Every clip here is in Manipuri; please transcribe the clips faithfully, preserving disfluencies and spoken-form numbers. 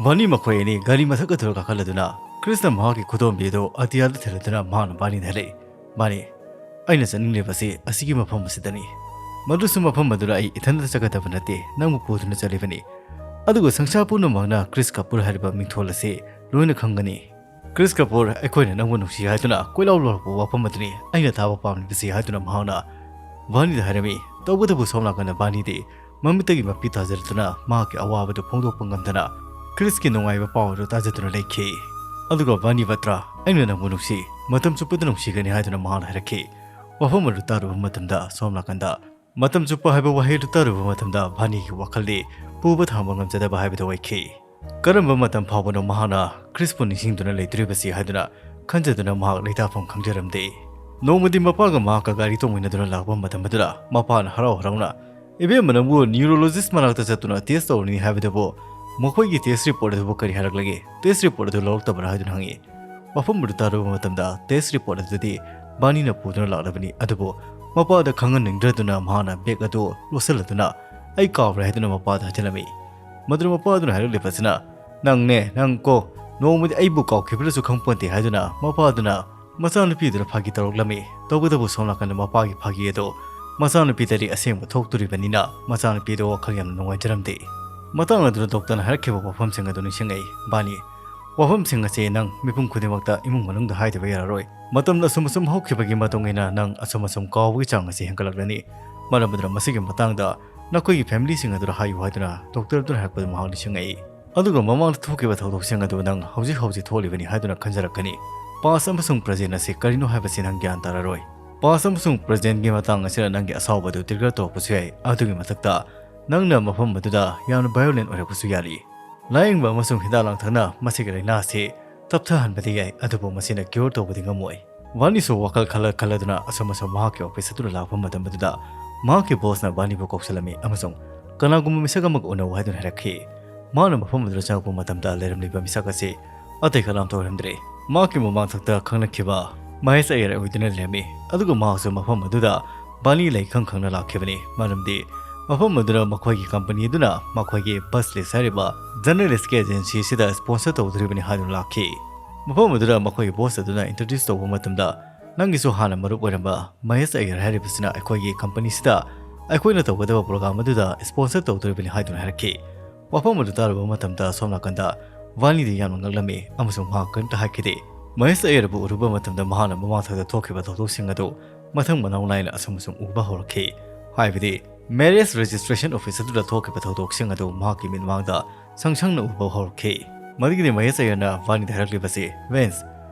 ꯕꯥꯔꯅꯤ ꯃꯈꯣꯏ ꯑꯅꯤ ꯒꯥꯔꯤ ꯃꯊꯛ ꯑꯗꯨꯗ ꯀꯥꯈꯠꯂꯗꯨꯅ ꯈ꯭ꯔꯤꯁꯅ ꯃꯍꯥꯛꯀꯤ ꯈꯨꯗꯣꯝꯕꯤ ꯑꯗꯨ ꯑꯇꯤꯌꯥꯗ ꯊꯤꯜꯂꯗꯨꯅ ꯃꯍꯥꯛꯅ ꯕꯥꯔꯅꯤꯗ ꯍꯥꯏꯔꯛꯏ, "ꯕꯥꯔꯅꯤ, ꯑꯩꯅ ꯆꯠꯅꯤꯡꯂꯤꯕꯁꯤ ꯑꯁꯤꯒꯤ ꯃꯐꯝ ꯑꯁꯤꯗꯅꯤ꯫ ꯃꯗꯨꯁꯨ ꯃꯐꯝ ꯑꯗꯨꯗ ꯑꯩ ꯏꯊꯟꯇ ꯆꯠꯀꯗꯕ ꯅꯠꯇꯦ, ꯅꯪꯕꯨ ꯄꯨꯗꯨꯅ ꯆꯠꯂꯤꯕꯅꯤ꯫ ꯑꯗꯨꯒ ꯁꯪꯁꯥꯔ ꯄꯨꯝꯅꯃꯛꯅ ꯀ꯭ꯔꯤꯁ ꯀꯄꯨꯔ ꯍꯥꯏꯔꯤꯕ ꯃꯤꯡꯊꯣꯜ ꯑꯁꯤ ꯂꯣꯏꯅ ꯈꯪꯒꯅꯤ꯫ ꯀ꯭ꯔꯤꯁ ꯀꯄꯨꯔ, ꯑꯩꯈꯣꯏꯅ ꯅꯪꯕꯨ ꯅꯨꯡꯁꯤ ꯍꯥꯏꯗꯨꯅ ꯀꯣꯏꯂꯥꯎ ꯂꯥꯎꯔꯛꯄ ꯋꯥꯐꯝ ꯑꯗꯨꯅꯤ ꯑꯩꯅ ꯇꯥꯕ ꯄꯥꯝꯂꯤꯕꯁꯤ" ꯍꯥꯏꯗꯨꯅ ꯃꯍꯥꯛꯅ ꯕꯥꯔꯅꯤꯗ ꯍꯥꯏꯔꯝꯃꯤ꯫ ꯇꯧꯕꯇꯕꯨ ꯁꯣꯝ ꯅꯥꯀꯟꯗ ꯕꯥꯔꯅꯤꯗꯤ ꯃꯃꯤꯠꯇꯒꯤ ꯃꯄꯤ ꯇꯥꯖꯔꯗꯨꯅ ꯃꯍꯥꯛꯀꯤ ꯑꯋꯥꯕꯗꯨ ꯐꯣꯡꯗꯣꯛꯄ ꯉꯝꯗꯅ ꯈ꯭ꯔꯤꯁꯀꯤ ꯅꯨꯡꯉꯥꯏꯕ ꯄꯥꯎ ꯑꯗꯨ ꯇꯥꯖꯗꯨꯅ ꯂꯩꯈꯤ꯫ ꯑꯗꯨꯒ ꯕꯥꯔꯅꯤ ꯕꯇ꯭ꯔꯥ, ꯑꯩꯅ ꯅꯪꯕꯨ ꯅꯨꯡꯁꯤ, ꯃꯇꯝ ꯆꯨꯞꯄꯗ ꯅꯨꯡꯁꯤꯒꯅꯤ ꯍꯥꯏꯗꯨꯅ ꯃꯍꯥꯛꯅ ꯍꯥꯏꯔꯛꯈꯤ꯫ ꯋꯥꯐꯝ ꯑꯗꯨ ꯇꯥꯔꯨꯕ ꯃꯇꯝꯗ ꯁꯣꯝ ꯅꯥꯀꯟꯗ ꯃꯇꯝ ꯆꯨꯞꯄ ꯍꯥꯏꯕ ꯋꯥꯍꯩ ꯑꯗꯨ ꯇꯥꯔꯨꯕ ꯃꯇꯝꯗ ꯕꯥꯔꯅꯤꯒꯤ ꯋꯥꯈꯜꯗꯤ ꯄꯨꯕ ꯊꯥꯡꯕ ꯉꯝꯖꯗꯕ ꯍꯥꯏꯕꯗꯨ ꯑꯣꯏꯈꯤ꯫ ꯀꯔꯝꯕ ꯃꯇꯝ ꯐꯥꯎꯕꯅꯣ ꯃꯍꯥꯛꯅ ꯈ꯭ꯔꯤꯁꯄꯨ ꯅꯤꯡꯁꯤꯡꯗꯨꯅ ꯂꯩꯗꯣꯔꯤꯕꯁꯤ ꯍꯥꯏꯗꯨꯅ ꯈꯟꯖꯗꯨꯅ ꯃꯍꯥꯛ ꯂꯩꯇꯥꯐꯝ ꯈꯪꯖꯔꯝꯗꯦ꯫ ꯅꯣꯡꯃꯗꯤ ꯃꯄꯥꯒ ꯃꯍꯥꯛꯀ ꯒꯥꯔꯤ ꯇꯣꯡꯃꯤꯟꯅꯗꯨꯅ ꯂꯥꯛꯄ ꯃꯇꯝ ꯑꯗꯨꯗ ꯃꯄꯥꯅ ꯍꯔꯥꯎ ꯍꯔꯥꯎꯅ, "ꯏꯕꯦꯝꯃ ꯅꯪꯕꯨ ꯅ꯭ꯌꯨꯔꯣꯂꯣꯖꯤꯁ ꯃꯅꯥꯛꯇ ꯆꯠꯇꯨꯅ ꯇꯦꯁ ꯇꯧꯔꯨꯅꯤ ꯍꯥꯏꯕꯗꯨꯕꯨ ꯃꯈꯣꯏꯒꯤ ꯇꯦꯁ ꯔꯤꯄꯣꯔꯠ ꯑꯗꯨꯕꯨ ꯀꯔꯤ ꯍꯥꯏꯔꯛꯂꯒꯦ? ꯇꯦꯁ ꯔꯤꯄꯣꯔꯠ ꯑꯗꯨ ꯂꯧꯔꯛꯇꯕ꯭ꯔꯥ?" ꯍꯥꯏꯗꯨꯅ ꯍꯪꯉꯤ꯫ ꯋꯥꯐꯝ ꯑꯗꯨ ꯇꯥꯔꯨꯕ ꯃꯇꯝꯗ ꯇꯦꯁ ꯔꯤꯄꯣꯔꯠ ꯑꯗꯨꯗꯤ ꯕꯥꯔꯅꯤꯅ ꯄꯨꯗꯨꯅ ꯂꯥꯛꯂꯕꯅꯤ꯫ ꯑꯗꯨꯕꯨ ꯃꯄꯥꯗ ꯈꯪꯍꯟꯅꯤꯡꯗ꯭ꯔꯗꯨꯅ ꯃꯍꯥꯛꯅ ꯕꯦꯒ ꯑꯗꯨ ꯂꯣꯠꯁꯤꯜꯂꯗꯨꯅ, "ꯑꯩ ꯀꯥꯎꯔꯦ" ꯍꯥꯏꯗꯨꯅ ꯃꯄꯥꯗ ꯍꯥꯏꯖꯤꯜꯂꯝꯃꯤ꯫ ꯃꯗꯨꯗ ꯃꯄꯥ ꯑꯗꯨꯅ ꯍꯥꯏꯔꯛꯂꯤꯕꯁꯤꯅ, "ꯅꯪꯅꯦ, ꯅꯪ ꯀꯣ, ꯅꯣꯡꯃꯗꯤ ꯑꯩꯕꯨ ꯀꯥꯎꯈꯤꯕ꯭ꯔꯁꯨ ꯈꯪꯄꯣꯟꯇꯦ" ꯍꯥꯏꯗꯨꯅ ꯃꯄꯥ ꯑꯗꯨꯅ ꯃꯆꯥꯅꯨꯄꯤꯗꯨꯗ ꯐꯥꯒꯤ ꯇꯧꯔꯛꯂꯝꯃꯤ꯫ ꯇꯧꯕꯇꯕꯨ ꯁꯣꯝ ꯅꯥꯀꯟꯗ ꯃꯄꯥꯒꯤ ꯐꯥꯒꯤ ꯑꯗꯨ ꯃꯆꯥꯅꯨꯄꯤꯗꯗꯤ ꯑꯁꯦꯡꯕ ꯊꯣꯛꯇꯣꯔꯤꯕꯅꯤꯅ ꯃꯆꯥꯅꯨꯄꯤꯗꯨ ꯋꯥꯈꯜ ꯌꯥꯝꯅ ꯅꯨꯡꯉꯥꯏꯖꯔꯝꯗꯦ꯫ ꯃꯇꯥꯡ ꯑꯗꯨꯗ ꯗꯣꯛꯇꯔꯅ ꯍꯥꯏꯔꯛꯈꯤꯕ ꯋꯥꯐꯝꯁꯤꯡ ꯑꯗꯨ ꯅꯤꯡꯁꯤꯡꯉꯛꯏ꯫ "ꯕꯥꯔꯅꯤ, ꯋꯥꯐꯝꯁꯤꯡ ꯑꯁꯤ ꯅꯪ ꯃꯤꯄꯨꯝ ꯈꯨꯗꯤꯡꯃꯛꯇ ꯏꯃꯨꯡ ꯃꯅꯨꯡꯗ ꯍꯥꯏꯗꯕ ꯌꯥꯔꯔꯣꯏ꯫ ꯃꯇꯝ ꯑꯁꯨꯝ ꯑꯁꯨꯝ ꯍꯧꯈꯤꯕꯒꯤ ꯃꯇꯨꯡ ꯏꯟꯅ ꯅꯪ ꯑꯁꯨꯝ ꯑꯁꯨꯝ ꯀꯥꯎꯕꯒꯤ ꯆꯥꯡ ꯑꯁꯤ ꯍꯦꯟꯒꯠꯂꯛꯂꯅꯤ꯫ ꯃꯔꯝ ꯑꯗꯨꯅ ꯃꯁꯤꯒꯤ ꯃꯇꯥꯡꯗ ꯅꯈꯣꯏꯒꯤ ꯐꯦꯃꯤꯂꯤꯁꯤꯡ ꯑꯗꯨꯗ ꯍꯥꯏꯌꯨ" ꯍꯥꯏꯗꯨꯅ ꯗꯣꯛꯇꯔ ꯑꯗꯨꯅ ꯍꯥꯏꯔꯛꯄꯗꯨ ꯃꯍꯥꯛ ꯅꯤꯡꯁꯤꯡꯉꯛꯏ꯫ ꯑꯗꯨꯒ ꯃꯃꯥꯡꯗ ꯊꯣꯛꯈꯤꯕ ꯊꯧꯗꯣꯛꯁꯤꯡ ꯑꯗꯨ ꯅꯪ ꯍꯧꯖꯤꯛ ꯍꯧꯖꯤꯛ ꯊꯣꯛꯂꯤꯕꯅꯤ ꯍꯥꯏꯗꯨꯅ ꯈꯟꯖꯔꯛꯀꯅꯤ꯫ ꯄꯥꯁ ꯑꯃꯁꯨꯡ ꯄ꯭ꯔꯖꯦꯟ ꯑꯁꯤ ꯀꯔꯤꯅꯣ ꯍꯥꯏꯕꯁꯤ ꯅꯪ ꯒ꯭ꯌꯥꯟ ꯇꯥꯔꯔꯣꯏ꯫ ꯄꯥꯁ ꯑꯃꯁꯨꯡ ꯄ꯭ꯔꯖꯦꯟꯒꯤ ꯃꯇꯥꯡ ꯑꯁꯤꯅ ꯅꯪꯒꯤ ꯑꯁꯥꯎꯕ ꯑꯗꯨ ꯇ꯭ꯔꯤꯒꯔ ꯇꯧꯔꯛꯄꯁꯨ ꯌꯥꯏ꯫ ꯑꯗꯨꯒꯤ ꯃꯊꯛꯇ ꯅꯪꯅ ꯃꯐꯝ ꯑꯗꯨꯗ ꯌꯥꯝꯅ ꯚꯥꯏꯑꯣꯂꯦꯟ ꯑꯣꯏꯔꯛꯄꯁꯨ ꯌꯥꯔꯤ꯫ ꯂꯥꯌꯦꯡꯕ ꯑꯃꯁꯨꯡ ꯍꯤꯗꯥꯛ ꯂꯥꯡꯊꯛꯅ ꯃꯁꯤꯒꯤ ꯂꯥꯏꯅꯥ ꯑꯁꯤ ꯇꯞꯊꯍꯟꯕꯗꯤ ꯌꯥꯏ, ꯑꯗꯨꯕꯨ ꯃꯁꯤꯅ ꯀ꯭ꯌꯣꯔ ꯇꯧꯕꯗꯤ ꯉꯝꯃꯣꯏ꯫ ꯕꯥꯔꯅꯤꯁꯨ ꯋꯥꯈꯜ ꯈꯜꯂ ꯈꯜꯂꯗꯨꯅ ꯑꯁꯨꯝ ꯑꯁꯨꯝ ꯃꯍꯥꯛꯀꯤ ꯑꯣꯐꯤꯁ ꯑꯗꯨꯗ ꯂꯥꯛꯄ ꯃꯇꯝ ꯑꯗꯨꯗ ꯃꯍꯥꯛꯀꯤ ꯕꯣꯁꯅ ꯕꯥꯔꯅꯤꯕꯨ ꯀꯧꯁꯤꯜꯂꯝꯃꯤ ꯑꯃꯁꯨꯡ ꯀꯅꯥꯒꯨꯝꯕ ꯃꯤꯁꯛ ꯑꯃꯒ ꯎꯅꯧ ꯍꯥꯏꯗꯨꯅ ꯍꯥꯏꯔꯛꯈꯤ꯫ ꯃꯍꯥꯛꯅ ꯃꯐꯝ ꯑꯗꯨꯗ ꯆꯪꯉꯛꯄ ꯃꯇꯝꯗ ꯂꯩꯔꯝꯂꯤꯕ ꯃꯤꯁꯛ ꯑꯁꯤ ꯑꯇꯩ ꯀꯅꯥꯝꯇ ꯑꯣꯏꯔꯝꯗ꯭ꯔꯦ꯫ ꯃꯍꯥꯛꯀꯤ ꯃꯃꯥꯡꯊꯛꯇ ꯈꯪꯅꯈꯤꯕ ꯃꯍꯦꯁ ꯑꯌꯔ ꯑꯣꯏꯗꯨꯅ ꯂꯩꯔꯝꯃꯤ, ꯑꯗꯨꯒ ꯃꯍꯥꯛꯁꯨ ꯃꯐꯝ ꯑꯗꯨꯗ ꯕꯥꯔꯅꯤ ꯂꯩ ꯈꯪ ꯈꯪꯅ ꯂꯥꯛꯈꯤꯕꯅꯤ, ꯃꯔꯝꯗꯤ ꯃꯐꯝ ꯑꯗꯨꯗ ꯃꯈꯣꯏꯒꯤ ꯀꯝꯄꯅꯤ ꯑꯗꯨꯅ ꯃꯈꯣꯏꯒꯤ ꯕꯁ ꯂꯤꯁ ꯍꯥꯏꯔꯤꯕ ꯖꯔꯅꯦꯂꯤꯁꯀꯤ ꯑꯦꯖꯦꯟꯁꯤ ꯑꯁꯤꯗ ꯁ꯭ꯄꯣꯟꯁꯔ ꯇꯧꯗꯣꯔꯤꯕꯅꯤ ꯍꯥꯏꯗꯨꯅ ꯂꯥꯛꯈꯤ꯫ ꯃꯐꯝ ꯑꯗꯨꯗ ꯃꯈꯣꯏꯒꯤ ꯕꯣꯁ ꯑꯗꯨꯅ ꯏꯟꯇ꯭ꯔꯣꯗ꯭ꯌꯨꯁ ꯇꯧꯕ ꯃꯇꯝꯗ, "ꯅꯪꯒꯤꯁꯨ ꯍꯥꯟꯅ ꯃꯔꯨꯞ ꯑꯣꯏꯔꯝꯕ ꯃꯍꯦꯁ ꯑꯌꯔ ꯍꯥꯏꯔꯤꯕꯁꯤꯅ ꯑꯩꯈꯣꯏꯒꯤ ꯀꯝꯄꯅꯤꯁꯤꯗ ꯑꯩꯈꯣꯏꯅ ꯇꯧꯒꯗꯕ ꯄ꯭ꯔꯣꯒ꯭ꯔꯥꯝ ꯑꯗꯨꯗ ꯁ꯭ꯄꯣꯟꯁꯔ ꯇꯧꯗꯣꯔꯤꯕꯅꯤ" ꯍꯥꯏꯗꯨꯅ ꯍꯥꯏꯔꯛꯈꯤ꯫ ꯋꯥꯐꯝ ꯑꯗꯨ ꯇꯥꯔꯨꯕ ꯃꯇꯝꯗ ꯁꯣꯝ ꯅꯥꯀꯟꯗ ꯚꯥꯅꯤꯗꯤ ꯌꯥꯝꯅ ꯉꯛꯂꯝꯃꯤ ꯑꯃꯁꯨꯡ ꯃꯍꯥꯛ ꯀꯔꯤꯝꯇ ꯍꯥꯏꯈꯤꯗꯦ꯫ ꯃꯍꯦꯁ ꯑꯌꯔꯕꯨ ꯎꯔꯨꯕ ꯃꯇꯝꯗ ꯃꯍꯥꯛꯅ ꯃꯃꯥꯡꯊꯛꯇ ꯊꯣꯛꯈꯤꯕ ꯊꯧꯗꯣꯛꯁꯤꯡ ꯑꯗꯨ ꯃꯊꯪ ꯃꯅꯥꯎ ꯅꯥꯏꯅ ꯑꯁꯨꯝ ꯑꯁꯨꯝ ꯎꯕ ꯍꯧꯔꯛꯈꯤ꯫ ꯍꯥꯏꯕꯗꯤ, ꯃꯦꯔꯦꯖ ꯔꯦꯖꯤꯁꯇ꯭ꯔꯦꯁꯟ ꯑꯣꯐꯤꯁ ꯑꯗꯨꯗ ꯊꯣꯛꯈꯤꯕ ꯊꯧꯗꯣꯛꯁꯤꯡ ꯑꯗꯨ ꯃꯍꯥꯛꯀꯤ ꯃꯤꯠꯃꯥꯡꯗ ꯁꯪ ꯁꯪꯅ ꯎꯕ ꯍꯧꯔꯛꯈꯤ꯫ ꯃꯗꯨꯒꯤꯗꯤ ꯃꯍꯦꯁ ꯑꯌꯔꯅ ꯚꯥꯅꯤꯗ ꯍꯥꯏꯔꯛꯂꯤꯕꯁꯤ, "ꯚꯦꯟꯁ,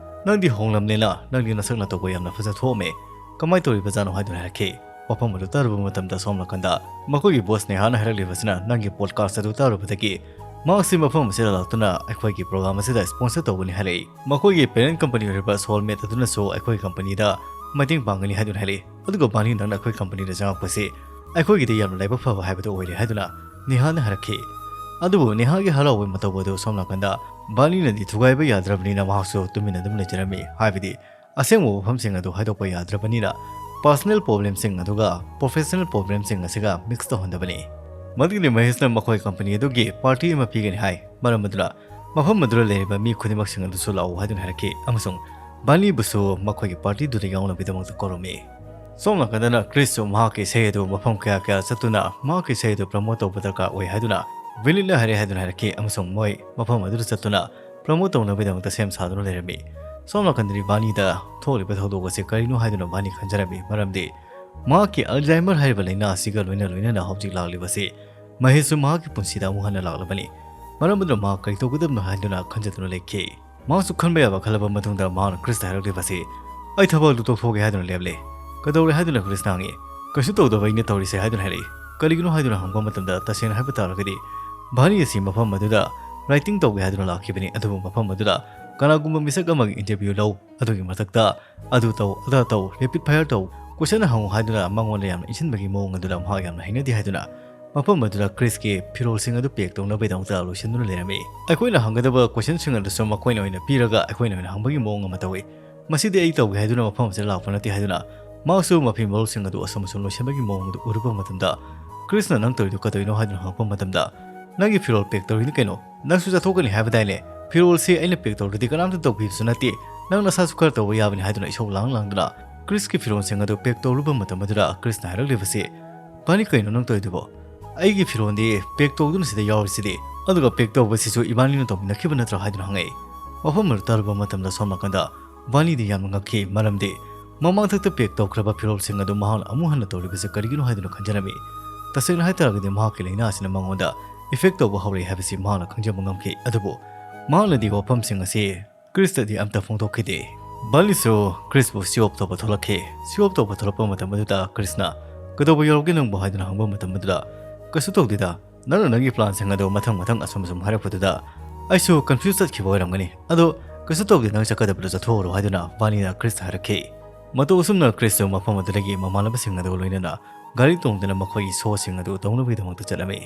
ꯅꯪꯗꯤ ꯍꯣꯡꯂꯝꯅꯤꯅ ꯅꯪꯗꯤ ꯅꯁꯛ ꯅꯇꯧꯒ ꯌꯥꯝꯅ ꯐꯖ ꯊꯣꯛꯑꯝꯃꯦ꯫ ꯀꯃꯥꯏꯅ ꯇꯧꯔꯤꯕꯖꯥꯠꯅꯣ?" ꯍꯥꯏꯗꯨꯅ ꯍꯥꯏꯔꯛꯈꯤ꯫ ꯋꯥꯐꯝ ꯑꯗꯨ ꯇꯥꯔꯨꯕ ꯃꯇꯝꯗ ꯁꯣꯝ ꯅꯥꯀꯟꯗ ꯃꯈꯣꯏꯒꯤ ꯕꯣꯁ ꯅꯦꯍꯥꯅ ꯍꯥꯏꯔꯛꯂꯤꯕꯁꯤꯅ, "ꯅꯪꯒꯤ ꯄꯣꯗꯀꯥꯁ ꯑꯗꯨ ꯇꯥꯔꯨꯕꯗꯒꯤ ꯃꯍꯥꯛꯁꯤ ꯃꯐꯝ ꯑꯁꯤꯗ ꯂꯥꯛꯇꯨꯅ ꯑꯩꯈꯣꯏꯒꯤ ꯄ꯭ꯔꯣꯒ꯭ꯔꯥꯝ ꯑꯁꯤꯗ ꯁ꯭ꯄꯣꯟꯁꯔ ꯇꯧꯒꯅꯤ ꯍꯥꯏꯔꯛꯏ꯫ ꯃꯈꯣꯏꯒꯤ ꯄꯦꯔꯦꯟꯠ ꯀꯝꯄꯅꯤ ꯑꯣꯏꯔꯤꯕ ꯁꯣꯜꯃꯦꯠ ꯑꯗꯨꯅꯁꯨ ꯑꯩꯈꯣꯏꯒꯤ ꯀꯝꯄꯅꯤꯗ ꯃꯇꯦꯡ ꯄꯥꯡꯒꯅꯤ" ꯍꯥꯏꯗꯨꯅ ꯍꯥꯏꯔꯛꯏ꯫ ꯑꯗꯨꯒ ꯚꯥꯅꯤ, ꯅꯪꯅ ꯑꯩꯈꯣꯏ ꯀꯝꯄꯅꯤꯗ ꯆꯪꯉꯛꯄꯁꯤ ꯑꯩꯈꯣꯏꯒꯤꯗꯤ ꯌꯥꯝꯅ ꯂꯥꯏꯕꯛ ꯐꯕ ꯍꯥꯏꯕꯗꯨ ꯑꯣꯏꯔꯦ ꯍꯥꯏꯗꯨꯅ ꯅꯦꯍꯥꯅ ꯍꯥꯏꯔꯛꯈꯤ꯫ ꯑꯗꯨꯕꯨ ꯅꯦꯍꯥꯒꯤ ꯍꯔꯥꯎꯕꯒꯤ ꯃꯇꯧ ꯑꯗꯨ ꯁꯣꯝ ꯅꯥꯀꯟꯗ ꯚꯥꯅꯤꯅꯗꯤ ꯊꯨꯒꯥꯏꯕ ꯌꯥꯗ꯭ꯔꯕꯅꯤꯅ ꯃꯍꯥꯛꯁꯨ ꯇꯨꯃꯤꯟꯅ ꯑꯗꯨꯝ ꯂꯩꯖꯔꯝꯃꯤ꯫ ꯍꯥꯏꯕꯗꯤ, ꯑꯁꯦꯡꯕ ꯋꯥꯐꯝꯁꯤꯡ ꯑꯗꯨ ꯍꯥꯏꯗꯣꯛꯄ ꯌꯥꯗ꯭ꯔꯕꯅꯤꯅ ꯄꯥꯔꯁꯣꯅꯦꯜ ꯄ꯭ꯔꯣꯕ꯭ꯂꯦꯝꯁꯤꯡ ꯑꯗꯨꯒ ꯄ꯭ꯔꯣꯐꯦꯁꯅꯦꯜ ꯄ꯭ꯔꯣꯕ꯭ꯂꯦꯝꯁꯤꯡ ꯑꯁꯤꯒ ꯃꯤꯛꯁ ꯇꯧꯍꯟꯗꯕꯅꯤ꯫ ꯃꯗꯨꯒꯤꯗꯤ ꯃꯍꯦꯁꯅ ꯃꯈꯣꯏ ꯀꯝꯄꯅꯤ ꯑꯗꯨꯒꯤ ꯄꯥꯔꯇꯤ ꯑꯃ ꯄꯤꯒꯅꯤ ꯍꯥꯏ꯫ ꯃꯔꯝ ꯑꯗꯨꯅ ꯃꯐꯝ ꯑꯗꯨꯗ ꯂꯩꯔꯤꯕ ꯃꯤ ꯈꯨꯗꯤꯡꯃꯛꯁꯤꯡ ꯑꯗꯨꯁꯨ ꯂꯥꯛꯎ ꯍꯥꯏꯗꯨꯅ ꯍꯥꯏꯔꯛꯈꯤ ꯑꯃꯁꯨꯡ ꯚꯥꯅꯤꯕꯨꯁꯨ ꯃꯈꯣꯏꯒꯤ ꯄꯥꯔꯇꯤꯗꯨꯗ ꯌꯥꯎꯅꯕꯒꯤꯗꯃꯛꯇ ꯀꯧꯔꯝꯃꯤ꯫ ꯁꯣꯝ ꯅꯥꯀꯟꯗꯅ ꯀ꯭ꯔꯤꯁꯁꯨ ꯃꯍꯥꯛꯀꯤ ꯏꯁꯩ ꯑꯗꯨ ꯃꯐꯝ ꯀꯌꯥ ꯀꯌꯥ ꯆꯠꯇꯨꯅ ꯃꯍꯥꯛꯀꯤ ꯏꯁꯩ ꯑꯗꯨ ꯄ꯭ꯔꯃꯣꯠ ꯇꯧꯕ ꯗꯔꯀꯥꯔ ꯑꯣꯏ ꯍꯥꯏꯗꯨꯅ ꯚꯤꯅꯤꯠꯅ ꯍꯥꯏꯔꯛꯑꯦ ꯍꯥꯏꯗꯨꯅ ꯍꯥꯏꯔꯛꯈꯤ ꯑꯃꯁꯨꯡ ꯃꯣꯏ ꯃꯐꯝ ꯑꯗꯨꯗ ꯆꯠꯇꯨꯅ ꯄ꯭ꯔꯃꯣꯠ ꯇꯧꯅꯕꯒꯤꯗꯃꯛꯇ ꯁꯦꯝ ꯁꯥꯗꯨꯅ ꯂꯩꯔꯝꯃꯤ꯫ ꯁꯣꯝ ꯅꯥꯀꯟꯗꯗꯤ ꯚꯥꯅꯤꯗ ꯊꯣꯛꯂꯤꯕ ꯊꯧꯗꯣꯛ ꯑꯁꯤ ꯀꯔꯤꯅꯣ ꯍꯥꯏꯗꯨꯅ ꯚꯥꯅꯤ ꯈꯟꯖꯔꯝꯃꯤ, ꯃꯔꯝꯗꯤ ꯃꯍꯥꯛꯀꯤ ꯑꯜꯖꯥꯏꯃꯔ ꯍꯥꯏꯔꯤꯕ ꯂꯥꯏꯅꯥ ꯑꯁꯤꯒ ꯂꯣꯏꯅ ꯂꯣꯏꯅꯅ ꯍꯧꯖꯤꯛ ꯂꯥꯛꯂꯤꯕꯁꯤ ꯃꯍꯦꯁꯁꯨ ꯃꯍꯥꯛꯀꯤ ꯄꯨꯟꯁꯤꯗ ꯑꯃꯨꯛ ꯍꯟꯅ ꯂꯥꯛꯂꯕꯅꯤ꯫ ꯃꯔꯝ ꯑꯗꯨꯅ ꯃꯍꯥꯛ ꯀꯔꯤ ꯇꯧꯒꯗꯕꯅꯣ ꯍꯥꯏꯗꯨꯅ ꯈꯟꯖꯗꯨꯅ ꯂꯩꯈꯤ꯫ ꯃꯍꯥꯛꯁꯨ ꯈꯟꯕ ꯌꯥꯕ ꯈꯜꯂꯕ ꯃꯇꯨꯡꯗ ꯃꯍꯥꯛꯅ ꯀ꯭ꯔꯤꯁꯇ ꯍꯥꯏꯔꯛꯂꯤꯕꯁꯤ, "ꯑꯩ ꯊꯕꯛ ꯑꯗꯨ ꯇꯣꯛꯊꯣꯛꯑꯒꯦ" ꯍꯥꯏꯗꯨꯅ ꯂꯦꯞꯂꯦ꯫ "ꯀꯩꯗꯧꯔꯦ?" ꯍꯥꯏꯗꯨꯅ ꯀ꯭ꯔꯤꯁꯅ ꯍꯪꯉꯤ꯫ "ꯀꯩꯁꯨ ꯇꯧꯗꯕ ꯑꯩꯅ ꯇꯧꯔꯤꯁꯦ" ꯍꯥꯏꯗꯨꯅ ꯍꯥꯏꯔꯛꯏ꯫ ꯀꯔꯤꯒꯤꯅꯣ ꯍꯥꯏꯗꯨꯅ ꯍꯪꯕ ꯃꯇꯝꯗ, ꯇꯁꯦꯡꯅ ꯍꯥꯏꯕ ꯇꯥꯔꯒꯗꯤ ꯚꯥꯅꯤ ꯑꯁꯤ ꯃꯐꯝ ꯑꯗꯨꯗ ꯔꯥꯏꯇꯤꯡ ꯇꯧꯒꯦ ꯍꯥꯏꯗꯨꯅ ꯂꯥꯛꯈꯤꯕꯅꯤ, ꯑꯗꯨꯕꯨ ꯃꯐꯝ ꯑꯗꯨꯗ ꯀꯅꯥꯒꯨꯝꯕ ꯃꯤꯁꯛ ꯑꯃꯒꯤ ꯏꯟꯇꯔꯚ꯭ꯌꯨ ꯂꯧ, ꯑꯗꯨꯒꯤ ꯃꯊꯛꯇ ꯑꯗꯨ ꯇꯧ, ꯑꯗꯥ ꯇꯧ, ꯔꯦꯄꯤꯗ ꯐꯥꯌꯔ ꯇꯧ, ꯀꯣꯏꯁꯟ ꯍꯪꯉꯨ ꯍꯥꯏꯗꯨꯅ ꯃꯉꯣꯟꯗ ꯌꯥꯝꯅ ꯏꯟꯁꯤꯟꯕꯒꯤ ꯃꯑꯣꯡ ꯑꯗꯨꯗ ꯃꯍꯥꯛ ꯌꯥꯝꯅ ꯍꯩꯅꯗꯦ ꯍꯥꯏꯗꯨꯅ ꯃꯐꯝ ꯑꯗꯨꯗ ꯀ꯭ꯔꯤꯁꯀꯤ ꯐꯤꯔꯣꯜꯁꯤꯡ ꯑꯗꯨ ꯄꯦꯛ ꯇꯧꯅꯕꯒꯤꯗꯃꯛꯇ ꯂꯣꯏꯁꯤꯟꯗꯨꯅ ꯂꯩꯔꯝꯃꯤ꯫ ꯑꯩꯈꯣꯏꯅ ꯍꯪꯒꯗꯕ ꯀꯣꯏꯁꯟꯁꯤꯡ ꯑꯗꯨꯁꯨ ꯃꯈꯣꯏꯅ ꯑꯣꯏꯅ ꯄꯤꯔꯒ ꯑꯩꯈꯣꯏꯅ ꯑꯣꯏꯅ ꯍꯪꯕꯒꯤ ꯃꯑꯣꯡ ꯑꯃ ꯇꯧꯏ꯫ "ꯃꯁꯤꯗꯤ ꯑꯩ ꯇꯧꯒꯦ ꯍꯥꯏꯗꯨꯅ ꯃꯐꯝ ꯑꯁꯤꯗ ꯂꯥꯛꯄ ꯅꯠꯇꯦ" ꯍꯥꯏꯗꯨꯅ ꯃꯍꯥꯛꯁꯨ ꯃꯐꯤ ꯃꯔꯣꯜꯁꯤꯡ ꯑꯗꯨ ꯑꯁꯨꯝ ꯑꯁꯨꯝ ꯂꯣꯏꯁꯤꯟꯕꯒꯤ ꯃꯑꯣꯡ ꯑꯗꯨ ꯎꯔꯨꯕ ꯃꯇꯝꯗ ꯀ꯭ꯔꯤꯁꯅ ꯅꯪ ꯇꯧꯔꯤꯗꯣ ꯀꯩꯗꯧꯔꯤꯅꯣ ꯍꯥꯏꯗꯨꯅ ꯍꯪꯉꯛꯄ ꯃꯇꯝꯗ, "ꯅꯪꯒꯤ ꯐꯤꯔꯣꯜ ꯄꯦꯛ ꯇꯧꯔꯤꯅꯤ ꯀꯩꯅꯣ? ꯅꯪꯁꯨ ꯆꯠꯊꯣꯛꯀꯅꯤ ꯍꯥꯏꯕꯗꯥꯏꯅꯦ? ꯐꯤꯔꯣꯜꯁꯤ ꯑꯩꯅ ꯄꯦꯛ ꯇꯧꯗ꯭ꯔꯗꯤ ꯀꯅꯥꯝꯇ ꯇꯧꯕꯤꯕꯁꯨ ꯅꯠꯇꯦ꯫ ꯅꯪ ꯅꯁꯥꯁꯨ ꯈꯔ ꯇꯧꯕ ꯌꯥꯕꯅꯤ" ꯍꯥꯏꯗꯨꯅ ꯏꯁꯧ ꯂꯥꯡ ꯂꯥꯡꯗꯨꯅ ꯀ꯭ꯔꯤꯁꯀꯤ ꯐꯤꯔꯣꯜꯁꯤꯡ ꯑꯗꯨ ꯄꯦꯛ ꯇꯧꯔꯨꯕ ꯃꯇꯝ ꯑꯗꯨꯗ ꯀ꯭ꯔꯤꯁꯅ ꯍꯥꯏꯔꯛꯂꯤꯕꯁꯤ, "ꯕꯥꯅꯤ, ꯀꯩꯅꯣ ꯅꯪ ꯇꯧꯔꯤꯗꯨꯕꯣ? ꯑꯩꯒꯤ ꯐꯤꯔꯣꯜꯗꯤ ꯄꯦꯛ ꯇꯧꯗꯨꯅ ꯁꯤꯗ ꯌꯥꯎꯔꯤꯁꯤꯗꯤ, ꯑꯗꯨꯒ ꯄꯦꯛ ꯇꯧꯕꯁꯤꯁꯨ ꯏꯕꯥꯅꯤꯅ ꯇꯧꯃꯤꯟꯅꯈꯤꯕ ꯅꯠꯇ꯭ꯔꯣ?" ꯍꯥꯏꯗꯨꯅ ꯍꯪꯉꯛꯏ꯫ ꯋꯥꯐꯝ ꯑꯗꯨ ꯇꯥꯔꯨꯕ ꯃꯇꯝꯗ ꯁꯣꯝ ꯅꯥꯀꯟꯗ ꯕꯥꯅꯤꯗꯤ ꯌꯥꯝꯅ ꯉꯛꯈꯤ, ꯃꯔꯝꯗꯤ ꯃꯃꯥꯡꯊꯛꯇ ꯄꯦꯛ ꯇꯧꯈ꯭ꯔꯕ ꯐꯤꯔꯣꯜꯁꯤꯡ ꯑꯗꯨ ꯃꯍꯥꯛꯅ ꯑꯃꯨꯛ ꯍꯟꯅ ꯇꯧꯔꯤꯕꯁꯤ ꯀꯔꯤꯒꯤꯅꯣ ꯍꯥꯏꯗꯨꯅ ꯈꯟꯖꯔꯝꯃꯤ꯫ ꯇꯁꯦꯡꯅ ꯍꯥꯏꯇꯥꯔꯒꯗꯤ ꯃꯍꯥꯛꯀꯤ ꯂꯥꯏꯅꯥ ꯑꯁꯤꯅ ꯃꯉꯣꯟꯗ ꯏꯐꯦꯛ ꯇꯧꯕ ꯍꯧꯔꯛꯏ ꯍꯥꯏꯕꯁꯤ ꯃꯍꯥꯛꯅ ꯈꯪꯖꯕ ꯉꯝꯈꯤ꯫ ꯑꯗꯨꯕꯨ ꯃꯍꯥꯛꯅꯗꯤ ꯋꯥꯐꯝꯁꯤꯡ ꯑꯁꯤ ꯀ꯭ꯔꯤꯁꯇꯗꯤ ꯑꯝꯇ ꯐꯣꯡꯗꯣꯛꯈꯤꯗꯦ꯫ ꯕꯥꯅꯤꯁꯨ ꯀ꯭ꯔꯤꯁꯄꯨ ꯁꯤ ꯑꯣꯞ ꯇꯧꯕ ꯊꯣꯛꯂꯛꯈꯤ꯫ ꯁꯤ ꯑꯣꯞ ꯇꯧꯕ ꯊꯣꯛꯂꯛꯄ ꯃꯇꯝ ꯑꯗꯨꯗ ꯀ꯭ꯔꯤꯁꯅ, "ꯀꯩꯗꯧꯕ ꯌꯥꯎꯔꯒꯦ ꯅꯪꯕꯨ?" ꯍꯥꯏꯗꯨꯅ ꯍꯪꯕ ꯃꯇꯝ ꯑꯗꯨꯗ, "ꯀꯩꯁꯨ ꯇꯧꯗꯦꯗ, ꯅꯪꯅ ꯅꯪꯒꯤ ꯄ꯭ꯂꯥꯟꯁꯤꯡ ꯑꯗꯨ ꯃꯊꯪ ꯃꯊꯪ ꯑꯁꯨꯝ ꯑꯁꯨꯝ ꯍꯥꯏꯔꯛꯄꯗꯨꯗ ꯑꯩꯁꯨ ꯀꯟꯐ꯭ꯌꯨꯁ ꯆꯠꯈꯤꯕ ꯑꯣꯏꯔꯝꯒꯅꯤ꯫ ꯑꯗꯣ ꯀꯩꯁꯨ ꯇꯧꯗꯦ, ꯅꯪ ꯆꯠꯀꯗꯕꯗꯣ ꯆꯠꯊꯣꯛꯎꯔꯣ" ꯍꯥꯏꯗꯨꯅ ꯕꯥꯅꯤꯅ ꯀ꯭ꯔꯤꯁꯇ ꯍꯥꯏꯔꯛꯈꯤ꯫ ꯃꯇꯧ ꯑꯁꯨꯝꯅ ꯀ꯭ꯔꯤꯁꯁꯨ ꯃꯐꯝ ꯑꯗꯨꯗꯒꯤ ꯃꯃꯥꯟꯅꯕꯁꯤꯡ ꯑꯗꯨꯒ ꯂꯣꯏꯅꯅ ꯒꯥꯔꯤ ꯇꯣꯡꯗꯨꯅ ꯃꯈꯣꯏꯒꯤ ꯁꯣꯁꯤꯡ ꯑꯗꯨ ꯇꯧꯅꯕꯒꯤꯗꯃꯛꯇ ꯆꯠꯂꯝꯃꯤ꯫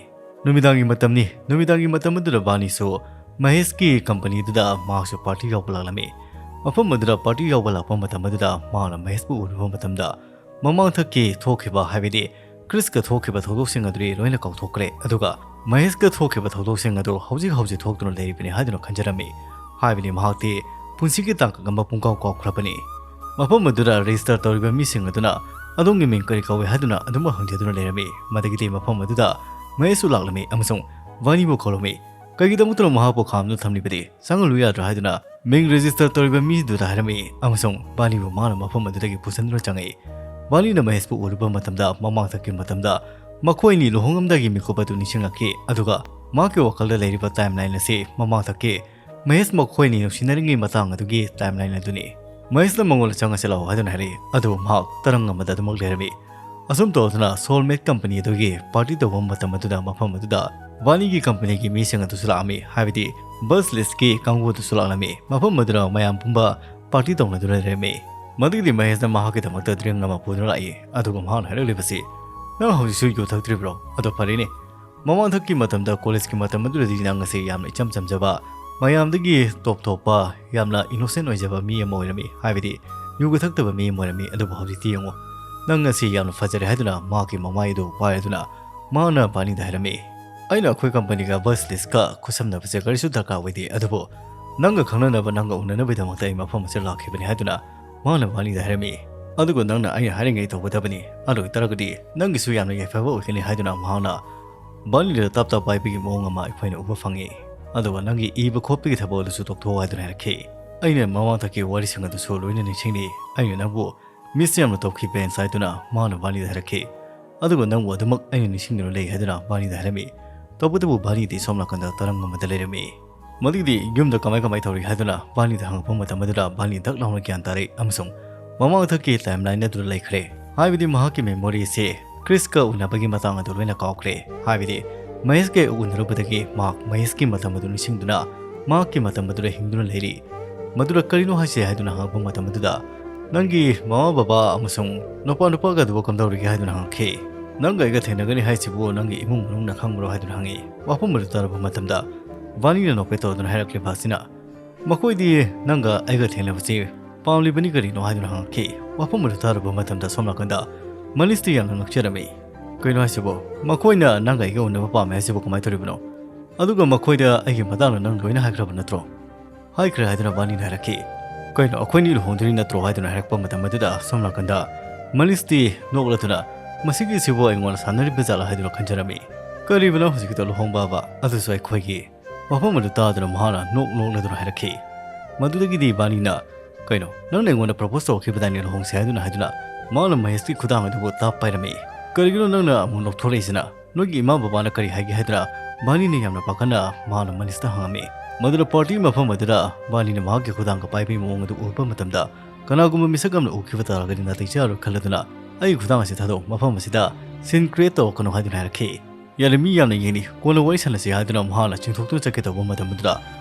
ꯅꯨꯃꯤꯗꯥꯡꯒꯤ ꯃꯇꯝꯅꯤ꯫ ꯅꯨꯃꯤꯗꯥꯡꯒꯤ ꯃꯇꯝ ꯑꯗꯨꯗ ꯕꯥꯅꯤꯁꯨ ꯃꯍꯦꯁꯀꯤ ꯀꯝꯄꯅꯤꯗꯨꯗ ꯃꯍꯥꯛꯁꯨ ꯄꯥꯔꯇꯤ ꯌꯥꯎꯕ ꯂꯥꯛꯂꯝꯃꯤ꯫ ꯃꯐꯝ ꯑꯗꯨꯗ ꯄꯥꯔꯇꯤ ꯌꯥꯎꯕ ꯂꯥꯛꯄ ꯃꯇꯝ ꯑꯗꯨꯗ ꯃꯍꯥꯛꯅ ꯃꯍꯦꯁꯄꯨ ꯎꯔꯨꯕ ꯃꯇꯝꯗ ꯃꯃꯥꯡꯊꯛꯀꯤ ꯊꯣꯛꯈꯤꯕ, ꯍꯥꯏꯕꯗꯤ ꯀ꯭ꯔꯤꯁꯀ ꯊꯣꯛꯈꯤꯕ ꯊꯧꯗꯣꯛꯁꯤꯡ ꯑꯗꯨꯗꯤ ꯂꯣꯏꯅ ꯀꯥꯎꯊꯣꯛꯈ꯭ꯔꯦ꯫ ꯑꯗꯨꯒ ꯃꯍꯦꯁꯀ ꯊꯣꯛꯈꯤꯕ ꯊꯧꯗꯣꯛꯁꯤꯡ ꯑꯗꯨ ꯍꯧꯖꯤꯛ ꯍꯧꯖꯤꯛ ꯊꯣꯛꯇꯨꯅ ꯂꯩꯔꯤꯕꯅꯤ ꯍꯥꯏꯗꯨꯅ ꯈꯟꯖꯔꯝꯃꯤ꯫ ꯍꯥꯏꯕꯗꯤ ꯃꯍꯥꯛꯇꯤ ꯄꯨꯟꯁꯤꯒꯤ ꯇꯥꯡꯀꯛ ꯑꯃ ꯄꯨꯡꯀꯥꯎ ꯀꯥꯎꯈ꯭ꯔꯕꯅꯤ꯫ ꯃꯐꯝ ꯑꯗꯨꯗ ꯔꯦꯖꯤꯁꯇꯔ ꯇꯧꯔꯤꯕ ꯃꯤꯁꯤꯡ ꯑꯗꯨꯅ ꯑꯗꯣꯝꯒꯤ ꯃꯤꯡ ꯀꯔꯤ ꯀꯧꯏ ꯍꯥꯏꯗꯨꯅ ꯑꯗꯨꯃꯛ ꯍꯪꯖꯗꯨꯅ ꯂꯩꯔꯝꯃꯤ꯫ ꯃꯗꯨꯒꯤꯗꯤ ꯃꯐꯝ ꯑꯗꯨꯗ ꯃꯍꯦꯁꯁꯨ ꯂꯥꯛꯂꯝꯃꯤ ꯑꯃꯁꯨꯡ ꯕꯥꯅꯤꯕꯨ ꯀꯧꯔꯝꯃꯤ꯫ ꯀꯩꯒꯤꯗꯃꯛꯇꯅꯣ ꯃꯍꯥꯛꯄꯨ ꯈꯥꯝꯗꯨꯅ ꯊꯝꯂꯤꯕꯗꯤ? ꯆꯪꯍꯜꯂꯨ ꯌꯥꯗ꯭ꯔꯥ ꯍꯥꯏꯗꯨꯅ ꯃꯤꯡ ꯔꯦꯖꯤꯁꯇꯔ ꯇꯧꯔꯤꯕ ꯃꯤꯗꯨꯗ ꯍꯥꯏꯔꯝꯃꯤ ꯑꯃꯁꯨꯡ ꯕꯥꯅꯤꯕꯨ ꯃꯍꯥꯛꯅ ꯃꯐꯝ ꯑꯗꯨꯗꯒꯤ ꯄꯨꯁꯤꯟꯗꯨꯅ ꯆꯪꯉꯛꯏ꯫ ꯕꯥꯅꯤꯅ ꯃꯍꯦꯁꯄꯨ ꯎꯔꯨꯕ ꯃꯇꯝꯗ ꯃꯃꯥꯡꯊꯛꯀꯤ ꯃꯇꯝꯗ ꯃꯈꯣꯏ ꯑꯅꯤ ꯂꯨꯍꯣꯡꯂꯝꯗꯥꯏꯒꯤ ꯃꯤꯀꯨꯞ ꯑꯗꯨ ꯅꯤꯡꯁꯤꯡꯂꯛꯈꯤ, ꯑꯗꯨꯒ ꯃꯍꯥꯛꯀꯤ ꯋꯥꯈꯜꯗ ꯂꯩꯔꯤꯕ ꯇꯥꯏꯝ ꯂꯥꯏꯟ ꯑꯁꯤ ꯃꯃꯥꯡꯊꯛꯀꯤ ꯃꯍꯦꯁ ꯃꯈꯣꯏ ꯑꯅꯤ ꯅꯨꯡꯁꯤꯅꯔꯤꯉꯩ ꯃꯇꯥꯡ ꯑꯗꯨꯒꯤ ꯇꯥꯏꯝ ꯂꯥꯏꯟ ꯑꯗꯨꯅꯤ꯫ ꯃꯍꯦꯁꯅ ꯃꯉꯣꯟꯗ ꯆꯪꯉꯁꯤ ꯂꯥꯛꯑꯣ ꯍꯥꯏꯗꯨꯅ ꯍꯥꯏꯔꯛꯏ, ꯑꯗꯨꯕꯨ ꯃꯍꯥꯛ ꯇꯔꯪ ꯑꯃꯗ ꯑꯗꯨꯃꯛ ꯂꯩꯔꯝꯃꯤ꯫ ꯑꯁꯨꯝ ꯇꯧꯗꯨꯅ ꯁꯣꯜꯃꯦꯠ ꯀꯝꯄꯅꯤ ꯑꯗꯨꯒꯤ ꯄꯥꯔꯇꯤ ꯇꯧꯕ ꯃꯇꯝ ꯑꯗꯨꯗ ꯃꯐꯝ ꯑꯗꯨꯗ ꯕꯥꯅꯤꯒꯤ ꯀꯝꯄꯅꯤꯒꯤ ꯃꯤꯁꯤꯡ ꯑꯗꯨꯁꯨ ꯂꯥꯛꯂꯝꯃꯤ, ꯍꯥꯏꯕꯗꯤ ꯕꯁ ꯂꯤꯁꯀꯤ ꯀꯥꯡꯕꯨ ꯑꯗꯨꯁꯨ ꯂꯥꯛꯂꯝꯃꯤ꯫ ꯃꯐꯝ ꯑꯗꯨꯗ ꯃꯌꯥꯝ ꯄꯨꯝꯕ ꯄꯥꯔꯇꯤ ꯇꯧꯅꯗꯨꯅ ꯂꯩꯔꯝꯃꯤ꯫ ꯃꯗꯨꯒꯤꯗꯤ ꯃꯍꯦꯁꯅ ꯃꯍꯥꯛꯀꯤꯗꯃꯛꯇ ꯗ꯭ꯔꯤꯡ ꯑꯃ ꯄꯨꯗꯨꯅ ꯂꯥꯛꯏ, ꯑꯗꯨꯒ ꯃꯍꯥꯛꯅ ꯍꯥꯏꯔꯛꯂꯤꯕꯁꯤ, "ꯅꯪ ꯍꯧꯖꯤꯛꯁꯨ ꯌꯨ ꯊꯛꯇ꯭ꯔꯤꯕ꯭ꯔꯣ? ꯑꯗꯣ ꯐꯔꯦꯅꯦ, ꯃꯃꯥꯡꯊꯛꯀꯤ ꯃꯇꯝꯗ, ꯀꯣꯂꯦꯖꯀꯤ ꯃꯇꯝ ꯑꯗꯨꯗꯗꯤ ꯅꯪ ꯑꯁꯤ ꯌꯥꯝꯅ ꯏꯆꯝ ꯆꯝꯖꯕ, ꯃꯌꯥꯝꯗꯒꯤ ꯇꯣꯞ ꯇꯣꯞꯄ, ꯌꯥꯝꯅ ꯏꯅꯣꯁꯦꯟ ꯑꯣꯏꯖꯕ ꯃꯤ ꯑꯃ ꯑꯣꯏꯔꯝꯃꯤ, ꯍꯥꯏꯕꯗꯤ ꯌꯨꯒ ꯊꯛꯇꯕ ꯃꯤ ꯑꯃ ꯑꯣꯏꯔꯝꯃꯤ꯫ ꯑꯗꯨꯕꯨ ꯍꯧꯖꯤꯛꯇꯤ ꯌꯦꯡꯉꯨ, ꯅꯪ ꯑꯁꯤ ꯌꯥꯝꯅ ꯐꯖꯔꯦ" ꯍꯥꯏꯗꯨꯅ ꯃꯍꯥꯛꯀꯤ ꯃꯃꯥꯏ ꯑꯗꯨ ꯄꯥꯏꯔꯗꯨꯅ ꯃꯍꯥꯛꯅ ꯕꯥꯅꯤꯗ ꯍꯥꯏꯔꯝꯃꯤ, "ꯑꯩꯅ ꯑꯩꯈꯣꯏ ꯀꯝꯄꯅꯤꯒ ꯕꯁ ꯂꯤꯁꯀ ꯈꯨꯠꯁꯝꯅꯕꯁꯦ ꯀꯔꯤꯁꯨ ꯗꯔꯀꯥꯔ ꯑꯣꯏꯗꯦ, ꯑꯗꯨꯕꯨ ꯅꯪꯒ ꯈꯪꯅꯅꯕ, ꯅꯪꯒ ꯎꯅꯅꯕꯒꯤꯗꯃꯛꯇ ꯑꯩ ꯃꯐꯝ ꯑꯁꯤꯗ ꯂꯥꯛꯈꯤꯕꯅꯤ" ꯍꯥꯏꯗꯨꯅ ꯃꯍꯥꯛꯅ ꯕꯥꯅꯤꯗ ꯍꯥꯏꯔꯝꯃꯤ꯫ "ꯑꯗꯨꯒ ꯅꯪꯅ ꯑꯩꯅ ꯍꯥꯏꯔꯤꯉꯩ ꯇꯧꯒꯗꯕꯅꯤ, ꯑꯗꯨ ꯑꯣꯏꯇꯥꯔꯒꯗꯤ ꯅꯪꯒꯤꯁꯨ ꯌꯥꯝꯅ ꯌꯥꯏꯐꯕ ꯑꯣꯏꯒꯅꯤ" ꯍꯥꯏꯗꯨꯅ ꯃꯍꯥꯛꯅ ꯕꯥꯅꯤꯗ ꯇꯞ ꯇꯞ ꯄꯥꯏꯕꯒꯤ ꯃꯑꯣꯡ ꯑꯃ ꯑꯩꯈꯣꯏꯅ ꯎꯕ ꯐꯪꯉꯤ꯫ ꯑꯗꯨꯒ ꯅꯪꯒꯤ ꯏꯕ ꯈꯣꯠꯄꯒꯤ ꯊꯕꯛ ꯑꯗꯨꯁꯨ ꯇꯣꯛꯊꯣꯛꯑꯣ ꯍꯥꯏꯗꯨꯅ ꯍꯥꯏꯔꯛꯈꯤ꯫ ꯑꯩꯅ ꯃꯃꯥꯡꯊꯛꯀꯤ ꯋꯥꯔꯤꯁꯤꯡ ꯑꯗꯨꯁꯨ ꯂꯣꯏꯅ ꯅꯤꯡꯁꯤꯡꯂꯤ꯫ ꯑꯩꯅ ꯅꯪꯕꯨ ꯃꯤꯁ ꯌꯥꯝꯅ ꯇꯧꯈꯤ, ꯕꯦꯟꯁ ꯍꯥꯏꯗꯨꯅ ꯃꯥꯅ ꯕꯥꯅꯤꯗ ꯍꯥꯏꯔꯛꯈꯤ꯫ ꯑꯗꯨꯒ ꯅꯪꯕꯨ ꯑꯗꯨꯃꯛ ꯑꯩꯅ ꯅꯤꯡꯁꯤꯡꯗꯨꯅ ꯂꯩ ꯍꯥꯏꯗꯨꯅ ꯕꯥꯅꯤꯗ ꯍꯥꯏꯔꯝꯃꯤ꯫ ꯇꯧꯕꯇꯕꯨ ꯕꯥꯅꯤꯗꯤ ꯁꯣꯝ ꯅꯥꯀꯟꯗ ꯇꯔꯪ ꯑꯃꯗ ꯂꯩꯔꯝꯃꯤ꯫ ꯃꯗꯨꯒꯤꯗꯤ ꯌꯨꯝꯗ ꯀꯃꯥꯏ ꯀꯃꯥꯏ ꯇꯧꯔꯤ ꯍꯥꯏꯗꯨꯅ ꯕꯥꯅꯤꯗ ꯍꯪꯉꯛꯄ ꯃꯇꯝ ꯑꯗꯨꯗ ꯕꯥꯅꯤ ꯗꯛ ꯂꯥꯎꯅ ꯒ꯭ꯌꯥꯟ ꯇꯥꯔꯦ ꯑꯃꯁꯨꯡ ꯃꯃꯥꯡꯊꯛꯀꯤ ꯇꯥꯏꯝꯂꯥꯏꯟ ꯑꯗꯨꯗ ꯂꯩꯈ꯭ꯔꯦ꯫ ꯍꯥꯏꯕꯗꯤ ꯃꯍꯥꯛꯀꯤ ꯃꯦꯃꯣꯔꯤ ꯑꯁꯤ ꯀ꯭ꯔꯤꯁꯀ ꯎꯅꯕꯒꯤ ꯃꯇꯥꯡ ꯑꯗꯨ ꯂꯣꯏꯅ ꯀꯥꯎꯈ꯭ꯔꯦ꯫ ꯍꯥꯏꯕꯗꯤ ꯃꯍꯦꯁꯀ ꯎꯅꯔꯨꯕꯗꯒꯤ ꯃꯍꯥꯛ ꯃꯍꯦꯁꯀꯤ ꯃꯇꯝ ꯑꯗꯨ ꯅꯤꯡꯁꯤꯡꯗꯨꯅ ꯃꯍꯥꯛꯀꯤ ꯃꯇꯝ ꯑꯗꯨꯗ ꯍꯤꯡꯗꯨꯅ ꯂꯩꯔꯤ꯫ ꯃꯗꯨꯗ ꯀꯔꯤꯅꯣ ꯍꯥꯏꯁꯦ ꯍꯥꯏꯗꯨꯅ ꯍꯪꯉꯛꯄ ꯃꯇꯝ ꯑꯗꯨꯗ, "ꯅꯪꯒꯤ ꯃꯃꯥ ꯕꯕꯥ ꯑꯃꯁꯨꯡ ꯅꯨꯄꯥ ꯅꯨꯄꯥꯒ ꯑꯗꯨꯕꯨ ꯀꯝꯗꯧꯔꯤꯒꯦ?" ꯍꯥꯏꯗꯨꯅ ꯍꯪꯉꯛꯈꯤ꯫ "ꯅꯪꯒ ꯑꯩꯒ ꯊꯦꯡꯅꯒꯅꯤ ꯍꯥꯏꯁꯤꯕꯨ ꯅꯪꯒꯤ ꯏꯃꯨꯡ ꯃꯅꯨꯡꯅ ꯈꯪꯕ꯭ꯔꯣ?" ꯍꯥꯏꯗꯨꯅ ꯍꯪꯉꯤ꯫ ꯋꯥꯐꯝ ꯑꯗꯨ ꯇꯥꯔꯕ ꯃꯇꯝꯗ ꯕꯥꯅꯤꯅ ꯅꯣꯛꯐꯦꯠ ꯇꯧꯗꯨꯅ ꯍꯥꯏꯔꯛꯂꯤꯕ ꯑꯁꯤꯅ, "ꯃꯈꯣꯏꯗꯤ ꯅꯪꯒ ꯑꯩꯒ ꯊꯦꯡꯅꯕꯁꯤ ꯄꯥꯝꯂꯤꯕꯅꯤ ꯀꯔꯤꯅꯣ?" ꯍꯥꯏꯗꯨꯅ ꯍꯪꯉꯛꯈꯤ꯫ ꯋꯥꯐꯝ ꯑꯗꯨ ꯇꯥꯔꯨꯕ ꯃꯇꯝꯗ ꯁꯣꯝ ꯅꯥꯀꯟꯗ ꯃꯅꯤꯁꯇꯤ ꯌꯥꯝꯅ ꯉꯛꯆꯔꯝꯃꯤ꯫ "ꯀꯩꯅꯣ ꯍꯥꯏꯁꯤꯕꯣ? ꯃꯈꯣꯏꯅ ꯅꯪꯒ ꯑꯩꯒ ꯎꯅꯕ ꯄꯥꯝꯃꯦ ꯍꯥꯏꯁꯤꯕꯨ ꯀꯃꯥꯏꯅ ꯇꯧꯔꯤꯕꯅꯣ? ꯑꯗꯨꯒ ꯃꯈꯣꯏꯗ ꯑꯩꯒꯤ ꯃꯇꯥꯡꯗ ꯅꯪ ꯂꯣꯏꯅ ꯍꯥꯏꯈ꯭ꯔꯕ ꯅꯠꯇ꯭ꯔꯣ?" "ꯍꯥꯏꯈ꯭ꯔꯦ" ꯍꯥꯏꯗꯨꯅ ꯕꯥꯅꯤꯅ ꯍꯥꯏꯔꯛꯈꯤ꯫ "ꯀꯩꯅꯣ, ꯑꯩꯈꯣꯏꯅꯤ ꯂꯨꯍꯣꯡꯗꯣꯏꯅꯤ ꯅꯠꯇ꯭ꯔꯣ?" ꯍꯥꯏꯗꯨꯅ ꯍꯥꯏꯔꯛꯄ ꯃꯇꯝ ꯑꯗꯨꯗ ꯁꯣꯝ ꯅꯥꯀꯟꯗ ꯃꯅꯤꯁꯇꯤ ꯅꯣꯛꯂꯗꯨꯅ, "ꯃꯁꯤꯒꯤꯁꯤꯕꯨ ꯑꯩꯉꯣꯟꯗ ꯁꯥꯟꯅꯔꯤꯕ ꯖꯥꯠꯂꯥ?" ꯍꯥꯏꯗꯨꯅ ꯈꯟꯖꯔꯝꯃꯤ꯫ "ꯀꯔꯤꯕꯅꯣ ꯍꯧꯖꯤꯛꯀꯤꯗꯣ, ꯂꯨꯍꯣꯡꯕꯕ? ꯑꯗꯨꯁꯨ ꯑꯩꯈꯣꯏꯒꯤ?" ꯋꯥꯐꯝ ꯑꯗꯨ ꯇꯥꯗꯨꯅ ꯃꯍꯥꯛꯅ ꯅꯣꯛ ꯅꯣꯛꯂꯗꯨꯅ ꯍꯥꯏꯔꯛꯈꯤ꯫ ꯃꯗꯨꯗꯒꯤꯗꯤ ꯕꯥꯅꯤꯅ, "ꯀꯩꯅꯣ, ꯅꯪꯅ ꯑꯩꯉꯣꯟꯗ ꯄ꯭ꯔꯄꯣꯁ ꯇꯧꯔꯛꯈꯤꯕꯗꯥꯏꯅꯦ ꯂꯨꯍꯣꯡꯁꯦ ꯍꯥꯏꯗꯨꯅ?" ꯍꯥꯏꯗꯨꯅ ꯃꯍꯥꯛꯅ ꯃꯍꯦꯁꯀꯤ ꯈꯨꯗꯥꯡ ꯑꯗꯨꯕꯨ ꯇꯥꯞ ꯄꯥꯏꯔꯝꯃꯤ꯫ "ꯀꯔꯤꯒꯤꯅꯣ ꯅꯪꯅ ꯑꯃꯨꯛ ꯅꯣꯛꯊꯣꯔꯛꯏꯁꯤꯅ? ꯅꯣꯏꯒꯤ ꯏꯃꯥ ꯕꯕꯥꯅ ꯀꯔꯤ ꯍꯥꯏꯒꯦ?" ꯍꯥꯏꯗꯨꯅ ꯕꯥꯅꯤꯅ ꯌꯥꯝꯅ ꯄꯥꯈꯠꯅ ꯃꯍꯥꯛꯅ ꯃꯅꯤꯁꯇ ꯍꯪꯉꯝꯃꯤ꯫ ꯃꯗꯨꯗ ꯄꯥꯔꯇꯤ ꯃꯐꯝ ꯑꯗꯨꯗ ꯕꯥꯅꯤꯅ ꯃꯍꯥꯛꯀꯤ ꯈꯨꯗꯥꯡꯒ ꯄꯥꯏꯕꯒꯤ ꯃꯑꯣꯡ ꯑꯗꯨ ꯎꯔꯨꯕ ꯃꯇꯝꯗ, ꯀꯅꯥꯒꯨꯝꯕ ꯃꯤꯁꯛ ꯑꯃꯅ ꯎꯈꯤꯕ ꯇꯥꯔꯒꯗꯤ ꯅꯥꯇꯩ ꯆꯥꯔꯣꯏ ꯈꯜꯂꯗꯨꯅ, "ꯑꯩꯒꯤ ꯈꯨꯗꯥꯡ ꯑꯁꯤ ꯊꯥꯗꯣꯛꯎ, ꯃꯐꯝ ꯑꯁꯤꯗ ꯁꯤꯟ ꯀ꯭ꯔꯤꯌꯦꯠ ꯇꯧꯔꯛꯀꯅꯨ" ꯍꯥꯏꯗꯨꯅ ꯍꯥꯏꯔꯛꯈꯤ꯫ "ꯌꯥꯔꯦ, ꯃꯤ ꯌꯥꯝꯅ ꯌꯦꯡꯂꯤ, ꯀꯣꯟꯅ ꯋꯥꯔꯤ ꯁꯥꯟꯅꯁꯤ" ꯍꯥꯏꯗꯨꯅ ꯃꯍꯥꯛꯅ ꯆꯤꯡꯊꯣꯛꯇꯨꯅ ꯆꯠꯀꯦ ꯇꯧꯕ ꯃꯇꯝ ꯑꯗꯨꯗ,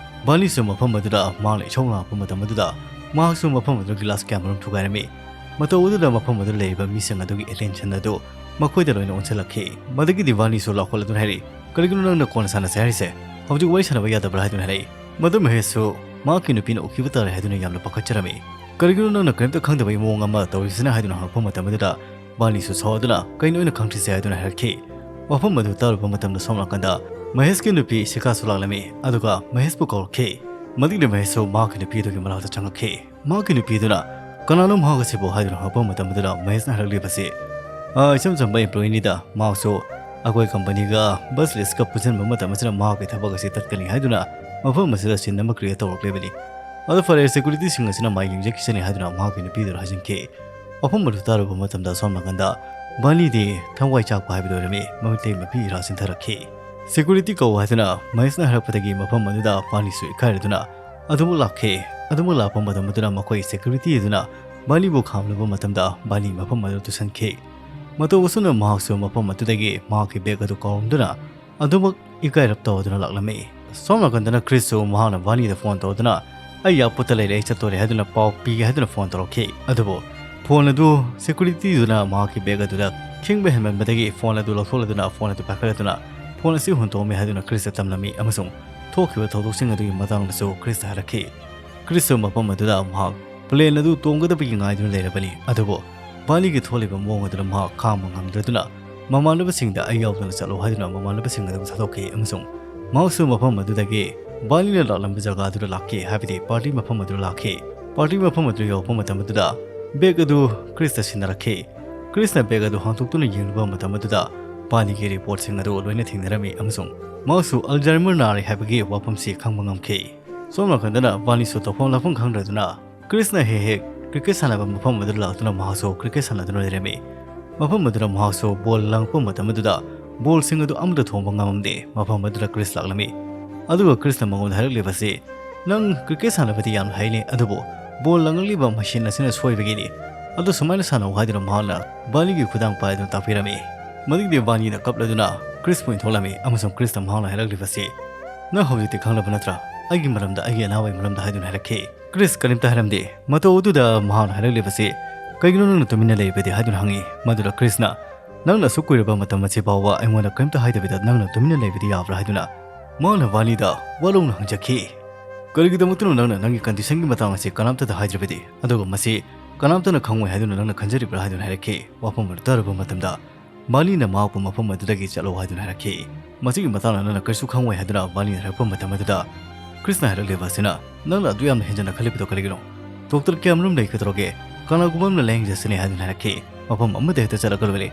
ꯕꯥꯅꯤꯁꯨ ꯃꯐꯝ ꯑꯗꯨꯗ ꯃꯍꯥꯛꯅ ꯏꯁꯧ ꯂꯥꯡꯉꯛꯄ ꯃꯇꯝ ꯑꯗꯨꯗ, ꯃꯍꯥꯛꯁꯨ ꯃꯐꯝ ꯑꯗꯨꯗ ꯒꯤꯂꯥꯁ ꯀꯌꯥꯃꯔꯨꯝ ꯊꯨꯒꯥꯏꯔꯝꯃꯤ꯫ ꯃꯇꯧ ꯑꯗꯨꯗ ꯃꯐꯝ ꯑꯗꯨꯗ ꯂꯩꯔꯤꯕ ꯃꯤꯁꯤꯡ ꯑꯗꯨꯒꯤ ꯑꯦꯇꯦꯟꯁꯟ ꯑꯗꯨ ꯃꯈꯣꯏꯗ ꯂꯣꯏꯅ ꯑꯣꯟꯁꯤꯜꯂꯛꯈꯤ꯫ ꯃꯗꯨꯒꯤꯗꯤ ꯕꯥꯅꯤꯁꯨ ꯂꯥꯎꯈꯠꯂꯗꯨꯅ ꯍꯥꯏꯔꯛꯏ, "ꯀꯔꯤꯒꯤꯅꯣ ꯅꯪꯅ ꯀꯣꯟꯅ ꯁꯥꯟꯅꯁꯦ ꯍꯥꯏꯔꯤꯁꯦ? ꯍꯧꯖꯤꯛ ꯋꯥꯔꯤ ꯁꯥꯟꯅꯕ ꯌꯥꯗꯕ꯭ꯔꯥ?" ꯍꯥꯏꯗꯨꯅ ꯍꯥꯏꯔꯛꯏ꯫ ꯃꯗꯨ ꯃꯍꯦꯁꯁꯨ ꯃꯍꯥꯛꯀꯤ ꯅꯨꯄꯤꯅ ꯎꯈꯤꯕ ꯇꯥꯔꯦ ꯍꯥꯏꯗꯨꯅ ꯌꯥꯝꯅ ꯄꯥꯈꯠꯆꯔꯝꯃꯤ꯫ "ꯀꯔꯤꯒꯤꯅꯣ ꯅꯪꯅ ꯀꯔꯤꯝꯇ ꯈꯪꯗꯕꯒꯤ ꯃꯑꯣꯡ ꯑꯃ ꯇꯧꯔꯤꯁꯤꯅ?" ꯍꯥꯏꯗꯨꯅ ꯍꯪꯉꯛꯄ ꯃꯇꯝ ꯑꯗꯨꯗ ꯕꯥꯅꯤꯁꯨ ꯁꯥꯎꯗꯨꯅ, "ꯀꯩꯅꯣ ꯑꯩꯅ ꯈꯪꯗ꯭ꯔꯤꯁꯦ?" ꯍꯥꯏꯗꯨꯅ ꯍꯥꯏꯔꯛꯈꯤ꯫ ꯋꯥꯐꯝ ꯑꯗꯨ ꯇꯥꯔꯨꯕ ꯃꯇꯝꯗ ꯁꯣꯝ ꯅꯥꯀꯟꯗ ꯃꯍꯦꯁꯀꯤ ꯅꯨꯄꯤ ꯁꯤꯈꯥꯁꯨ ꯂꯥꯛꯂꯝꯃꯤ, ꯑꯗꯨꯒ ꯃꯍꯦꯁꯄꯨ ꯀꯧꯔꯛꯈꯤ꯫ ꯃꯗꯨꯒꯤ ꯃꯍꯦꯁꯁꯨ ꯃꯍꯥꯛꯀꯤ ꯅꯨꯄꯤ ꯑꯗꯨꯒꯤ ꯃꯅꯥꯛꯇ ꯆꯪꯉꯛꯈꯤ꯫ ꯃꯍꯥꯛꯀꯤ ꯅꯨꯄꯤ ꯑꯗꯨꯅ, "ꯀꯅꯥꯅꯣ ꯃꯍꯥꯛ ꯑꯁꯤꯕꯨ?" ꯍꯥꯏꯗꯨꯅ ꯍꯪꯉꯛꯄ ꯃꯇꯝ ꯑꯗꯨꯗ ꯃꯍꯦꯁꯅ ꯍꯥꯏꯔꯛꯂꯤꯕꯁꯤ, "ꯑ, ꯏꯆꯝ ꯆꯝꯕ employeeꯅꯤꯗ, ꯃꯍꯥꯛꯁꯨ ꯑꯩꯈꯣꯏ companyꯒ bus leaseꯀ ꯄꯨꯟꯁꯤꯟꯕ ꯃꯇꯝ ꯑꯁꯤꯗ ꯃꯍꯥꯛꯀꯤ ꯊꯕꯛ ꯑꯁꯤ ꯇꯠꯀꯅꯤ ꯍꯥꯏꯗꯨꯅ ꯃꯐꯝ ꯑꯁꯤꯗ scene ꯑꯃ create ꯇꯧꯔꯛꯂꯤꯕꯅꯤ꯫ ꯑꯗꯨ ꯐꯔꯦ, securityꯁꯤꯡ ꯑꯁꯤꯅ ꯃꯥ ꯌꯦꯡꯖꯈꯤꯁꯅꯤ" ꯍꯥꯏꯗꯨꯅ ꯃꯍꯥꯛꯀꯤ ꯅꯨꯄꯤ ꯑꯗꯨꯗ ꯍꯥꯏꯖꯤꯟꯈꯤ꯫ ꯋꯥꯐꯝ ꯑꯗꯨ ꯇꯥꯔꯨꯕ ꯃꯇꯝꯗ ꯁꯣꯝ ꯅꯥꯀꯟꯗ ꯕꯥꯔꯅꯤꯗꯤ ꯊꯋꯥꯏ ꯆꯥꯛꯄ ꯍꯥꯏꯕꯗꯨ ꯑꯣꯏꯔꯝꯃꯤ꯫ ꯃꯃꯤꯠꯇꯒꯤ ꯃꯄꯤ ꯏꯔꯥ ꯆꯤꯟꯊꯔꯛꯈꯤ꯫ Security ꯀꯧ ꯍꯥꯏꯗꯨꯅ ꯃꯍꯦꯁꯅ ꯍꯥꯏꯔꯛꯄꯗꯒꯤ ꯃꯐꯝ ꯑꯗꯨꯗ ꯕꯥꯔꯅꯤꯁꯨ ꯏꯀꯥꯏꯔꯗꯨꯅ ꯑꯗꯨꯃꯛ ꯂꯥꯛꯈꯤ꯫ ꯑꯗꯨꯃꯛ ꯂꯥꯛꯄ ꯃꯇꯝ ꯑꯗꯨꯗ ꯃꯈꯣꯏ security ꯑꯗꯨꯅ ꯕꯥꯔꯅꯤꯕꯨ ꯈꯥꯝꯂꯕ ꯃꯇꯝꯗ ꯕꯥꯔꯅꯤ ꯃꯐꯝ ꯑꯗꯨ ꯇꯨꯁꯟꯈꯤ꯫ ꯃꯇꯧ ꯑꯁꯨꯝꯅ ꯃꯍꯥꯛꯁꯨ ꯃꯐꯝ ꯑꯗꯨꯗꯒꯤ ꯃꯍꯥꯛꯀꯤ bag ꯑꯗꯨ ꯀꯥꯎꯔꯝꯗꯨꯅ ꯑꯗꯨꯃꯛ ꯏꯀꯥꯏꯔꯞ ꯇꯧꯗꯨꯅ ꯂꯥꯛꯂꯝꯃꯤ꯫ ꯁꯣꯝ ꯅꯥꯀꯟꯗꯅ ꯀ꯭ꯔꯤꯁꯁꯨ ꯃꯍꯥꯛꯅ ꯕꯥꯔꯅꯤꯗ phone ꯇꯧꯗꯨꯅ, "ꯑꯩ airportꯇ ꯂꯩꯔꯦ, ꯑꯩ ꯆꯠꯇꯣꯔꯦ" ꯍꯥꯏꯗꯨꯅ ꯄꯥꯎ ꯄꯤꯒꯦ ꯍꯥꯏꯗꯨꯅ phone ꯇꯧꯔꯛꯈꯤ꯫ ꯑꯗꯨꯕꯨ phone ꯑꯗꯨ securityꯗꯨꯅ ꯃꯍꯥꯛꯀꯤ bag ꯑꯗꯨꯗ ꯈꯤꯡꯕ ꯍꯦꯟꯃꯟꯕꯗꯒꯤ phone ꯑꯗꯨ ꯂꯧꯊꯣꯛꯂꯗꯨꯅ phone ꯑꯗꯨ ꯄꯥꯏꯈꯠꯂꯗꯨꯅ phone ꯑꯁꯤ ꯍꯨꯟꯗꯣꯛꯂꯝꯃꯤ ꯍꯥꯏꯗꯨꯅ ꯀ꯭ꯔꯤꯁꯇ ꯇꯝꯂꯝꯃꯤ ꯑꯃꯁꯨꯡ ꯊꯣꯛꯈꯤꯕ ꯊꯧꯗꯣꯛꯁꯤꯡ ꯑꯗꯨꯒꯤ ꯃꯇꯥꯡꯗꯁꯨ ꯀ꯭ꯔꯤꯁꯇ ꯍꯥꯏꯔꯛꯈꯤ꯫ ꯀ꯭ꯔꯤꯁꯁꯨ ꯃꯐꯝ ꯑꯗꯨꯗ ꯃꯍꯥꯛ plane ꯑꯗꯨ ꯇꯣꯡꯒꯗꯕꯒꯤ ꯉꯥꯏꯗꯨꯅ ꯂꯩꯔꯕꯅꯤ, ꯑꯗꯨꯕꯨ ꯕꯥꯔꯅꯤꯒꯤ ꯊꯣꯛꯂꯤꯕ ꯃꯑꯣꯡ ꯑꯗꯨꯅ ꯃꯍꯥꯛ ꯈꯥꯡꯕ ꯉꯝꯗ꯭ꯔꯗꯨꯅ ꯃꯃꯥꯟꯅꯕꯁꯤꯡꯗ "ꯑꯩ ꯌꯥꯎꯗꯅ ꯆꯠꯂꯣ" ꯍꯥꯏꯗꯨꯅ ꯃꯃꯥꯟꯅꯕꯁꯤꯡ ꯑꯗꯨꯕꯨ ꯊꯥꯗꯣꯛꯈꯤ ꯑꯃꯁꯨꯡ ꯃꯍꯥꯛꯁꯨ ꯃꯐꯝ ꯑꯗꯨꯗꯒꯤ ꯕꯥꯔꯅꯤꯅ ꯂꯥꯛꯂꯝꯕ ꯖꯒꯥ ꯑꯗꯨꯗ ꯂꯥꯛꯈꯤ, ꯍꯥꯏꯕꯗꯤ party ꯃꯐꯝ ꯑꯗꯨꯗ ꯂꯥꯛꯈꯤ꯫ Party ꯃꯐꯝ ꯑꯗꯨ ꯌꯧꯔꯛꯄ ꯃꯇꯝ ꯑꯗꯨꯗ bag ꯑꯗꯨ ꯀ꯭ꯔꯤꯁꯇ ꯁꯤꯟꯅꯔꯛꯈꯤ꯫ ꯀ꯭ꯔꯤꯁꯅ bag ꯑꯗꯨ ꯍꯥꯡꯗꯣꯛꯇꯨꯅ ꯌꯦꯡꯂꯨꯕ ꯃꯇꯝ ꯑꯗꯨꯗ ꯕꯥꯔꯅꯤꯒꯤ reportꯁꯤꯡ ꯑꯗꯨ ꯂꯣꯏꯅ ꯊꯦꯡꯅꯔꯝꯃꯤ ꯑꯃꯁꯨꯡ ꯃꯍꯥꯛꯁꯨ Alzheimer ꯅꯥꯔꯦ ꯍꯥꯏꯕꯒꯤ ꯋꯥꯐꯝꯁꯤ ꯈꯪꯕ ꯉꯝꯈꯤ꯫ ꯁꯣꯝ ꯅꯥꯀꯟꯗꯅ ꯕꯥꯔꯅꯤꯁꯨ ꯇꯧꯐꯝ ꯂꯥꯛꯐꯝ ꯈꯪꯗ꯭ꯔꯗꯨꯅ ꯀ꯭ꯔꯤꯁꯅ ꯍꯦꯛ ꯍꯦꯛ cricket ꯁꯥꯟꯅꯕ ꯃꯐꯝ ꯑꯗꯨꯗ ꯂꯥꯛꯇꯨꯅ ꯃꯍꯥꯛꯁꯨ cricket ꯁꯥꯟꯅꯗꯨꯅ ꯂꯩꯔꯝꯃꯤ꯫ ꯃꯐꯝ ꯑꯗꯨꯗ ꯃꯍꯥꯛꯁꯨ ball ꯂꯪꯉꯛꯄ ꯃꯇꯝ ꯑꯗꯨꯗ ballꯁꯤꯡ ꯑꯗꯨ ꯑꯃꯠꯇ ꯊꯣꯡꯕ ꯉꯝꯂꯝꯗꯦ꯫ ꯃꯐꯝ ꯑꯗꯨꯗ ꯀ꯭ꯔꯤꯁ ꯂꯥꯛꯂꯝꯃꯤ꯫ ꯑꯗꯨꯒ ꯀ꯭ꯔꯤꯁꯅ ꯃꯉꯣꯟꯗ ꯍꯥꯏꯔꯛꯂꯤꯕꯁꯤ, "ꯅꯪ cricket ꯁꯥꯟꯅꯕꯗꯤ ꯌꯥꯝꯅ ꯍꯩꯅꯦ, ꯑꯗꯨꯕꯨ ball ꯂꯪꯉꯛꯂꯤꯕ machine ꯑꯁꯤꯅ ꯁꯣꯏꯕꯒꯤꯅꯤ꯫ ꯑꯗꯨ ꯁꯨꯃꯥꯏꯅ ꯁꯥꯟꯅꯧ" ꯍꯥꯏꯗꯨꯅ ꯃꯍꯥꯛꯅ ꯕꯥꯔꯅꯤꯒꯤ ꯈꯨꯗꯥꯡ ꯄꯥꯏꯗꯨꯅ ꯇꯥꯛꯄꯤꯔꯝꯃꯤ꯫ ꯃꯗꯨꯒꯤꯗꯤ ꯕꯥꯔꯅꯤꯅ ꯀꯞꯂꯗꯨꯅ ꯀ꯭ꯔꯤꯁꯄꯨ ꯏꯟꯊꯣꯛꯂꯝꯃꯤ ꯑꯃꯁꯨꯡ ꯀ꯭ꯔꯤꯁꯅ ꯃꯍꯥꯛꯅ ꯍꯥꯏꯔꯛꯂꯤꯕꯁꯤ, "ꯅꯪ ꯍꯧꯖꯤꯛꯇꯤ ꯈꯪꯂꯕ ꯅꯠꯇ꯭ꯔꯥ? ꯑꯩꯒꯤ ꯃꯔꯝꯗ, ꯑꯩꯒꯤ ꯑꯅꯥꯕꯒꯤ ꯃꯔꯝꯗ" ꯍꯥꯏꯗꯨꯅ ꯍꯥꯏꯔꯛꯈꯤ꯫ ꯀ꯭ꯔꯤꯁ ꯀꯔꯤꯝꯇ ꯍꯥꯏꯔꯝꯗꯦ꯫ ꯃꯇꯧ ꯑꯗꯨꯗ ꯃꯍꯥꯛꯅ ꯍꯥꯏꯔꯛꯂꯤꯕꯁꯤ, "ꯀꯩꯒꯤꯅꯣ ꯅꯪꯅ ꯇꯨꯃꯤꯟꯅ ꯂꯩꯔꯤꯕꯗꯤ?" ꯍꯥꯏꯗꯨꯅ ꯍꯪꯉꯤ꯫ ꯃꯗꯨꯗ ꯀ꯭ꯔꯤꯁꯅ, "ꯅꯪꯅ ꯑꯁꯨꯛ ꯀꯨꯏꯔꯕ ꯃꯇꯝ ꯑꯁꯤ ꯐꯥꯎꯕ ꯑꯩꯉꯣꯟꯗ ꯀꯔꯤꯝꯇ ꯍꯥꯏꯗꯕꯤꯗ ꯅꯪꯅ ꯇꯨꯃꯤꯟꯅ ꯂꯩꯕꯗꯤ ꯌꯥꯕ꯭ꯔꯥ?" ꯍꯥꯏꯗꯨꯅ ꯃꯍꯥꯛꯅ ꯕꯥꯔꯅꯤꯗ ꯋꯥꯔꯧꯅ ꯍꯪꯖꯈꯤ꯫ "ꯀꯔꯤꯒꯤꯗꯃꯛꯇꯅꯣ ꯅꯪꯅ ꯅꯪꯒꯤ conditionꯒꯤ ꯃꯇꯥꯡ ꯑꯁꯤ ꯀꯅꯥꯝꯇꯗ ꯍꯥꯏꯗ꯭ꯔꯤꯕꯗꯤ? ꯑꯗꯨꯒ ꯃꯁꯤ ꯀꯅꯥꯝꯇꯅ ꯈꯪꯉꯣꯏ ꯍꯥꯏꯗꯨꯅ ꯅꯪꯅ ꯈꯟꯖꯔꯤꯕ꯭ꯔꯥ?" ꯍꯥꯏꯗꯨꯅ ꯍꯥꯏꯔꯛꯈꯤ꯫ ꯋꯥꯐꯝ ꯑꯗꯨ ꯇꯥꯔꯨꯕ ꯃꯇꯝꯗ ꯕꯥꯔꯅꯤꯅ ꯃꯍꯥꯛꯄꯨ ꯃꯐꯝ ꯑꯗꯨꯗꯒꯤ ꯆꯠꯂꯣ ꯍꯥꯏꯗꯨꯅ ꯍꯥꯏꯔꯛꯈꯤ꯫ ꯃꯁꯤꯒꯤ ꯃꯇꯥꯡꯗ ꯅꯪꯅ ꯀꯔꯤꯁꯨ ꯈꯪꯉꯣꯏ ꯍꯥꯏꯗꯨꯅ ꯕꯥꯔꯅꯤꯅ ꯍꯥꯏꯔꯛꯄ ꯃꯇꯝ ꯑꯗꯨꯗ ꯀ꯭ꯔꯤꯁꯅ ꯍꯥꯏꯔꯛꯂꯤꯕ ꯑꯁꯤꯅ, "ꯅꯪꯅ ꯑꯗꯨ ꯌꯥꯝꯅ ꯍꯦꯟꯖꯟꯅ ꯈꯜꯂꯤꯕꯗꯣ ꯀꯔꯤꯒꯤꯅꯣ? ꯗꯣꯛꯇꯔ ꯀꯌꯥꯃꯔꯨꯝ ꯂꯩꯒꯗꯧꯔꯒꯦ? ꯀꯅꯥꯒꯨꯝꯕ ꯑꯃꯅ ꯂꯥꯌꯦꯡꯖꯁꯅꯤ ꯍꯥꯏꯗꯨꯅ ꯍꯥꯏꯔꯛꯈꯤ꯫ ꯃꯐꯝ ꯑꯃꯗ ꯍꯦꯛꯇ ꯆꯠꯂꯒ ꯂꯣꯏꯔꯦ꯫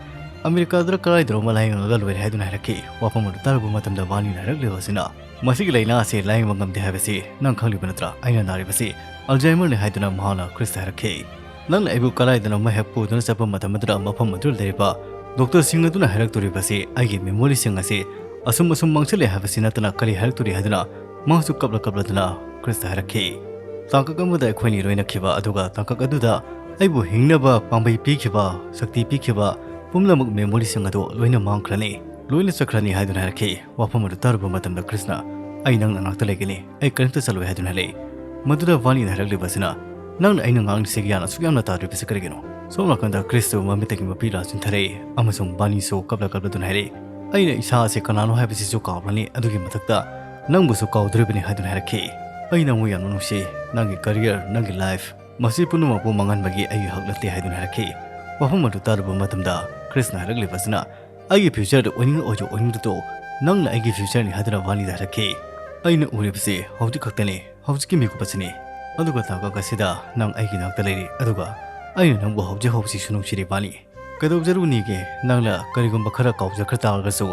ꯑꯃꯦꯔꯤꯀꯥꯗ ꯀꯗꯥꯏꯗꯅꯣ ꯑꯃ ꯂꯥꯌꯦꯡꯉꯒ ꯂꯣꯏꯔꯦ" ꯍꯥꯏꯗꯨꯅ ꯍꯥꯏꯔꯛꯈꯤ꯫ ꯋꯥꯐꯝ ꯑꯗꯨ ꯇꯥꯔꯨꯕ ꯃꯇꯝꯗ ꯕꯥꯔꯅꯤꯅ ꯍꯥꯏꯔꯛꯂꯤꯕ ꯑꯁꯤꯅ, "ꯃꯁꯤꯒꯤ ꯂꯥꯏꯅꯥ ꯑꯁꯤ ꯂꯥꯌꯦꯡꯕ ꯉꯝꯗꯦ ꯍꯥꯏꯕꯁꯤ ꯅꯪ ꯈꯪꯂꯤꯕ ꯅꯠꯇ꯭ꯔꯥ? ꯑꯩꯅ ꯅꯥꯔꯤꯕꯁꯤ ꯑꯜꯖꯥꯏꯃꯔꯅꯤ" ꯍꯥꯏꯗꯨꯅ ꯃꯍꯥꯛꯅ ꯀ꯭ꯔꯤꯁꯇ ꯍꯥꯏꯔꯛꯈꯤ꯫ "ꯅꯪꯅ ꯑꯩꯕꯨ ꯀꯗꯥꯏꯗꯅꯣ ꯑꯃ ꯍꯦꯛ ꯄꯨꯗꯨꯅ ꯆꯠꯄ ꯃꯇꯝ ꯑꯗꯨꯗ ꯃꯐꯝ ꯑꯗꯨꯗ ꯂꯩꯔꯤꯕ ꯗꯣꯛꯇꯔꯁꯤꯡ ꯑꯗꯨꯅ ꯍꯥꯏꯔꯛꯇꯣꯔꯤꯕꯁꯤ ꯑꯩꯒꯤ ꯃꯦꯃꯣꯔꯤꯁꯤꯡ ꯑꯁꯤ ꯑꯁꯨꯝ ꯑꯁꯨꯝ ꯃꯥꯡꯁꯤꯜꯂꯦ ꯍꯥꯏꯕꯁꯤ ꯅꯠꯇꯅ ꯀꯔꯤ ꯍꯥꯏꯔꯛꯇꯣꯔꯤ?" ꯍꯥꯏꯗꯨꯅ ꯃꯍꯥꯛꯁꯨ ꯀꯞꯂ ꯀꯞꯂꯗꯨꯅ ꯀ꯭ꯔꯤꯁꯇ ꯍꯥꯏꯔꯛꯈꯤ꯫ ꯇꯥꯡꯀꯛ ꯑꯃꯗ ꯑꯩꯈꯣꯏꯅꯤ ꯂꯣꯏꯅꯈꯤꯕ, ꯑꯗꯨꯒ ꯇꯥꯡꯀꯛ ꯑꯗꯨꯗ ꯑꯩꯕꯨ ꯍꯤꯡꯅꯕ ꯄꯥꯝꯕꯩ ꯄꯤꯈꯤꯕ, ꯁꯛꯇꯤ ꯄꯤꯈꯤꯕ ꯄꯨꯝꯅꯃꯛ, ꯃꯦꯃꯣꯔꯤꯁꯤꯡ ꯑꯗꯨ ꯂꯣꯏꯅ ꯃꯥꯡꯈ꯭ꯔꯅꯤ, ꯂꯣꯏꯅ ꯆꯠꯈ꯭ꯔꯅꯤ ꯍꯥꯏꯗꯨꯅ ꯍꯥꯏꯔꯛꯈꯤ꯫ ꯋꯥꯐꯝ ꯑꯗꯨ ꯇꯥꯔꯨꯕ ꯃꯇꯝꯗ ꯀ꯭ꯔꯤꯁꯅ, "ꯑꯩ ꯅꯪ ꯅꯅꯥꯛꯇ ꯂꯩꯒꯅꯤ, ꯑꯩ ꯀꯔꯤꯝꯇ ꯆꯠꯂꯣꯏ" ꯍꯥꯏꯗꯨꯅ ꯍꯥꯏꯔꯛꯏ꯫ ꯃꯗꯨꯗ ꯕꯥꯔꯅꯤꯅ ꯍꯥꯏꯔꯛꯂꯤꯕ ꯑꯁꯤꯅ, "ꯅꯪꯅ ꯑꯩꯅ ꯉꯥꯡꯂꯤꯁꯤ ꯒ꯭ꯌꯥꯟ ꯑꯁꯨꯛ ꯌꯥꯝꯅ ꯇꯥꯗ꯭ꯔꯤꯕꯁꯤ ꯀꯔꯤꯒꯤꯅꯣ?" ꯁꯣꯝ ꯅꯥꯀꯟꯗ ꯀ꯭ꯔꯤꯁꯇꯨ ꯃꯃꯤꯠꯇꯒꯤ ꯃꯄꯤ ꯂꯥ ꯆꯤꯟꯊꯔꯛꯏ ꯑꯃꯁꯨꯡ ꯕꯥꯔꯅꯤꯁꯨ ꯀꯞꯂ ꯀꯞꯂꯗꯨꯅ ꯍꯥꯏꯔꯛꯏ, "ꯑꯩꯅ ꯏꯁꯥ ꯑꯁꯤ ꯀꯅꯥꯅꯣ ꯍꯥꯏꯕꯁꯤꯁꯨ ꯀꯥꯎꯔꯅꯤ, ꯑꯗꯨꯒꯤ ꯃꯊꯛꯇ ꯅꯪꯕꯨꯁꯨ ꯀꯥꯎꯗꯣꯔꯤꯕꯅꯤ" ꯍꯥꯏꯗꯨꯅ ꯍꯥꯏꯔꯛꯈꯤ꯫ "ꯑꯩ ꯅꯪꯕꯨ ꯌꯥꯝꯅ ꯅꯨꯡꯁꯤ, ꯅꯪꯒꯤ ꯀꯔꯤꯌꯔ, ꯅꯪꯒꯤ ꯂꯥꯏꯐ, ꯃꯁꯤ ꯄꯨꯝꯅꯃꯛꯄꯨ ꯃꯥꯡꯍꯟꯕꯒꯤ ꯑꯩꯒꯤ ꯍꯛ ꯅꯠꯇꯦ" ꯍꯥꯏꯗꯨꯅ ꯍꯥꯏꯔꯛꯈꯤ꯫ ꯋꯥꯐꯝ ꯑꯗꯨ ꯇꯥꯔꯨꯕ ꯃꯇꯝꯗ ꯀ꯭ꯔꯤꯁꯅ ꯍꯥꯏꯔꯛꯂꯤꯕ ꯑꯁꯤꯅ, "ꯑꯩꯒꯤ ꯐ꯭ꯌꯨꯆꯔꯗ ꯑꯣꯏꯅꯤꯡ ꯑꯣꯏꯔꯣ ꯑꯣꯏꯅꯤꯡꯗ꯭ꯔꯗꯣ, ꯅꯪꯅ ꯑꯩꯒꯤ ꯐ꯭ꯌꯨꯆꯔꯅꯤ" ꯍꯥꯏꯗꯨꯅ ꯕꯥꯔꯅꯤꯗ ꯍꯥꯏꯔꯛꯈꯤ꯫ "ꯑꯩꯅ ꯎꯔꯤꯕꯁꯤ ꯍꯧꯖꯤꯛ ꯈꯛꯇꯅꯤ, ꯍꯧꯖꯤꯛꯀꯤ ꯃꯤꯀꯨꯞ ꯑꯁꯤꯅꯤ꯫ ꯑꯗꯨꯒ ꯇꯥꯡꯀꯛ ꯑꯁꯤꯗ ꯅꯪ ꯑꯩꯒꯤ ꯅꯥꯛꯇ ꯂꯩꯔꯤ, ꯑꯗꯨꯒ ꯑꯩꯅ ꯅꯪꯕꯨ ꯍꯧꯖꯤꯛ ꯍꯧꯖꯤꯛꯁꯨ ꯅꯨꯡꯁꯤꯔꯤ ꯕꯥꯔꯅꯤ꯫ ꯀꯩꯗꯧꯖꯔꯨꯅꯤꯒꯦ? ꯅꯪꯅ ꯀꯔꯤꯒꯨꯝꯕ ꯈꯔ ꯀꯥꯎꯖꯈ꯭ꯔ ꯇꯥꯔꯒꯁꯨ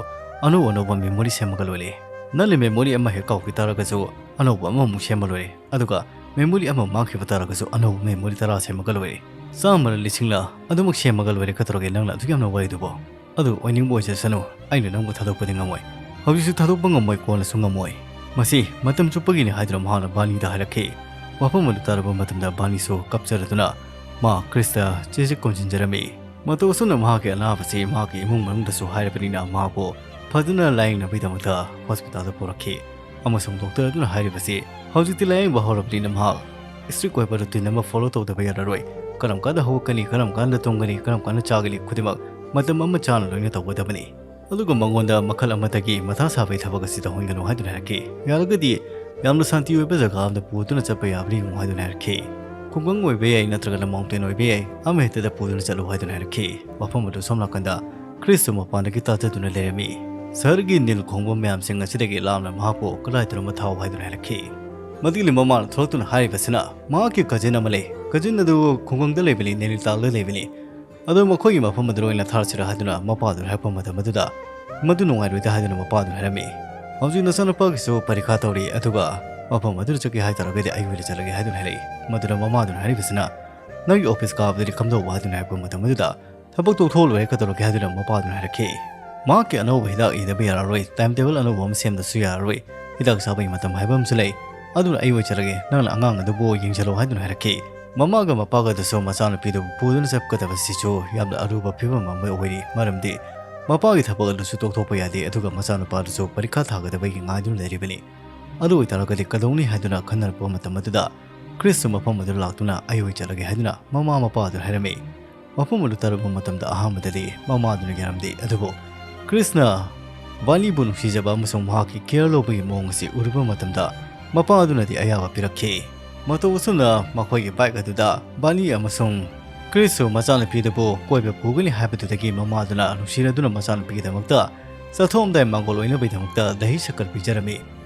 ꯑꯅꯧ ꯑꯅꯧꯕ ꯃꯦꯃꯣꯔꯤ ꯁꯦꯝꯃꯒ ꯂꯣꯏꯔꯦ꯫ ꯅꯪꯅ ꯃꯦꯃꯣꯔꯤ ꯑꯃ ꯍꯦꯛ ꯀꯥꯎꯈꯤ ꯇꯥꯔꯒꯁꯨ ꯑꯅꯧꯕ ꯑꯃꯃꯨꯛ ꯁꯦꯝꯃ ꯂꯣꯏꯔꯦ꯫ ꯑꯗꯨꯒ ꯃꯦꯃꯣꯔꯤ ꯑꯃ ꯃꯥꯡꯈꯤꯕ ꯇꯥꯔꯒꯁꯨ ꯑꯅꯧꯕ ꯃꯦꯃꯣꯔꯤ ꯇꯔꯥ ꯁꯦꯝꯃꯒ ꯂꯣꯏꯔꯦ꯫ ꯆꯥꯝꯃꯔ ꯂꯤꯁꯤꯡꯂ ꯑꯗꯨꯃꯛ ꯁꯦꯝꯃꯒ ꯂꯣꯏꯔꯦ꯫ ꯀꯩꯗꯧꯔꯒꯦ ꯅꯪꯅ ꯑꯗꯨꯛ ꯌꯥꯝꯅ ꯋꯥꯔꯤꯗꯨꯕꯣ?" "ꯑꯗꯨ ꯑꯣꯏꯅꯤꯡꯕ ꯑꯣꯏꯖꯁꯅꯨ, ꯑꯩꯅ ꯅꯪꯕꯨ ꯊꯥꯗꯣꯛꯄꯗꯤ ꯉꯝꯃꯣꯏ꯫ ꯍꯧꯖꯤꯛꯁꯨ ꯊꯥꯗꯣꯛꯄ ꯉꯝꯃꯣꯏ, ꯀꯣꯟꯅꯁꯨ ꯉꯝꯃꯣꯏ꯫ ꯃꯁꯤ ꯃꯇꯝ ꯆꯨꯞꯄꯒꯤꯅꯤ" ꯍꯥꯏꯗꯨꯅ ꯃꯍꯥꯛꯅ ꯕꯥꯔꯅꯤꯗ ꯍꯥꯏꯔꯛꯈꯤ꯫ ꯋꯥꯐꯝ ꯑꯗꯨ ꯇꯥꯔꯕ ꯃꯇꯝꯗ ꯕꯥꯔꯅꯤꯁꯨ ꯀꯞꯆꯔꯗꯨꯅ ꯃꯥ ꯀ꯭ꯔꯤꯁꯇ ꯆꯦꯠ ꯆꯦꯠ ꯀꯣꯟꯁꯤꯟꯖꯔꯝꯃꯤ꯫ ꯃꯇꯧ ꯑꯁꯨꯝꯅ ꯃꯍꯥꯛꯀꯤ ꯑꯅꯥꯕꯁꯤ ꯃꯍꯥꯛꯀꯤ ꯏꯃꯨꯡ ꯃꯅꯨꯡꯗꯁꯨ ꯍꯥꯏꯔꯕꯅꯤꯅ ꯃꯍꯥꯛꯄꯨ ꯐꯖꯅ ꯂꯥꯌꯦꯡꯅꯕꯒꯤꯗꯃꯛꯇ ꯍꯣꯁꯄꯤꯇꯥꯜꯗ ꯄꯨꯔꯛꯈꯤ꯫ ꯑꯃꯁꯨꯡ ꯗꯣꯛꯇꯔ ꯑꯗꯨꯅ ꯍꯥꯏꯔꯤꯕꯁꯤ, "ꯍꯧꯖꯤꯛꯇꯤ ꯂꯥꯌꯦꯡꯕ ꯍꯧꯔꯕꯅꯤꯅ ꯃꯍꯥꯛ ꯁ꯭ꯇ꯭ꯔꯤꯛ ꯑꯣꯏꯕ ꯔꯨꯇꯤꯟ ꯑꯃ ꯐꯣꯂꯣ ꯇꯧꯗꯕ ꯌꯥꯔꯔꯣꯏ꯫ ꯀꯔꯝ ꯀꯥꯟꯗ ꯍꯧꯒꯠꯀꯅꯤ, ꯀꯔꯝ ꯀꯥꯟꯗ ꯇꯨꯝꯒꯅꯤ, ꯀꯔꯝ ꯀꯥꯟꯗ ꯆꯥꯒꯅꯤ, ꯈꯨꯗꯤꯡꯃꯛ ꯃꯇꯝ ꯑꯃ ꯆꯥꯅ ꯂꯣꯏꯅ ꯇꯧꯒꯗꯕꯅꯤ꯫ ꯑꯗꯨꯒ ꯃꯉꯣꯟꯗ ꯃꯈꯜ ꯑꯃꯠꯇꯒꯤ ꯃꯊꯥ ꯁꯥꯕꯒꯤ ꯊꯕꯛ ꯑꯁꯤ ꯇꯧꯍꯟꯒꯅꯨ" ꯍꯥꯏꯗꯨꯅ ꯍꯥꯏꯔꯛꯈꯤ꯫ "ꯌꯥꯔꯒꯗꯤ ꯌꯥꯝꯅ ꯁꯥꯟꯇꯤ ꯑꯣꯏꯕ ꯖꯒꯥ ꯑꯃꯗ ꯄꯨꯗꯨꯅ ꯆꯠꯄ ꯌꯥꯕ꯭ꯔꯥ ꯌꯦꯡꯉꯨ" ꯍꯥꯏꯗꯨꯅ ꯍꯥꯏꯔꯛꯈꯤ꯫ ꯈꯨꯡꯒꯪ ꯑꯣꯏꯕ ꯌꯥꯏ, ꯅꯠꯇ꯭ꯔꯒꯅ ꯃꯥꯎꯟꯇꯦꯟ ꯑꯣꯏꯕ ꯌꯥꯏ, ꯑꯃ ꯍꯦꯛꯇꯗ ꯄꯨꯗꯨꯅ ꯆꯠꯂꯨ ꯍꯥꯏꯗꯨꯅ ꯍꯥꯏꯔꯛꯈꯤ꯫ ꯋꯥꯐꯝ ꯑꯗꯨ ꯁꯣꯝ ꯅꯥꯀꯟꯗ ꯈ꯭ꯔꯤꯁꯁꯨ ꯃꯄꯥꯟꯗꯒꯤ ꯇꯥꯖꯗꯨꯅ ꯂꯩꯔꯝꯃꯤ꯫ ꯁꯍꯔꯒꯤ ꯅꯤꯜ ꯈꯣꯡꯕ ꯃꯌꯥꯝꯁꯤꯡ ꯑꯁꯤꯗꯒꯤ ꯂꯥꯞꯅ ꯃꯍꯥꯛꯄꯨ ꯀꯗꯥꯏꯗꯅꯣꯃ ꯊꯥꯎ ꯍꯥꯏꯗꯨꯅ ꯍꯥꯏꯔꯛꯈꯤ꯫ ꯃꯗꯨꯒꯤ ꯃꯃꯥꯅ ꯊꯣꯛꯂꯛꯇꯨꯅ ꯍꯥꯏꯔꯤꯕꯁꯤꯅ ꯃꯍꯥꯛꯀꯤ ꯀꯖꯤꯟ ꯑꯃ ꯂꯩ꯫ ꯀꯖꯤꯟ ꯑꯗꯨ ꯈꯨꯡꯒꯪꯗ ꯂꯩꯕꯅꯤ, ꯅꯦꯅꯤꯇꯥꯜꯗ ꯂꯩꯕꯅꯤ꯫ ꯑꯗꯣ ꯃꯈꯣꯏꯒꯤ ꯃꯐꯝ ꯑꯗꯨꯗ ꯑꯣꯏꯅ ꯊꯥꯔꯁꯤꯔꯥ ꯍꯥꯏꯗꯨꯅ ꯃꯄꯥꯗꯨꯅ ꯍꯥꯏꯔꯛꯄ ꯃꯇꯝ ꯑꯗꯨꯗ, ꯃꯗꯨ ꯅꯨꯡꯉꯥꯏꯔꯣꯏꯗ ꯍꯥꯏꯗꯨꯅ ꯃꯄꯥꯗꯨꯅ ꯍꯥꯏꯔꯝꯃꯤ꯫ ꯍꯧꯖꯤꯛ ꯅꯆꯥꯅꯨꯄꯥꯒꯤꯁꯨ ꯄꯔꯤꯈꯥ ꯇꯧꯔꯤ, ꯑꯗꯨꯒ ꯃꯐꯝ ꯑꯗꯨꯗ ꯆꯠꯀꯦ ꯍꯥꯏꯇꯥꯔꯒꯗꯤ ꯑꯩ ꯑꯣꯏꯅ ꯆꯠꯂꯒꯦ ꯍꯥꯏꯗꯨꯅ ꯍꯥꯏꯔꯛꯏ꯫ ꯃꯗꯨꯗ ꯃꯃꯥꯗꯨꯅ ꯍꯥꯏꯔꯤꯕꯁꯤꯅ, "ꯅꯪꯒꯤ ꯑꯣꯐꯤꯁ ꯀꯥꯕꯗꯗꯤ ꯀꯝꯗꯧꯕ?" ꯍꯥꯏꯗꯨꯅ ꯍꯥꯏꯔꯛꯄ ꯃꯇꯝ ꯑꯗꯨꯗ, "ꯊꯕꯛ ꯇꯣꯛꯊꯣꯛꯂꯣꯏꯔꯦ, ꯀꯩꯗꯧꯔꯒꯦ?" ꯍꯥꯏꯗꯨꯅ ꯃꯄꯥꯗꯨꯅ ꯍꯥꯏꯔꯛꯈꯤ꯫ "ꯃꯍꯥꯛꯀꯤ ꯑꯅꯧꯕ ꯍꯤꯗꯥꯛ ꯏꯗꯕ ꯌꯥꯔꯔꯣꯏ, ꯇꯥꯏꯝ ꯇꯦꯕꯜ ꯑꯅꯧꯕ ꯑꯃ ꯁꯦꯝꯗꯁꯨ ꯌꯥꯔꯔꯣꯏ, ꯍꯤꯗꯥꯛ ꯆꯥꯕꯒꯤ ꯃꯇꯝ ꯍꯥꯏꯕ ꯑꯃꯁꯨ ꯂꯩ, ꯑꯗꯨꯅ ꯑꯩ ꯑꯣꯏꯖꯔꯒꯦ, ꯅꯪꯅ ꯑꯉꯥꯡ ꯑꯗꯨꯕꯨ ꯌꯦꯡꯁꯤꯜꯂꯣ" ꯍꯥꯏꯗꯨꯅ ꯍꯥꯏꯔꯛꯈꯤ꯫ ꯃꯃꯥꯒ ꯃꯄꯥꯒꯗꯁꯨ ꯃꯆꯥꯅꯨꯄꯤꯗꯨꯕꯨ ꯄꯨꯗꯨꯅ ꯆꯠꯀꯗꯕꯁꯤꯁꯨ ꯌꯥꯝꯅ ꯑꯔꯨꯕ ꯐꯤꯕꯝ ꯑꯃ ꯑꯣꯏꯔꯤ, ꯃꯔꯝꯗꯤ ꯃꯄꯥꯒꯤ ꯊꯕꯛ ꯑꯗꯨꯁꯨ ꯇꯣꯛꯊꯣꯛꯄ ꯌꯥꯗꯦ, ꯑꯗꯨꯒ ꯃꯆꯥꯅꯨꯄꯥꯗꯨꯁꯨ ꯄꯔꯤꯈꯥ ꯊꯥꯒꯗꯕꯒꯤ ꯉꯥꯏꯗꯨꯅ ꯂꯩꯔꯤꯕꯅꯤ꯫ ꯑꯗꯨ ꯑꯣꯏꯇꯥꯔꯒꯗꯤ ꯀꯩꯗꯧꯅꯤ ꯍꯥꯏꯗꯨꯅ ꯈꯟꯅꯔꯛꯄ ꯃꯇꯝ ꯑꯗꯨꯗ, ꯈ꯭ꯔꯤꯁꯁꯨ ꯃꯐꯝ ꯑꯗꯨꯗ ꯂꯥꯛꯇꯨꯅ "ꯑꯩ ꯑꯣꯏ ꯆꯠꯂꯒꯦ" ꯍꯥꯏꯗꯨꯅ ꯃꯃꯥ ꯃꯄꯥ ꯑꯗꯨꯅ ꯍꯥꯏꯔꯝꯃꯤ꯫ ꯃꯐꯝ ꯑꯗꯨ ꯇꯥꯔꯛꯄ ꯃꯇꯝꯗ ꯑꯍꯥꯟꯕꯗꯗꯤ ꯃꯃꯥ ꯑꯗꯨꯅ ꯌꯥꯔꯝꯗꯦ, ꯑꯗꯨꯕꯨ ꯈ꯭ꯔꯤꯁꯅ ꯕꯥꯅꯤꯕꯨ ꯅꯨꯡꯁꯤꯖꯕ ꯑꯃꯁꯨꯡ ꯃꯍꯥꯛꯀꯤ ꯀꯦꯌꯔ ꯂꯧꯕꯒꯤ ꯃꯑꯣꯡ ꯑꯁꯤ ꯎꯔꯨꯕ ꯃꯇꯝꯗ ꯃꯄꯥ ꯑꯗꯨꯅꯗꯤ ꯑꯌꯥꯕ ꯄꯤꯔꯛꯈꯤ꯫ ꯃꯇꯧ ꯑꯁꯨꯝꯅ ꯃꯈꯣꯏꯒꯤ ꯕꯥꯏꯛ ꯑꯗꯨꯗ ꯕꯥꯅꯤ ꯑꯃꯁꯨꯡ ꯈ꯭ꯔꯤꯁꯁꯨ ꯃꯆꯥꯅꯨꯄꯤꯗꯨꯕꯨ ꯀꯣꯏꯕ ꯄꯨꯒꯅꯤ ꯍꯥꯏꯕꯗꯨꯗꯒꯤ ꯃꯃꯥꯗꯨꯅ ꯅꯨꯡꯁꯤꯅꯗꯨꯅ ꯃꯆꯥꯅꯨꯄꯤꯒꯤꯗꯃꯛꯇ ꯆꯠꯊꯣꯛꯑꯝꯗꯥꯏ ꯃꯥꯡꯒꯣꯜ ꯑꯣꯏꯅꯕꯒꯤꯗꯃꯛꯇ ꯗꯍꯤ ꯁꯛꯀꯔ ꯄꯤꯖꯔꯝꯃꯤ꯫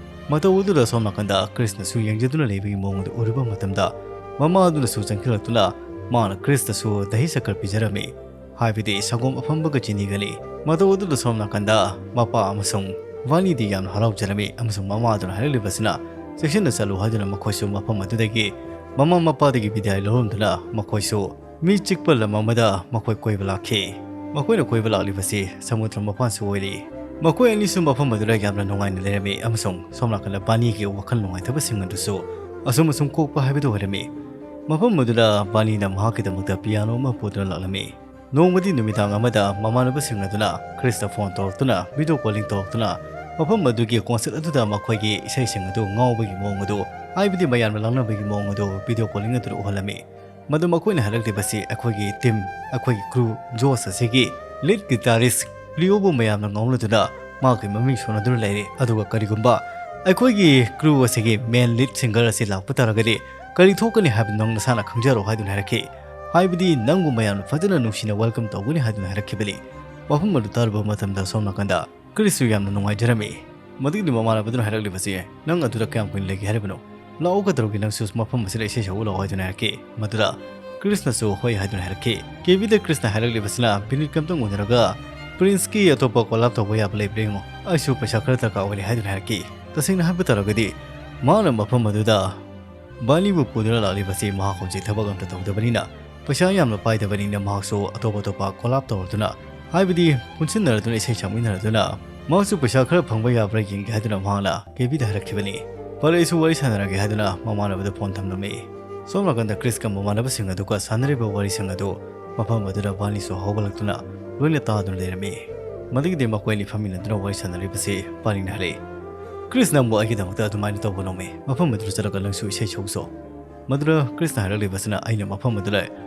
ꯃꯇꯧ ꯑꯗꯨꯗ ꯁꯣꯝ ꯅꯥꯀꯟꯗ ꯈ꯭ꯔꯤꯁꯅꯁꯨ ꯌꯦꯡꯖꯗꯨꯅ ꯂꯩꯕꯒꯤ ꯃꯑꯣꯡ ꯑꯗꯨ ꯎꯔꯨꯕ ꯃꯇꯝꯗ, ꯃꯃꯥ ꯑꯗꯨꯅꯁꯨ ꯆꯪꯁꯤꯜꯂꯛꯇꯨꯅ ꯃꯥꯅ ꯈ꯭ꯔꯤꯁꯇꯁꯨ ꯗꯍꯤ ꯁꯛꯀꯔ ꯄꯤꯖꯔꯝꯃꯤ, ꯍꯥꯏꯕꯗꯤ ꯁꯪꯒꯣꯝ ꯑꯐꯝꯕꯒ ꯆꯤꯅꯤꯒꯅꯤ꯫ ꯃꯇꯧ ꯑꯗꯨꯗ ꯁꯣꯝ ꯅꯥꯀꯟꯗ ꯃꯄꯥ ꯑꯃꯁꯨꯡ ꯕꯥꯅꯤꯗꯤ ꯌꯥꯝꯅ ꯍꯔꯥꯎꯖꯔꯝꯃꯤ, ꯑꯃꯁꯨꯡ ꯃꯃꯥ ꯑꯗꯨꯅ ꯍꯥꯏꯔꯛꯂꯤꯕꯁꯤꯅ ꯆꯦꯛꯁꯤꯟꯅ ꯆꯠꯂꯨ ꯍꯥꯏꯗꯨꯅ ꯃꯈꯣꯏꯁꯨ ꯃꯐꯝ ꯑꯗꯨꯗꯒꯤ ꯃꯃꯥ ꯃꯄꯥꯗꯒꯤ ꯕꯤꯗꯥꯏ ꯂꯧꯔꯝꯗꯨꯅ ꯃꯈꯣꯏꯁꯨ ꯃꯤ ꯆꯤꯛꯄ ꯂꯝ ꯑꯃꯗ ꯃꯈꯣꯏ ꯀꯣꯏꯕ ꯂꯥꯛꯈꯤ꯫ ꯃꯈꯣꯏꯅ ꯀꯣꯏꯕ ꯂꯥꯛꯂꯤꯕꯁꯤ ꯁꯃꯨꯗ꯭ꯔ ꯃꯄꯥꯟꯁꯨ ꯑꯣꯏꯔꯤ꯫ ꯃꯈꯣꯏ ꯑꯅꯤꯁꯨ ꯃꯐꯝ ꯑꯗꯨꯗ ꯌꯥꯝꯅ ꯅꯨꯡꯉꯥꯏꯅ ꯂꯩꯔꯝꯃꯤ, ꯑꯃꯁꯨꯡ ꯁꯣꯝ ꯅꯥꯀꯟꯗ ꯕꯥꯅꯤꯒꯤ ꯋꯥꯈꯜ ꯅꯨꯡꯉꯥꯏꯇꯕꯁꯤꯡ ꯑꯗꯨꯁꯨ ꯑꯁꯨꯝ ꯑꯁꯨꯝ ꯀꯣꯛꯄ ꯍꯥꯏꯕꯗꯨ ꯑꯣꯏꯔꯝꯃꯤ꯫ ꯃꯐꯝ ꯑꯗꯨꯗ ꯕꯥꯅꯤꯅ ꯃꯍꯥꯛꯀꯤꯗꯃꯛꯇ ꯄꯤꯌꯥꯅꯣ ꯑꯃ ꯄꯨꯗꯨꯅ ꯂꯥꯛꯂꯝꯃꯤ꯫ ꯅꯣꯡꯃꯗꯤ ꯅꯨꯃꯤꯗꯥꯡ ꯑꯃꯗ ꯃꯃꯥꯟꯅꯕꯁꯤꯡ ꯑꯗꯨꯅ ꯈ꯭ꯔꯤꯁꯇ ꯐꯣꯟ ꯇꯧꯔꯛꯇꯨꯅ, ꯚꯤꯗꯤꯑꯣ ꯀꯣꯂꯤꯡ ꯇꯧꯔꯛꯇꯨꯅ, ꯃꯐꯝ ꯑꯗꯨꯒꯤ ꯀꯣꯟꯁꯔꯠ ꯑꯗꯨꯗ ꯃꯈꯣꯏꯒꯤ ꯏꯁꯩꯁꯤꯡ ꯑꯗꯨ ꯉꯥꯎꯕꯒꯤ ꯃꯑꯣꯡ ꯑꯗꯨ, ꯍꯥꯏꯕꯗꯤ ꯃꯌꯥꯝꯅ ꯂꯥꯡꯅꯕꯒꯤ ꯃꯑꯣꯡ ꯑꯗꯨ ꯚꯤꯗꯤꯑꯣ ꯀꯣꯂꯤꯡ ꯑꯗꯨꯅ ꯎꯍꯜꯂꯝꯃꯤ꯫ ꯃꯗꯨ ꯃꯈꯣꯏꯅ ꯍꯥꯏꯔꯛꯂꯤꯕꯁꯤ ꯑꯩꯈꯣꯏꯒꯤ ꯇꯤꯝ, ꯑꯩꯈꯣꯏꯒꯤ ꯀ꯭ꯔꯨ, ꯖꯣꯁ ꯑꯁꯤꯒꯤ ꯂꯤꯗ ꯒꯤꯇꯥꯔꯤꯁ ꯂꯤꯑꯣꯕꯨ ꯃꯌꯥꯝꯅ ꯉꯥꯎꯅꯗꯨꯅ ꯃꯍꯥꯛꯀꯤ ꯃꯃꯤꯡ ꯁꯣꯟꯅꯗꯨꯅ ꯂꯩꯔꯦ꯫ ꯑꯗꯨꯒ ꯀꯔꯤꯒꯨꯝꯕ ꯑꯩꯈꯣꯏꯒꯤ ꯀ꯭ꯔꯨ ꯑꯁꯤꯒꯤ ꯃꯦꯟ ꯂꯤꯗ ꯁꯤꯡꯒꯔ ꯑꯁꯤ ꯂꯥꯛꯄ ꯇꯥꯔꯒꯗꯤ ꯀꯔꯤ ꯊꯣꯛꯀꯅꯤ ꯍꯥꯏꯕꯗꯨ ꯅꯪ ꯅꯁꯥꯅ ꯈꯪꯖꯔꯣ ꯍꯥꯏꯗꯨꯅ ꯍꯥꯏꯔꯛꯈꯤ꯫ ꯍꯥꯏꯕꯗꯤ ꯅꯪꯕꯨ ꯃꯌꯥꯝꯅ ꯐꯖꯅ ꯅꯨꯡꯁꯤꯅ ꯋꯦꯜꯀꯝ ꯇꯧꯒꯅꯤ ꯍꯥꯏꯗꯨꯅ ꯍꯥꯏꯔꯛꯈꯤꯕꯅꯤ꯫ ꯋꯥꯐꯝ ꯑꯗꯨ ꯇꯥꯔꯨꯕ ꯃꯇꯝꯗ ꯁꯣꯝ ꯅꯥꯀꯟꯗ ꯀ꯭ꯔꯤꯁꯁꯨ ꯌꯥꯝꯅ ꯅꯨꯡꯉꯥꯏꯖꯔꯝꯃꯤ꯫ ꯃꯗꯨꯒꯤꯗꯤ ꯃꯃꯥꯟꯅꯕꯗꯨꯅ ꯍꯥꯏꯔꯛꯂꯤꯕꯁꯤ, "ꯅꯪ ꯑꯗꯨꯗ ꯀꯌꯥꯝ ꯀꯨꯏꯅ ꯂꯩꯒꯦ ꯍꯥꯏꯔꯤꯕꯅꯣ? ꯂꯥꯛꯑꯣ, ꯀꯩꯗꯧꯔꯒꯦ? ꯅꯪꯁꯨ ꯃꯐꯝ ꯑꯁꯤꯗ ꯏꯁꯩ ꯁꯛꯎ ꯂꯥꯛꯑꯣ" ꯍꯥꯏꯗꯨꯅ ꯍꯥꯏꯔꯛꯈꯤ꯫ ꯃꯗꯨꯗ ꯀ꯭ꯔꯤꯁꯅꯁꯨ ꯍꯣꯏ ꯍꯥꯏꯗꯨꯅ ꯍꯥꯏꯔꯛꯈꯤ꯫ ꯀꯦꯕꯤꯗ ꯀ꯭ꯔꯤꯁꯅ ꯍꯥꯏꯔꯛꯂꯤꯕꯁꯤꯅ ꯃꯤꯅꯤꯠ ꯑꯝꯇꯪ ꯎꯅꯔꯒ ꯄ꯭ꯔꯤꯟꯁꯀꯤ ꯑꯇꯣꯞꯄ ꯀꯣꯂꯥꯞ ꯇꯧꯕ ꯌꯥꯕ ꯂꯩꯕ꯭ꯔꯥ ꯌꯦꯡꯉꯣ, ꯑꯩꯁꯨ ꯄꯩꯁꯥ ꯈꯔ ꯗꯔꯀꯥꯔ ꯑꯣꯏꯔꯦ ꯍꯥꯏꯗꯨꯅ ꯍꯥꯏꯔꯛꯈꯤ꯫ ꯇꯁꯦꯡꯅ ꯍꯥꯏꯕ ꯇꯥꯔꯒꯗꯤ ꯃꯍꯥꯛꯅ ꯃꯐꯝ ꯑꯗꯨꯗ ꯕꯥꯔꯅꯤꯕꯨ ꯄꯨꯗꯨꯅ ꯂꯥꯛꯂꯤꯕꯁꯤ ꯃꯍꯥꯛ ꯍꯧꯖꯤꯛ ꯊꯕꯛ ꯑꯝꯇ ꯇꯧꯗꯕꯅꯤꯅ, ꯄꯩꯁꯥ ꯌꯥꯝꯅ ꯄꯥꯏꯗꯕꯅꯤꯅ ꯃꯍꯥꯛꯁꯨ ꯑꯇꯣꯞ ꯑꯇꯣꯞꯄ ꯀꯣꯂꯥꯞ ꯇꯧꯔꯗꯨꯅ, ꯍꯥꯏꯕꯗꯤ ꯄꯨꯟꯁꯤꯟꯅꯔꯗꯨꯅ ꯏꯁꯩ ꯁꯛꯃꯤꯟꯅꯔꯗꯨꯅ ꯃꯍꯥꯛꯁꯨ ꯄꯩꯁꯥ ꯈꯔ ꯐꯪꯕ ꯌꯥꯕ꯭ꯔꯥ ꯌꯦꯡꯒꯦ ꯍꯥꯏꯗꯨꯅ ꯃꯍꯥꯛꯅ ꯀꯦꯕꯤꯗ ꯍꯥꯏꯔꯛꯈꯤꯕꯅꯤ꯫ "ꯐꯔꯦ, ꯑꯩꯁꯨ ꯋꯥꯔꯤ ꯁꯥꯟꯅꯔꯒꯦ" ꯍꯥꯏꯗꯨꯅ ꯃꯃꯥꯟꯅꯕꯗ ꯐꯣꯟ ꯊꯝꯂꯝꯃꯤ꯫ ꯁꯣꯝ ꯅꯥꯀꯟꯗ ꯀ꯭ꯔꯤꯁꯀ ꯃꯃꯥꯟꯅꯕꯁꯤꯡ ꯑꯗꯨꯒ ꯁꯥꯟꯅꯔꯤꯕ ꯋꯥꯔꯤꯁꯤꯡ ꯑꯗꯨ ꯃꯐꯝ ꯑꯗꯨꯗ ꯕꯥꯔꯅꯤꯁꯨ ꯍꯧꯒꯠꯂꯛꯇꯨꯅ ꯂꯣꯏꯅ ꯇꯥꯗꯨꯅ ꯂꯩꯔꯝꯃꯤ꯫ ꯃꯗꯨꯒꯤꯗꯤ ꯃꯈꯣꯏ ꯑꯅꯤ ꯐꯝꯃꯤꯟꯅꯗꯨꯅ ꯋꯥꯔꯤ ꯁꯥꯟꯅꯔꯤꯕꯁꯤ ꯕꯥꯔꯅꯤꯅ ꯍꯥꯏꯔꯛꯏ, "ꯀ꯭ꯔꯤꯁ, ꯅꯪꯕꯨ ꯑꯩꯒꯤꯗꯃꯛꯇ ꯑꯗꯨꯃꯥꯏꯅ ꯇꯧꯒꯅꯣꯃꯤ꯫ ꯃꯐꯝ ꯑꯗꯨꯗ ꯆꯠꯂꯒ ꯅꯪꯁꯨ ꯏꯁꯩ ꯁꯛꯎꯆꯣ꯫" ꯃꯗꯨꯗ ꯀ꯭ꯔꯤꯁꯅ ꯍꯥꯏꯔꯛꯂꯤꯕꯁꯤꯅ, "ꯑꯩꯅ ꯃꯐꯝ ꯑꯗꯨꯗ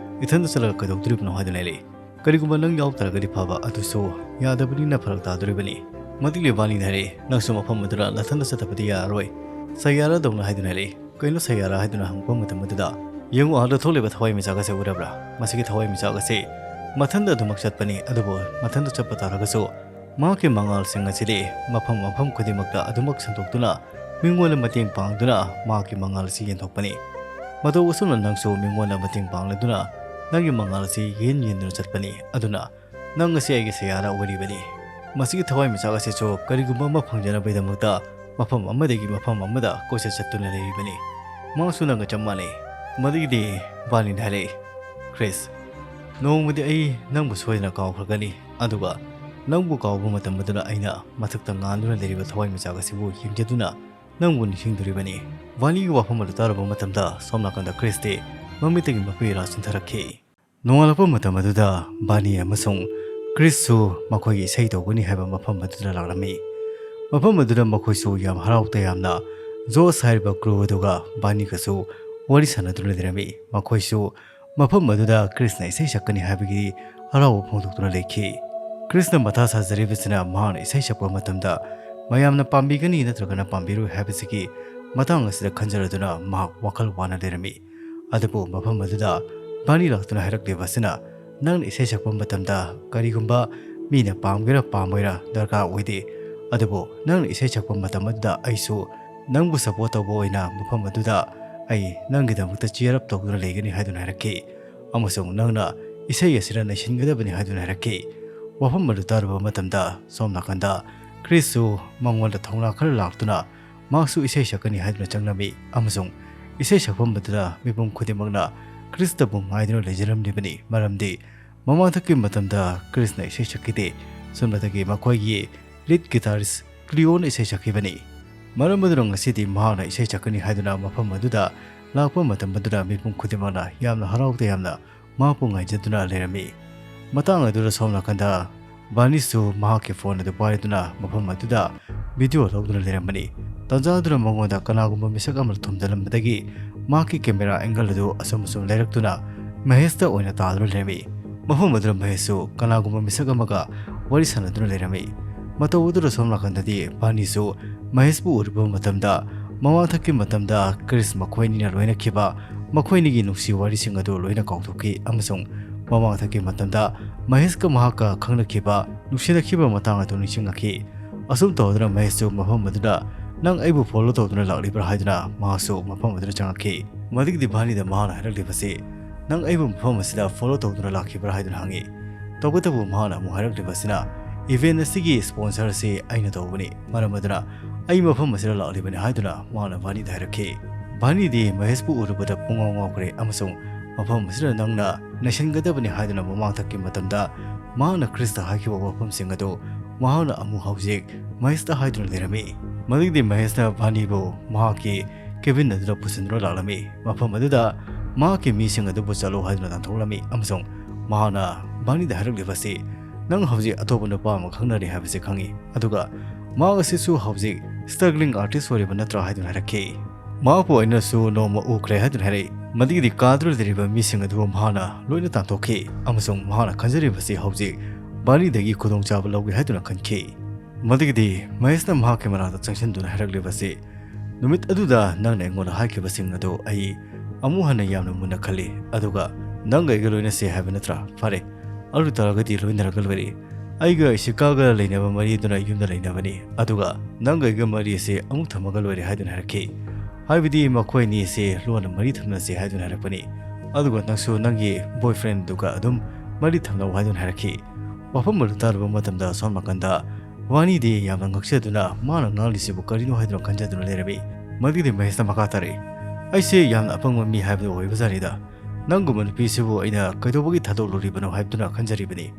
ꯏꯊꯟꯗ ꯆꯠꯂꯒ ꯀꯩꯗꯧꯗꯣꯔꯤꯕꯅꯣ?" ꯍꯥꯏꯗꯨꯅ ꯍꯥꯏꯔꯛꯏ꯫ "ꯀꯔꯤꯒꯨꯝꯕ ꯅꯪ ꯌꯥꯎꯗ꯭ꯔꯒꯗꯤ ꯐꯕ, ꯑꯗꯨꯁꯨ ꯌꯥꯗꯕꯅꯤꯅ ꯐꯔꯛ ꯇꯥꯗꯣꯔꯤꯕꯅꯤ꯫" ꯃꯗꯨꯒꯤ ꯕꯥꯔꯅꯤꯅ ꯍꯥꯏꯔꯛꯏ, "ꯅꯪꯁꯨ ꯃꯐꯝ ꯑꯗꯨꯗ ꯅꯊꯟꯗ ꯆꯠꯇꯕꯗꯤ ꯌꯥꯔꯔꯣꯏ꯫" ꯁꯌꯥꯔꯥꯗꯧꯅ ꯍꯥꯏꯗꯨꯅ ꯍꯥꯏꯔꯛꯏ꯫ "ꯀꯩꯅꯣ ꯁꯌꯥꯔꯥ?" ꯍꯥꯏꯗꯨꯅ ꯍꯪꯉꯛꯄ ꯃꯇꯝ ꯑꯗꯨꯗ, "ꯌꯦꯡꯉꯨ, ꯑꯥꯗ ꯊꯣꯛꯂꯤꯕ ꯊꯋꯥꯏ ꯃꯤꯆꯥꯛ ꯑꯁꯦ ꯎꯔꯕ꯭ꯔꯥ? ꯃꯁꯤꯒꯤ ꯊꯋꯥꯏ ꯃꯤꯆꯥꯛ ꯑꯁꯤ ꯃꯊꯟꯇ ꯑꯗꯨꯃꯛ ꯆꯠꯄꯅꯤ, ꯑꯗꯨꯕꯨ ꯃꯊꯟꯇ ꯆꯠꯄ ꯇꯥꯔꯒꯁꯨ ꯃꯍꯥꯛꯀꯤ ꯃꯉꯥꯜꯁꯤꯡ ꯑꯁꯤꯗꯤ ꯃꯐꯝ ꯃꯐꯝ ꯈꯨꯗꯤꯡꯃꯛꯇ ꯑꯗꯨꯃꯛ ꯁꯟꯗꯣꯛꯇꯨꯅ ꯃꯤꯉꯣꯟꯗ ꯃꯇꯦꯡ ꯄꯥꯡꯗꯨꯅ ꯃꯍꯥꯛꯀꯤ ꯃꯉꯥꯜ ꯑꯁꯤ ꯌꯦꯟꯊꯣꯛꯄꯅꯤ꯫ ꯃꯇꯧ ꯑꯁꯨꯝꯅ ꯅꯪꯁꯨ ꯃꯤꯉꯣꯟꯗ ꯃꯇꯦꯡ ꯄꯥꯡꯂꯗꯨꯅ ꯅꯪꯒꯤ ꯃꯉꯥꯜ ꯑꯁꯤ ꯌꯦꯟ ꯌꯦꯟꯗꯨꯅ ꯆꯠꯄꯅꯤ꯫ ꯑꯗꯨꯅ ꯅꯪ ꯑꯁꯤ ꯑꯩꯒꯤ ꯁꯌꯥꯔꯥ ꯑꯣꯏꯔꯤꯕꯅꯤ꯫ ꯃꯁꯤꯒꯤ ꯊꯋꯥꯏ ꯃꯤꯆꯥꯛ ꯑꯁꯤꯁꯨ ꯀꯔꯤꯒꯨꯝꯕ ꯑꯃ ꯐꯪꯖꯅꯕꯒꯤꯗꯃꯛꯇ ꯃꯐꯝ ꯑꯃꯗꯒꯤ ꯃꯐꯝ ꯑꯃꯗ ꯀꯣꯏꯆꯠ ꯆꯠꯇꯨꯅ ꯂꯩꯔꯤꯕꯅꯤ꯫ ꯃꯍꯥꯛꯁꯨ ꯅꯪꯒ ꯆꯞ ꯃꯥꯟꯅꯩ꯫" ꯃꯗꯨꯒꯤꯗꯤ ꯕꯥꯔꯅꯤꯅ ꯍꯥꯏꯔꯛꯏ, "ꯀ꯭ꯔꯤꯁ, ꯅꯣꯡꯃꯗꯤ ꯑꯩ ꯅꯪꯕꯨ ꯁꯣꯏꯗꯅ ꯀꯥꯎꯈ꯭ꯔꯒꯅꯤ, ꯑꯗꯨꯒ ꯅꯪꯕꯨ ꯀꯥꯎꯕ ꯃꯇꯝ ꯑꯗꯨꯗ ꯑꯩꯅ ꯃꯊꯛꯇ ꯉꯥꯟꯗꯨꯅ ꯂꯩꯔꯤꯕ ꯊꯋꯥꯏ ꯃꯤꯆꯥꯛ ꯑꯁꯤꯕꯨ ꯌꯦꯡꯖꯗꯨꯅ ꯅꯪꯕꯨ ꯅꯤꯡꯁꯤꯡꯗꯣꯔꯤꯕꯅꯤ꯫" ꯕꯥꯔꯅꯤꯒꯤ ꯋꯥꯐꯝ ꯑꯗꯨ ꯇꯥꯔꯨꯕ ꯃꯇꯝꯗ ꯁꯣꯝ ꯅꯥꯀꯟꯗ ꯀ꯭ꯔꯤꯁꯇꯤ ꯃꯃꯤꯠꯇꯒꯤ ꯃꯄꯤ ꯏꯔꯥ ꯆꯤꯟꯊꯔꯛꯈꯤ꯫ ꯅꯣꯡꯉꯥꯜꯂꯛꯄ ꯃꯇꯝ ꯑꯗꯨꯗ ꯕꯥꯔꯅꯤ ꯑꯃꯁꯨꯡ ꯀ꯭ꯔꯤꯁꯁꯨ ꯃꯈꯣꯏꯒꯤ ꯏꯁꯩ ꯇꯧꯒꯅꯤ ꯍꯥꯏꯕ ꯃꯐꯝ ꯑꯗꯨꯗ ꯂꯥꯛꯂꯝꯃꯤ꯫ ꯃꯐꯝ ꯑꯗꯨꯗ ꯃꯈꯣꯏꯁꯨ ꯌꯥꯝ ꯍꯔꯥꯎ ꯇꯌꯥꯝꯅ ꯖꯣꯁ ꯍꯥꯏꯔꯤꯕ ꯀ꯭ꯔꯨ ꯑꯗꯨꯒ ꯕꯥꯔꯅꯤꯒꯁꯨ ꯋꯥꯔꯤ ꯁꯥꯟꯅꯗꯨꯅ ꯂꯩꯔꯝꯃꯤ꯫ ꯃꯈꯣꯏꯁꯨ ꯃꯐꯝ ꯑꯗꯨꯗ ꯀ꯭ꯔꯤꯁꯅ ꯏꯁꯩ ꯁꯛꯀꯅꯤ ꯍꯥꯏꯕꯒꯤ ꯍꯔꯥꯎꯕ ꯐꯣꯡꯗꯣꯛꯇꯨꯅ ꯂꯩꯈꯤ꯫ ꯀ꯭ꯔꯤꯁꯅ ꯃꯊꯥ ꯁꯥꯖꯔꯤꯕꯁꯤꯅ ꯃꯍꯥꯛꯅ ꯏꯁꯩ ꯁꯛꯄ ꯃꯇꯝꯗ ꯃꯌꯥꯝꯅ ꯄꯥꯝꯕꯤꯒꯅꯤ ꯅꯠꯇ꯭ꯔꯒꯅ ꯄꯥꯝꯕꯤꯔꯣꯏ ꯍꯥꯏꯕꯁꯤꯒꯤ ꯃꯇꯥꯡ ꯑꯁꯤꯗ ꯈꯟꯖꯔꯗꯨꯅ ꯃꯍꯥꯛ ꯋꯥꯈꯜ ꯋꯥꯅ ꯂꯩꯔꯝꯃꯤ꯫ ꯑꯗꯨꯕꯨ ꯃꯐꯝ ꯑꯗꯨꯗ ꯕꯥꯔꯅꯤ ꯂꯥꯛꯇꯨꯅ ꯍꯥꯏꯔꯛꯂꯤꯕ ꯑꯁꯤꯅ, "ꯅꯪꯅ ꯏꯁꯩ ꯁꯛꯄ ꯃꯇꯝꯗ ꯀꯔꯤꯒꯨꯝꯕ ꯃꯤꯅ ꯄꯥꯝꯒꯦꯔꯥ ꯄꯥꯝꯃꯣꯏꯔꯥ ꯗꯔꯀꯥꯔ ꯑꯣꯏꯗꯦ꯫ ꯑꯗꯨꯕꯨ ꯅꯪꯅ ꯏꯁꯩ ꯁꯛꯄ ꯃꯇꯝ ꯑꯗꯨꯗ ꯑꯩꯁꯨ ꯅꯪꯕꯨ ꯁꯄꯣꯔꯠ ꯇꯧꯕ ꯑꯣꯏꯅ ꯃꯐꯝ ꯑꯗꯨꯗ ꯑꯩ ꯅꯪꯒꯤꯗꯃꯛꯇ ꯆꯤꯌꯔ ꯑꯞ ꯇꯧꯗꯨꯅ ꯂꯩꯒꯅꯤ ꯍꯥꯏꯗꯨꯅ ꯍꯥꯏꯔꯛꯈꯤ꯫ ꯑꯃꯁꯨꯡ ꯅꯪꯅ ꯏꯁꯩ ꯑꯁꯤꯗ ꯅꯩꯁꯤꯟꯒꯗꯕꯅꯤ ꯍꯥꯏꯗꯨꯅ ꯍꯥꯏꯔꯛꯈꯤ꯫ ꯋꯥꯐꯝ ꯑꯗꯨ ꯇꯥꯔꯨꯕ ꯃꯇꯝꯗ ꯁꯣꯝ ꯅꯥꯀꯟꯗ ꯀ꯭ꯔꯤꯁꯁꯨ ꯃꯉꯣꯟꯗ ꯊꯧꯅꯥ ꯈꯔ ꯂꯥꯛꯇꯨꯅ ꯃꯍꯥꯛꯁꯨ ꯏꯁꯩ ꯁꯛꯀꯅꯤ ꯍꯥꯏꯗꯨꯅ ꯆꯪꯂꯝꯃꯤ꯫ ꯑꯃꯁꯨꯡ ꯏꯁꯩ ꯁꯛꯐꯝ ꯑꯗꯨꯗ ꯃꯤꯄꯨꯝ ꯈꯨꯗꯤꯡꯃꯛꯅ ꯀ꯭ꯔꯤꯁꯇꯕꯨ ꯉꯥꯏꯗꯨꯅ ꯂꯩꯖꯔꯝꯂꯤꯕꯅꯤ꯫ ꯃꯔꯝꯗꯤ ꯃꯃꯥꯡꯊꯛꯀꯤ ꯃꯇꯝꯗ ꯀ꯭ꯔꯤꯁꯅ ꯏꯁꯩ ꯁꯛꯈꯤꯗꯦ꯫ ꯁꯣꯝꯗꯒꯤ ꯃꯈꯣꯏꯒꯤ ꯂꯤꯗ ꯒꯤꯇꯥꯔꯤꯁ ꯀ꯭ꯂꯤꯑꯣꯅ ꯏꯁꯩ ꯁꯛꯈꯤꯕꯅꯤ꯫ ꯃꯔꯝ ꯑꯗꯨꯅ ꯉꯁꯤꯗꯤ ꯃꯍꯥꯛꯅ ꯏꯁꯩ ꯁꯛꯀꯅꯤ ꯍꯥꯏꯗꯨꯅ ꯃꯐꯝ ꯑꯗꯨꯗ ꯂꯥꯛꯄ ꯃꯇꯝ ꯑꯗꯨꯗ ꯃꯤꯄꯨꯝ ꯈꯨꯗꯤꯡꯃꯛꯅ ꯌꯥꯝꯅ ꯍꯔꯥꯎ ꯇꯌꯥꯝꯅ ꯃꯍꯥꯛꯄꯨ ꯉꯥꯏꯖꯗꯨꯅ ꯂꯩꯔꯝꯃꯤ꯫ ꯃꯇꯥꯡ ꯑꯗꯨꯗ ꯁꯣꯝ ꯅꯥꯀꯟꯗ ꯕꯥꯅꯤꯁꯨ ꯃꯍꯥꯛꯀꯤ ꯐꯣꯟ ꯑꯗꯨ ꯄꯥꯏꯗꯨꯅ ꯃꯐꯝ ꯑꯗꯨꯗ ꯚꯤꯗꯤꯑꯣ ꯂꯧꯗꯨꯅ ꯂꯩꯔꯝꯕꯅꯤ꯫ ꯇꯥꯟꯖꯥ ꯑꯗꯨꯗ ꯃꯉꯣꯟꯗ ꯀꯅꯥꯒꯨꯝꯕ ꯃꯤꯁꯛ ꯑꯃꯅ ꯊꯣꯝꯖꯤꯜꯂꯝꯕꯗꯒꯤ ꯃꯍꯥꯛꯀꯤ ꯀꯦꯃꯦꯔꯥ ꯑꯦꯡꯒꯜ ꯑꯗꯨ ꯑꯁꯨꯝ ꯑꯁꯨꯝ ꯂꯩꯔꯛꯇꯨꯅ ꯃꯍꯦꯁꯇ ꯑꯣꯏꯅ ꯇꯥꯗꯨꯅ ꯂꯩꯔꯝꯃꯤ꯫ ꯃꯐꯝ ꯑꯗꯨꯗ ꯃꯍꯦꯁꯁꯨ ꯀꯅꯥꯒꯨꯝꯕ ꯃꯤꯁꯛ ꯑꯃꯒ ꯋꯥꯔꯤ ꯁꯥꯟꯅꯗꯨꯅ ꯂꯩꯔꯝꯃꯤ꯫ ꯃꯇꯧ ꯑꯗꯨꯗ ꯁꯣꯝ ꯅꯥꯀꯟꯗꯗꯤ ꯕꯥꯅꯤꯁꯨ ꯃꯍꯦꯁꯄꯨ ꯎꯔꯨꯕ ꯃꯇꯝꯗ ꯃꯃꯥꯡꯊꯛꯀꯤ ꯃꯇꯝꯗ ꯀ꯭ꯔꯤꯁ ꯃꯈꯣꯏꯅꯤꯅ ꯂꯣꯏꯅꯈꯤꯕ ꯃꯈꯣꯏꯅꯤꯒꯤ ꯅꯨꯡꯁꯤ ꯋꯥꯔꯤꯁꯤꯡ ꯑꯗꯨ ꯂꯣꯏꯅ ꯀꯥꯎꯊꯣꯛꯈꯤ ꯑꯃꯁꯨꯡ ꯃꯃꯥꯡꯊꯛꯀꯤ ꯃꯇꯝꯗ ꯃꯍꯦꯁꯀ ꯃꯍꯥꯛꯀ ꯈꯪꯅꯈꯤꯕ, ꯅꯨꯡꯁꯤꯅꯈꯤꯕ ꯃꯇꯥꯡ ꯑꯗꯨ ꯅꯤꯡꯁꯤꯡꯂꯛꯈꯤ꯫ ꯑꯁꯨꯝ ꯇꯧꯗꯨꯅ ꯃꯍꯦꯁꯁꯨ ꯃꯐꯝ ꯑꯗꯨꯗ "ꯅꯪ ꯑꯩꯕꯨ ꯐꯣꯂꯣ ꯇꯧꯗꯨꯅ ꯂꯥꯛꯂꯤꯕ꯭ꯔꯥ?" ꯍꯥꯏꯗꯨꯅ ꯃꯍꯥꯛꯁꯨ ꯃꯐꯝ ꯑꯗꯨꯗ ꯆꯪꯂꯛꯈꯤ꯫ ꯃꯗꯨꯒꯤꯗꯤ ꯕꯥꯅꯤꯗ ꯃꯍꯥꯛꯅ ꯍꯥꯏꯔꯛꯂꯤꯕꯁꯤ, "ꯅꯪ ꯑꯩꯕꯨ ꯃꯐꯝ ꯑꯁꯤꯗ ꯐꯣꯂꯣ ꯇꯧꯗꯨꯅ ꯂꯥꯛꯈꯤꯕ꯭ꯔꯥ?" ꯍꯥꯏꯗꯨꯅ ꯍꯪꯉꯤ꯫ ꯇꯧꯕꯇꯕꯨ ꯃꯍꯥꯛꯅ ꯑꯃꯨꯛ ꯍꯥꯏꯔꯛꯂꯤꯕꯁꯤꯅ, "ꯏꯚꯦꯟꯠ ꯑꯁꯤꯒꯤ ꯁ꯭ꯄꯣꯟꯁꯔ ꯑꯁꯤ ꯑꯩꯅ ꯇꯧꯕꯅꯤ, ꯃꯔꯝ ꯑꯗꯨꯅ ꯑꯩ ꯃꯐꯝ ꯑꯁꯤꯗ ꯂꯥꯛꯂꯤꯕꯅꯤ" ꯍꯥꯏꯗꯨꯅ ꯃꯍꯥꯛꯅ ꯕꯥꯅꯤꯗ ꯍꯥꯏꯔꯛꯈꯤ꯫ ꯕꯥꯅꯤꯗꯤ ꯃꯍꯦꯁꯄꯨ ꯎꯔꯨꯕꯗ ꯄꯨꯡꯉꯥꯎ ꯉꯥꯎꯈ꯭ꯔꯦ ꯑꯃꯁꯨꯡ ꯃꯐꯝ ꯑꯁꯤꯗ ꯅꯪꯅ ꯅꯩꯁꯤꯟꯒꯗꯕꯅꯤ ꯍꯥꯏꯗꯨꯅ ꯃꯃꯥꯡꯊꯛꯀꯤ ꯃꯇꯝꯗ ꯃꯍꯥꯛꯅ ꯀ꯭ꯔꯤꯁꯇ ꯍꯥꯏꯈꯤꯕ ꯋꯥꯐꯝꯁꯤꯡ ꯑꯗꯨ ꯃꯍꯥꯛꯅ ꯑꯃꯨꯛ ꯍꯧꯖꯤꯛ ꯃꯍꯦꯁꯇ ꯍꯥꯏꯗꯨꯅ ꯂꯩꯔꯝꯃꯤ꯫ ꯃꯗꯨꯒꯤꯗꯤ ꯃꯍꯦꯁꯅ ꯕꯥꯅꯤꯕꯨ ꯃꯍꯥꯛꯀꯤ ꯀꯦꯕꯤꯟ ꯑꯗꯨꯗ ꯄꯨꯁꯤꯟꯗꯨꯅ ꯂꯥꯛꯂꯝꯃꯤ꯫ ꯃꯐꯝ ꯑꯗꯨꯗ ꯃꯍꯥꯛꯀꯤ ꯃꯤꯁꯤꯡ ꯑꯗꯨꯕꯨ ꯆꯠꯂꯣ ꯍꯥꯏꯗꯨꯅ ꯇꯥꯟꯊꯣꯛꯂꯝꯃꯤ ꯑꯃꯁꯨꯡ ꯃꯍꯥꯛꯅ ꯕꯥꯅꯤꯗ ꯍꯥꯏꯔꯛꯂꯤꯕ ꯑꯁꯤ, "ꯅꯪ ꯍꯧꯖꯤꯛ ꯑꯇꯣꯞꯄ ꯅꯨꯄꯥ ꯑꯃ ꯈꯪꯅꯔꯤ ꯍꯥꯏꯕꯁꯤ ꯈꯪꯏ, ꯑꯗꯨꯒ ꯃꯍꯥꯛ ꯑꯁꯤꯁꯨ ꯍꯧꯖꯤꯛ ꯁ꯭ꯇ꯭ꯔꯒ꯭ꯂꯤꯡ ꯑꯥꯔꯇꯤꯁ ꯑꯣꯏꯔꯤꯕ ꯅꯠꯇ꯭ꯔꯥ?" ꯍꯥꯏꯗꯨꯅ ꯍꯥꯏꯔꯛꯈꯤ꯫ "ꯃꯍꯥꯛꯄꯨ ꯑꯩꯅꯁꯨ ꯅꯣꯡꯃ ꯎꯈ꯭ꯔꯦ" ꯍꯥꯏꯗꯨꯅ ꯍꯥꯏꯔꯛꯏ꯫ ꯃꯗꯨꯒꯤꯗꯤ ꯀꯥꯗꯨꯅ ꯂꯩꯔꯤꯕ ꯃꯤꯁꯤꯡ ꯑꯗꯨꯕꯨ ꯃꯍꯥꯛꯅ ꯂꯣꯏꯅ ꯇꯥꯟꯊꯣꯛꯈꯤ ꯑꯃꯁꯨꯡ ꯃꯍꯥꯛꯅ ꯈꯟꯖꯔꯤꯕꯁꯤ ꯍꯧꯖꯤꯛ ꯕꯥꯅꯤꯗꯒꯤ ꯈꯨꯗꯣꯡꯆꯥꯕ ꯂꯧꯒꯦ ꯍꯥꯏꯗꯨꯅ ꯈꯟꯈꯤ꯫ ꯃꯗꯨꯒꯤꯗꯤ ꯃꯍꯦꯁꯅ ꯃꯍꯥꯛꯀꯤ ꯃꯅꯥꯛꯇ ꯆꯪꯁꯤꯟꯗꯨꯅ ꯍꯥꯏꯔꯛꯂꯤꯕꯁꯤ, "ꯅꯨꯃꯤꯠ ꯑꯗꯨꯗ ꯅꯪꯅ ꯑꯩꯉꯣꯟꯗ ꯍꯥꯏꯈꯤꯕꯁꯤꯡ ꯑꯗꯨ ꯑꯩ ꯑꯃꯨꯛ ꯍꯟꯅ ꯌꯥꯝꯅ ꯃꯨꯟꯅ ꯈꯜꯂꯤ, ꯑꯗꯨꯒ ꯅꯪꯒ ꯑꯩꯒ ꯂꯣꯏꯅꯁꯦ ꯍꯥꯏꯕ ꯅꯠꯇ꯭ꯔꯥ? ꯐꯔꯦ, ꯑꯗꯨ ꯇꯥꯔꯒꯗꯤ ꯂꯣꯏꯅꯔꯒ ꯂꯣꯏꯔꯦ꯫ "ꯑꯩꯒ ꯏꯁꯤꯀꯥꯒ ꯂꯩꯅꯕ ꯃꯔꯤ ꯑꯗꯨꯅ ꯌꯨꯝꯗ ꯂꯩꯅꯕꯅꯤ, ꯑꯗꯨꯒ ꯅꯪꯒ ꯑꯩꯒ ꯃꯔꯤ ꯑꯁꯤ ꯑꯃꯨꯛ ꯊꯝꯃꯒ ꯂꯣꯏꯔꯦ" ꯍꯥꯏꯗꯨꯅ ꯍꯥꯏꯔꯛꯈꯤ꯫ ꯍꯥꯏꯕꯗꯤ ꯃꯈꯣꯏ ꯑꯅꯤ ꯑꯁꯤ ꯂꯣꯟꯅ ꯃꯔꯤ ꯊꯝꯅꯁꯤ ꯍꯥꯏꯗꯨꯅ ꯍꯥꯏꯔꯛꯄꯅꯤ꯫ "ꯑꯗꯨꯒ ꯅꯪꯁꯨ ꯅꯪꯒꯤ boyfriend ꯗꯨꯒ ꯑꯗꯨꯝ ꯃꯔꯤ ꯊꯝꯅꯧ" ꯍꯥꯏꯗꯨꯅ ꯍꯥꯏꯔꯛꯈꯤ꯫ ꯋꯥꯐꯝ ꯑꯗꯨ ꯇꯥꯔꯨꯕ ꯃꯇꯝꯗ ꯁꯣꯝ ꯅꯥꯀꯟꯗ ꯚꯥꯅꯤꯗꯤ ꯌꯥꯝꯅ ꯉꯛꯆꯗꯨꯅ ꯃꯥꯅ ꯉꯥꯡꯂꯤꯁꯤꯕꯨ ꯀꯔꯤꯅꯣ ꯍꯥꯏꯗꯨꯅ ꯈꯟꯖꯗꯨꯅ ꯂꯩꯔꯝꯃꯤ꯫ ꯃꯗꯨꯒꯤꯗꯤ ꯃꯍꯦꯁꯅ ꯃꯈꯥ ꯇꯥꯔꯛꯏ, "ꯑꯩꯁꯦ ꯌꯥꯝꯅ ꯑꯄꯪꯕ ꯃꯤ ꯍꯥꯏꯕꯗꯨ ꯑꯣꯏꯕꯖꯥꯠꯅꯤꯗ꯫ ꯅꯪꯒꯨꯝꯕ ꯅꯨꯄꯤꯁꯤꯕꯨ ꯑꯩꯅ ꯀꯩꯗꯧꯕꯒꯤ ꯊꯥꯗꯣꯛꯂꯨꯔꯤꯕꯅꯣ ꯍꯥꯏꯕꯗꯨꯅ ꯈꯟꯖꯔꯤꯕꯅꯤ"꯫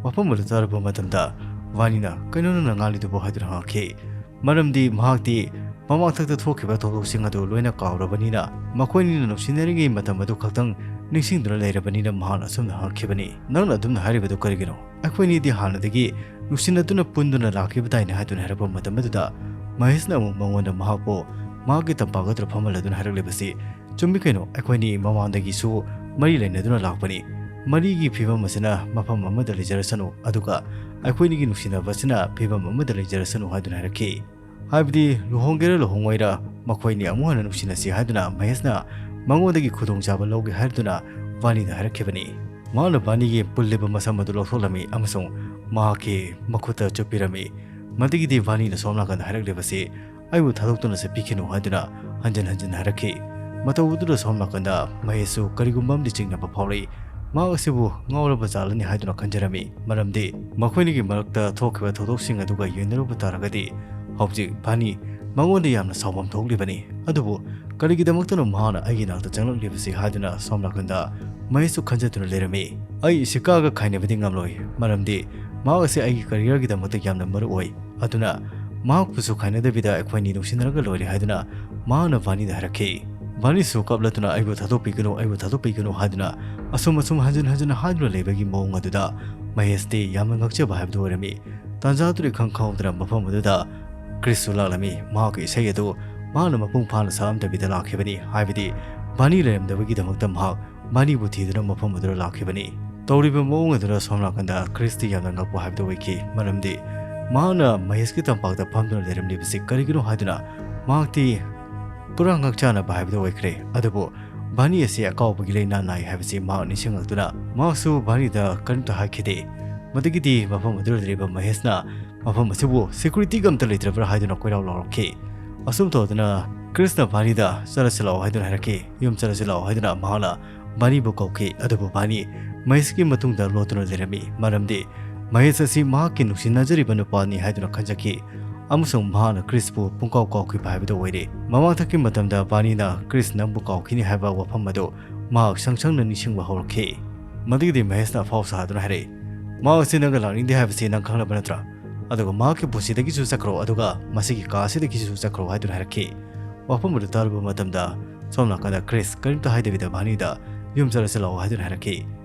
ꯋꯥꯐꯝ ꯑꯗꯨ ꯇꯥꯔꯨꯕ ꯃꯇꯝꯗ ꯚꯥꯅꯤꯅ, "ꯀꯩꯅꯣ ꯅꯪꯅ ꯉꯥꯡꯂꯤꯗꯨꯕꯣ?" ꯍꯥꯏꯗꯨꯅ ꯍꯪꯉꯛꯈꯤ꯫ ꯃꯔꯝꯗꯤ ꯃꯍꯥꯛꯇꯤ ꯃꯃꯥꯡꯊꯛꯇ ꯊꯣꯛꯈꯤꯕ ꯊꯧꯗꯣꯛꯁꯤꯡ ꯑꯗꯨ ꯂꯣꯏꯅ ꯀꯥꯎꯔꯕꯅꯤꯅ, ꯃꯈꯣꯏꯅꯤꯅ ꯅꯨꯡꯁꯤꯅꯔꯤꯉꯩ ꯃꯇꯝ ꯑꯗꯨ ꯈꯛꯇꯪ ꯅꯤꯡꯁꯤꯡꯗꯨꯅ ꯂꯩꯔꯕꯅꯤꯅ ꯃꯍꯥꯛꯅ ꯑꯁꯨꯝꯅ ꯍꯪꯉꯛꯈꯤꯕꯅꯤ, "ꯅꯪꯅ ꯑꯗꯨꯝꯅ ꯍꯥꯏꯔꯤꯕꯗꯨ ꯀꯔꯤꯒꯤꯅꯣ? ꯑꯩꯈꯣꯏꯅꯤꯗꯤ ꯍꯥꯟꯅꯗꯒꯤ ꯅꯨꯡꯁꯤꯅꯗꯨꯅ ꯄꯨꯟꯗꯨꯅ ꯂꯥꯛꯈꯤꯕ ꯇꯥꯏꯅꯦ" ꯍꯥꯏꯗꯨꯅ ꯍꯥꯏꯔꯛꯄ ꯃꯇꯝ ꯑꯗꯨꯗ ꯃꯍꯦꯁꯅ ꯑꯃꯨꯛ ꯃꯉꯣꯟꯗ ꯃꯍꯥꯛꯄꯨ ꯃꯍꯥꯛꯀꯤ ꯇꯝꯄꯥꯛ ꯑꯗꯨꯗ ꯐꯝꯍꯜꯂꯗꯨꯅ ꯍꯥꯏꯔꯛꯂꯤꯕꯁꯤ, "ꯆꯨꯝꯃꯤ ꯀꯩꯅꯣ, ꯑꯩꯈꯣꯏꯅꯤ ꯃꯃꯥꯡꯗꯒꯤꯁꯨ ꯃꯔꯤ ꯂꯩꯅꯗꯨꯅ ꯂꯥꯛꯄꯅꯤ꯫ ꯃꯔꯤꯒꯤ ꯐꯤꯕꯝ ꯑꯁꯤꯅ ꯃꯐꯝ ꯑꯃꯗ ꯂꯩꯖꯔꯁꯅꯨ, ꯑꯗꯨꯒ ꯑꯩꯈꯣꯏꯅꯤꯒꯤ ꯅꯨꯡꯁꯤꯅꯕꯁꯤꯅ ꯐꯤꯕꯝ ꯑꯃꯗ ꯂꯩꯖꯔꯁꯅꯨ" ꯍꯥꯏꯗꯨꯅ ꯍꯥꯏꯔꯛꯈꯤ꯫ ꯍꯥꯏꯕꯗꯤ ꯂꯨꯍꯣꯡꯒꯦꯔꯥ ꯂꯨꯍꯣꯡꯉꯣꯏꯔꯥ, ꯃꯈꯣꯏꯅꯤ ꯑꯃꯨꯛ ꯍꯟꯅ ꯅꯨꯡꯁꯤꯅꯁꯤ ꯍꯥꯏꯗꯨꯅ ꯃꯍꯦꯁꯅ ꯃꯉꯣꯟꯗꯒꯤ ꯈꯨꯗꯣꯡꯆꯥꯕ ꯂꯧꯒꯦ ꯍꯥꯏꯗꯨꯅ ꯚꯥꯅꯤꯗ ꯍꯥꯏꯔꯛꯈꯤꯕꯅꯤ꯫ ꯃꯍꯥꯛꯅ ꯚꯥꯅꯤꯒꯤ ꯄꯨꯜꯂꯤꯕ ꯃꯁꯝ ꯑꯗꯨ ꯂꯧꯊꯣꯛꯂꯝꯃꯤ ꯑꯃꯁꯨꯡ ꯃꯍꯥꯛꯀꯤ ꯃꯈꯨꯠꯇ ꯆꯨꯞꯄꯤꯔꯝꯃꯤ꯫ ꯃꯗꯨꯒꯤꯗꯤ ꯚꯥꯅꯤꯅ ꯁꯣꯝ ꯅꯥꯀꯟꯗ ꯍꯥꯏꯔꯛꯂꯤꯕꯁꯤ, "ꯑꯩꯕꯨ ꯊꯥꯗꯣꯛꯇꯨꯅ ꯆꯠꯄꯤꯈꯤꯅꯨ" ꯍꯥꯏꯗꯨꯅ ꯍꯟꯖꯤꯟ ꯍꯟꯖꯤꯟ ꯍꯥꯏꯔꯛꯈꯤ꯫ ꯃꯇꯧ ꯑꯗꯨꯗ ꯁꯣꯝ ꯅꯥꯀꯟꯗ ꯃꯍꯦꯁꯁꯨ ꯀꯔꯤꯒꯨꯝꯕ ꯑꯃꯗꯤ ꯆꯤꯡꯅꯕ ꯐꯥꯎꯔꯛꯏ꯫ ꯃꯍꯥꯛ ꯑꯁꯤꯕꯨ ꯉꯥꯎꯔꯕ ꯖꯥꯠꯂꯅꯤ ꯍꯥꯏꯗꯨꯅ ꯈꯟꯖꯔꯝꯃꯤ, ꯃꯔꯝꯗꯤ ꯃꯈꯣꯏꯅꯤꯒꯤ ꯃꯔꯛꯇ ꯊꯣꯛꯈꯤꯕ ꯊꯧꯗꯣꯛꯁꯤꯡ ꯑꯗꯨꯒ ꯌꯦꯡꯅꯔꯨꯕ ꯇꯥꯔꯒꯗꯤ ꯍꯧꯖꯤꯛ ꯚꯥꯅꯤ ꯃꯉꯣꯟꯗ ꯌꯥꯝꯅ ꯁꯥꯎꯐꯝ ꯊꯣꯛꯂꯤꯕꯅꯤ꯫ ꯑꯗꯨꯕꯨ ꯀꯔꯤꯒꯤꯗꯃꯛꯇꯅꯣ ꯃꯍꯥꯛꯅ ꯑꯩꯒꯤ ꯅꯥꯛꯇ ꯆꯪꯂꯛꯂꯤꯕꯁꯤ ꯍꯥꯏꯗꯨꯅ ꯁꯣꯝ ꯅꯥꯀꯟꯗ ꯃꯍꯦꯁꯁꯨ ꯈꯟꯖꯗꯨꯅ ꯂꯩꯔꯝꯃꯤ꯫ "ꯑꯩ ꯏꯁꯤꯀꯥꯒ ꯈꯥꯏꯅꯕꯗꯤ ꯉꯝꯂꯣꯏ, ꯃꯔꯝꯗꯤ ꯃꯍꯥꯛ ꯑꯁꯤ ꯑꯩꯒꯤ career ꯒꯤꯗꯃꯛꯇ ꯌꯥꯝꯅ ꯃꯔꯨ ꯑꯣꯏ꯫ ꯑꯗꯨꯅ ꯃꯍꯥꯛꯄꯨꯁꯨ ꯈꯥꯏꯅꯗꯕꯤꯗ ꯑꯩꯈꯣꯏꯅꯤ ꯅꯨꯡꯁꯤꯅꯔꯒ ꯂꯣꯏꯔꯦ" ꯍꯥꯏꯗꯨꯅ ꯃꯍꯥꯛꯅ ꯚꯥꯅꯤꯗ ꯍꯥꯏꯔꯛꯈꯤ꯫ ꯚꯥꯅꯤꯁꯨ ꯀꯞꯂꯗꯨꯅ "ꯑꯩꯕꯨ ꯊꯥꯗꯣꯛꯄꯤꯒꯅꯨ, ꯑꯩꯕꯨ ꯊꯥꯗꯣꯛꯄꯤꯒꯅꯨ" ꯍꯥꯏꯗꯨꯅ ꯑꯁꯨꯝ ꯑꯁꯨꯝ ꯍꯟꯖꯤꯟ ꯍꯟꯖꯤꯟ ꯍꯥꯏꯗꯨꯅ ꯂꯩꯕꯒꯤ ꯃꯑꯣꯡ ꯑꯗꯨꯗ ꯃꯍꯦꯁꯇꯤ ꯌꯥꯝꯅ ꯉꯛꯆꯕ ꯍꯥꯏꯕꯗꯨ ꯑꯣꯏꯔꯝꯃꯤ꯫ ꯇꯥꯟꯖꯥ ꯑꯗꯨꯗ ꯏꯈꯪ ꯈꯪꯍꯧꯗꯅ ꯃꯐꯝ ꯑꯗꯨꯗ ꯀ꯭ꯔꯤꯁꯁꯨ ꯂꯥꯛꯂꯝꯃꯤ꯫ ꯃꯍꯥꯛꯀꯤ ꯏꯁꯩ ꯑꯗꯨ ꯃꯍꯥꯛꯅ ꯃꯄꯨꯡ ꯐꯥꯅ ꯁꯛꯂꯝꯗꯕꯤꯗ ꯂꯥꯛꯈꯤꯕꯅꯤ, ꯍꯥꯏꯕꯗꯤ ꯚꯥꯅꯤ ꯂꯩꯔꯝꯗꯕꯒꯤꯗꯃꯛꯇ ꯃꯍꯥꯛ ꯚꯥꯅꯤꯕꯨ ꯊꯤꯗꯨꯅ ꯃꯐꯝ ꯑꯗꯨꯗ ꯂꯥꯛꯈꯤꯕꯅꯤ꯫ ꯇꯧꯔꯤꯕ ꯃꯑꯣꯡ ꯑꯗꯨꯗ ꯁꯣꯝ ꯅꯥꯀꯟꯗ ꯀ꯭ꯔꯤꯁꯇꯤ ꯌꯥꯝꯅ ꯉꯛꯄ ꯍꯥꯏꯕꯗꯨ ꯑꯣꯏꯈꯤ, ꯃꯔꯝꯗꯤ ꯃꯍꯥꯛꯅ ꯃꯍꯦꯁꯀꯤ ꯇꯝꯄꯥꯛꯇ ꯐꯝꯗꯨꯅ ꯂꯩꯔꯝꯂꯤꯕꯁꯤ ꯀꯔꯤꯒꯤꯅꯣ ꯍꯥꯏꯗꯨꯅ ꯃꯍꯥꯛꯇꯤ ꯄꯨꯔꯥ ꯉꯛꯆꯥꯟꯅꯕ ꯍꯥꯏꯕꯗꯨ ꯑꯣꯏꯈ꯭ꯔꯦ꯫ ꯑꯗꯨꯕꯨ ꯚꯥꯅꯤ ꯑꯁꯤ ꯑꯀꯥꯎꯕꯒꯤ ꯂꯥꯏꯅꯥ ꯅꯥꯏ ꯍꯥꯏꯕꯁꯤ ꯃꯍꯥꯛ ꯅꯤꯡꯁꯤꯡꯂꯛꯇꯨꯅ ꯃꯍꯥꯛꯁꯨ ꯚꯥꯅꯤꯗ ꯀꯔꯤꯝꯇ ꯍꯥꯏꯈꯤꯗꯦ꯫ ꯃꯗꯨꯒꯤꯗꯤ ꯃꯐꯝ ꯑꯗꯨꯗ ꯂꯩꯔꯤꯕ ꯃꯍꯦꯁꯅ ꯃꯐꯝ ꯑꯁꯤꯕꯨ ꯁꯦꯀ꯭ꯌꯨꯔꯤꯇꯤꯒ ꯑꯝꯇ ꯂꯩꯇ꯭ꯔꯕ꯭ꯔꯥ ꯍꯥꯏꯗꯨꯅ ꯀꯣꯏꯔꯥꯎ ꯂꯥꯎꯔꯛꯈꯤ꯫ ꯑꯁꯨꯝ ꯇꯧꯗꯨꯅ ꯀ꯭ꯔꯤꯁꯅ ꯚꯥꯅꯤꯗ "ꯆꯠꯂꯁꯤ ꯂꯥꯛꯑꯣ" ꯍꯥꯏꯗꯨꯅ ꯍꯥꯏꯔꯛꯈꯤ꯫ "ꯌꯨꯝ ꯆꯠꯂꯁꯤ ꯂꯥꯛꯑꯣ" ꯍꯥꯏꯗꯨꯅ ꯃꯍꯥꯛꯅ ꯚꯥꯅꯤꯕꯨ ꯀꯧꯈꯤ꯫ ꯑꯗꯨꯕꯨ ꯚꯥꯅꯤ ꯃꯍꯦꯁꯀꯤ ꯃꯇꯨꯡꯗ ꯂꯣꯠꯇꯨꯅ ꯂꯩꯔꯝꯃꯤ꯫ ꯃꯔꯝꯗꯤ ꯃꯍꯦꯁ ꯑꯁꯤ ꯃꯍꯥꯛꯀꯤ ꯅꯨꯡꯁꯤꯅꯖꯔꯤꯕ ꯅꯨꯄꯥꯅꯤ ꯍꯥꯏꯗꯨꯅ ꯈꯟꯖꯈꯤ꯫ ꯑꯃꯁꯨꯡ ꯃꯍꯥꯛꯅ ꯀ꯭ꯔꯤꯁꯄꯨ ꯄꯨꯡꯀꯥꯎ ꯀꯥꯎꯈꯤꯕ ꯍꯥꯏꯕꯗꯨ ꯑꯣꯏꯔꯦ꯫ ꯃꯃꯥꯡꯊꯛꯀꯤ ꯃꯇꯝꯗ ꯚꯥꯅꯤꯅ ꯀ꯭ꯔꯤꯁ ꯅꯪꯕꯨ ꯀꯥꯎꯈꯤꯅꯤ ꯍꯥꯏꯕ ꯋꯥꯐꯝ ꯑꯗꯨ ꯃꯍꯥꯛ ꯁꯪ ꯁꯪꯅ ꯅꯤꯡꯁꯤꯡꯕ ꯍꯧꯔꯛꯈꯤ꯫ ꯃꯗꯨꯒꯤꯗꯤ ꯃꯍꯦꯁꯅ ꯑꯐꯥꯎ ꯁꯥꯗꯨꯅ ꯍꯥꯏꯔꯛꯏ, "ꯃꯍꯥꯛ ꯑꯁꯤ ꯅꯪꯒ ꯂꯥꯛꯅꯤꯡꯗꯦ ꯍꯥꯏꯕꯁꯤ ꯅꯪ ꯈꯪꯂꯕ ꯅꯠꯇ꯭ꯔꯥ? ꯑꯗꯨꯒ ꯃꯍꯥꯛꯀꯤ ꯄꯨꯟꯁꯤꯗꯒꯤꯁꯨ ꯆꯠꯈ꯭ꯔꯣ, ꯑꯗꯨꯒ ꯃꯁꯤꯒꯤ ꯀꯥ ꯑꯁꯤꯗꯒꯤꯁꯨ ꯆꯠꯈ꯭ꯔꯣ" ꯍꯥꯏꯗꯨꯅ ꯍꯥꯏꯔꯛꯈꯤ꯫ ꯋꯥꯐꯝ ꯑꯗꯨ ꯇꯥꯔꯨꯕ ꯃꯇꯝꯗ ꯁꯣꯝ ꯅꯥꯀꯟꯗ ꯀ꯭ꯔꯤꯁ ꯀꯔꯤꯝꯇ ꯍꯥꯏꯗꯕꯤꯗ ꯚꯥꯅꯤꯗ "ꯌꯨꯝ ꯆꯠꯂꯁꯤ ꯂꯥꯛꯑꯣ" ꯍꯥꯏꯗꯨꯅ ꯍꯥꯏꯔꯛꯈꯤ꯫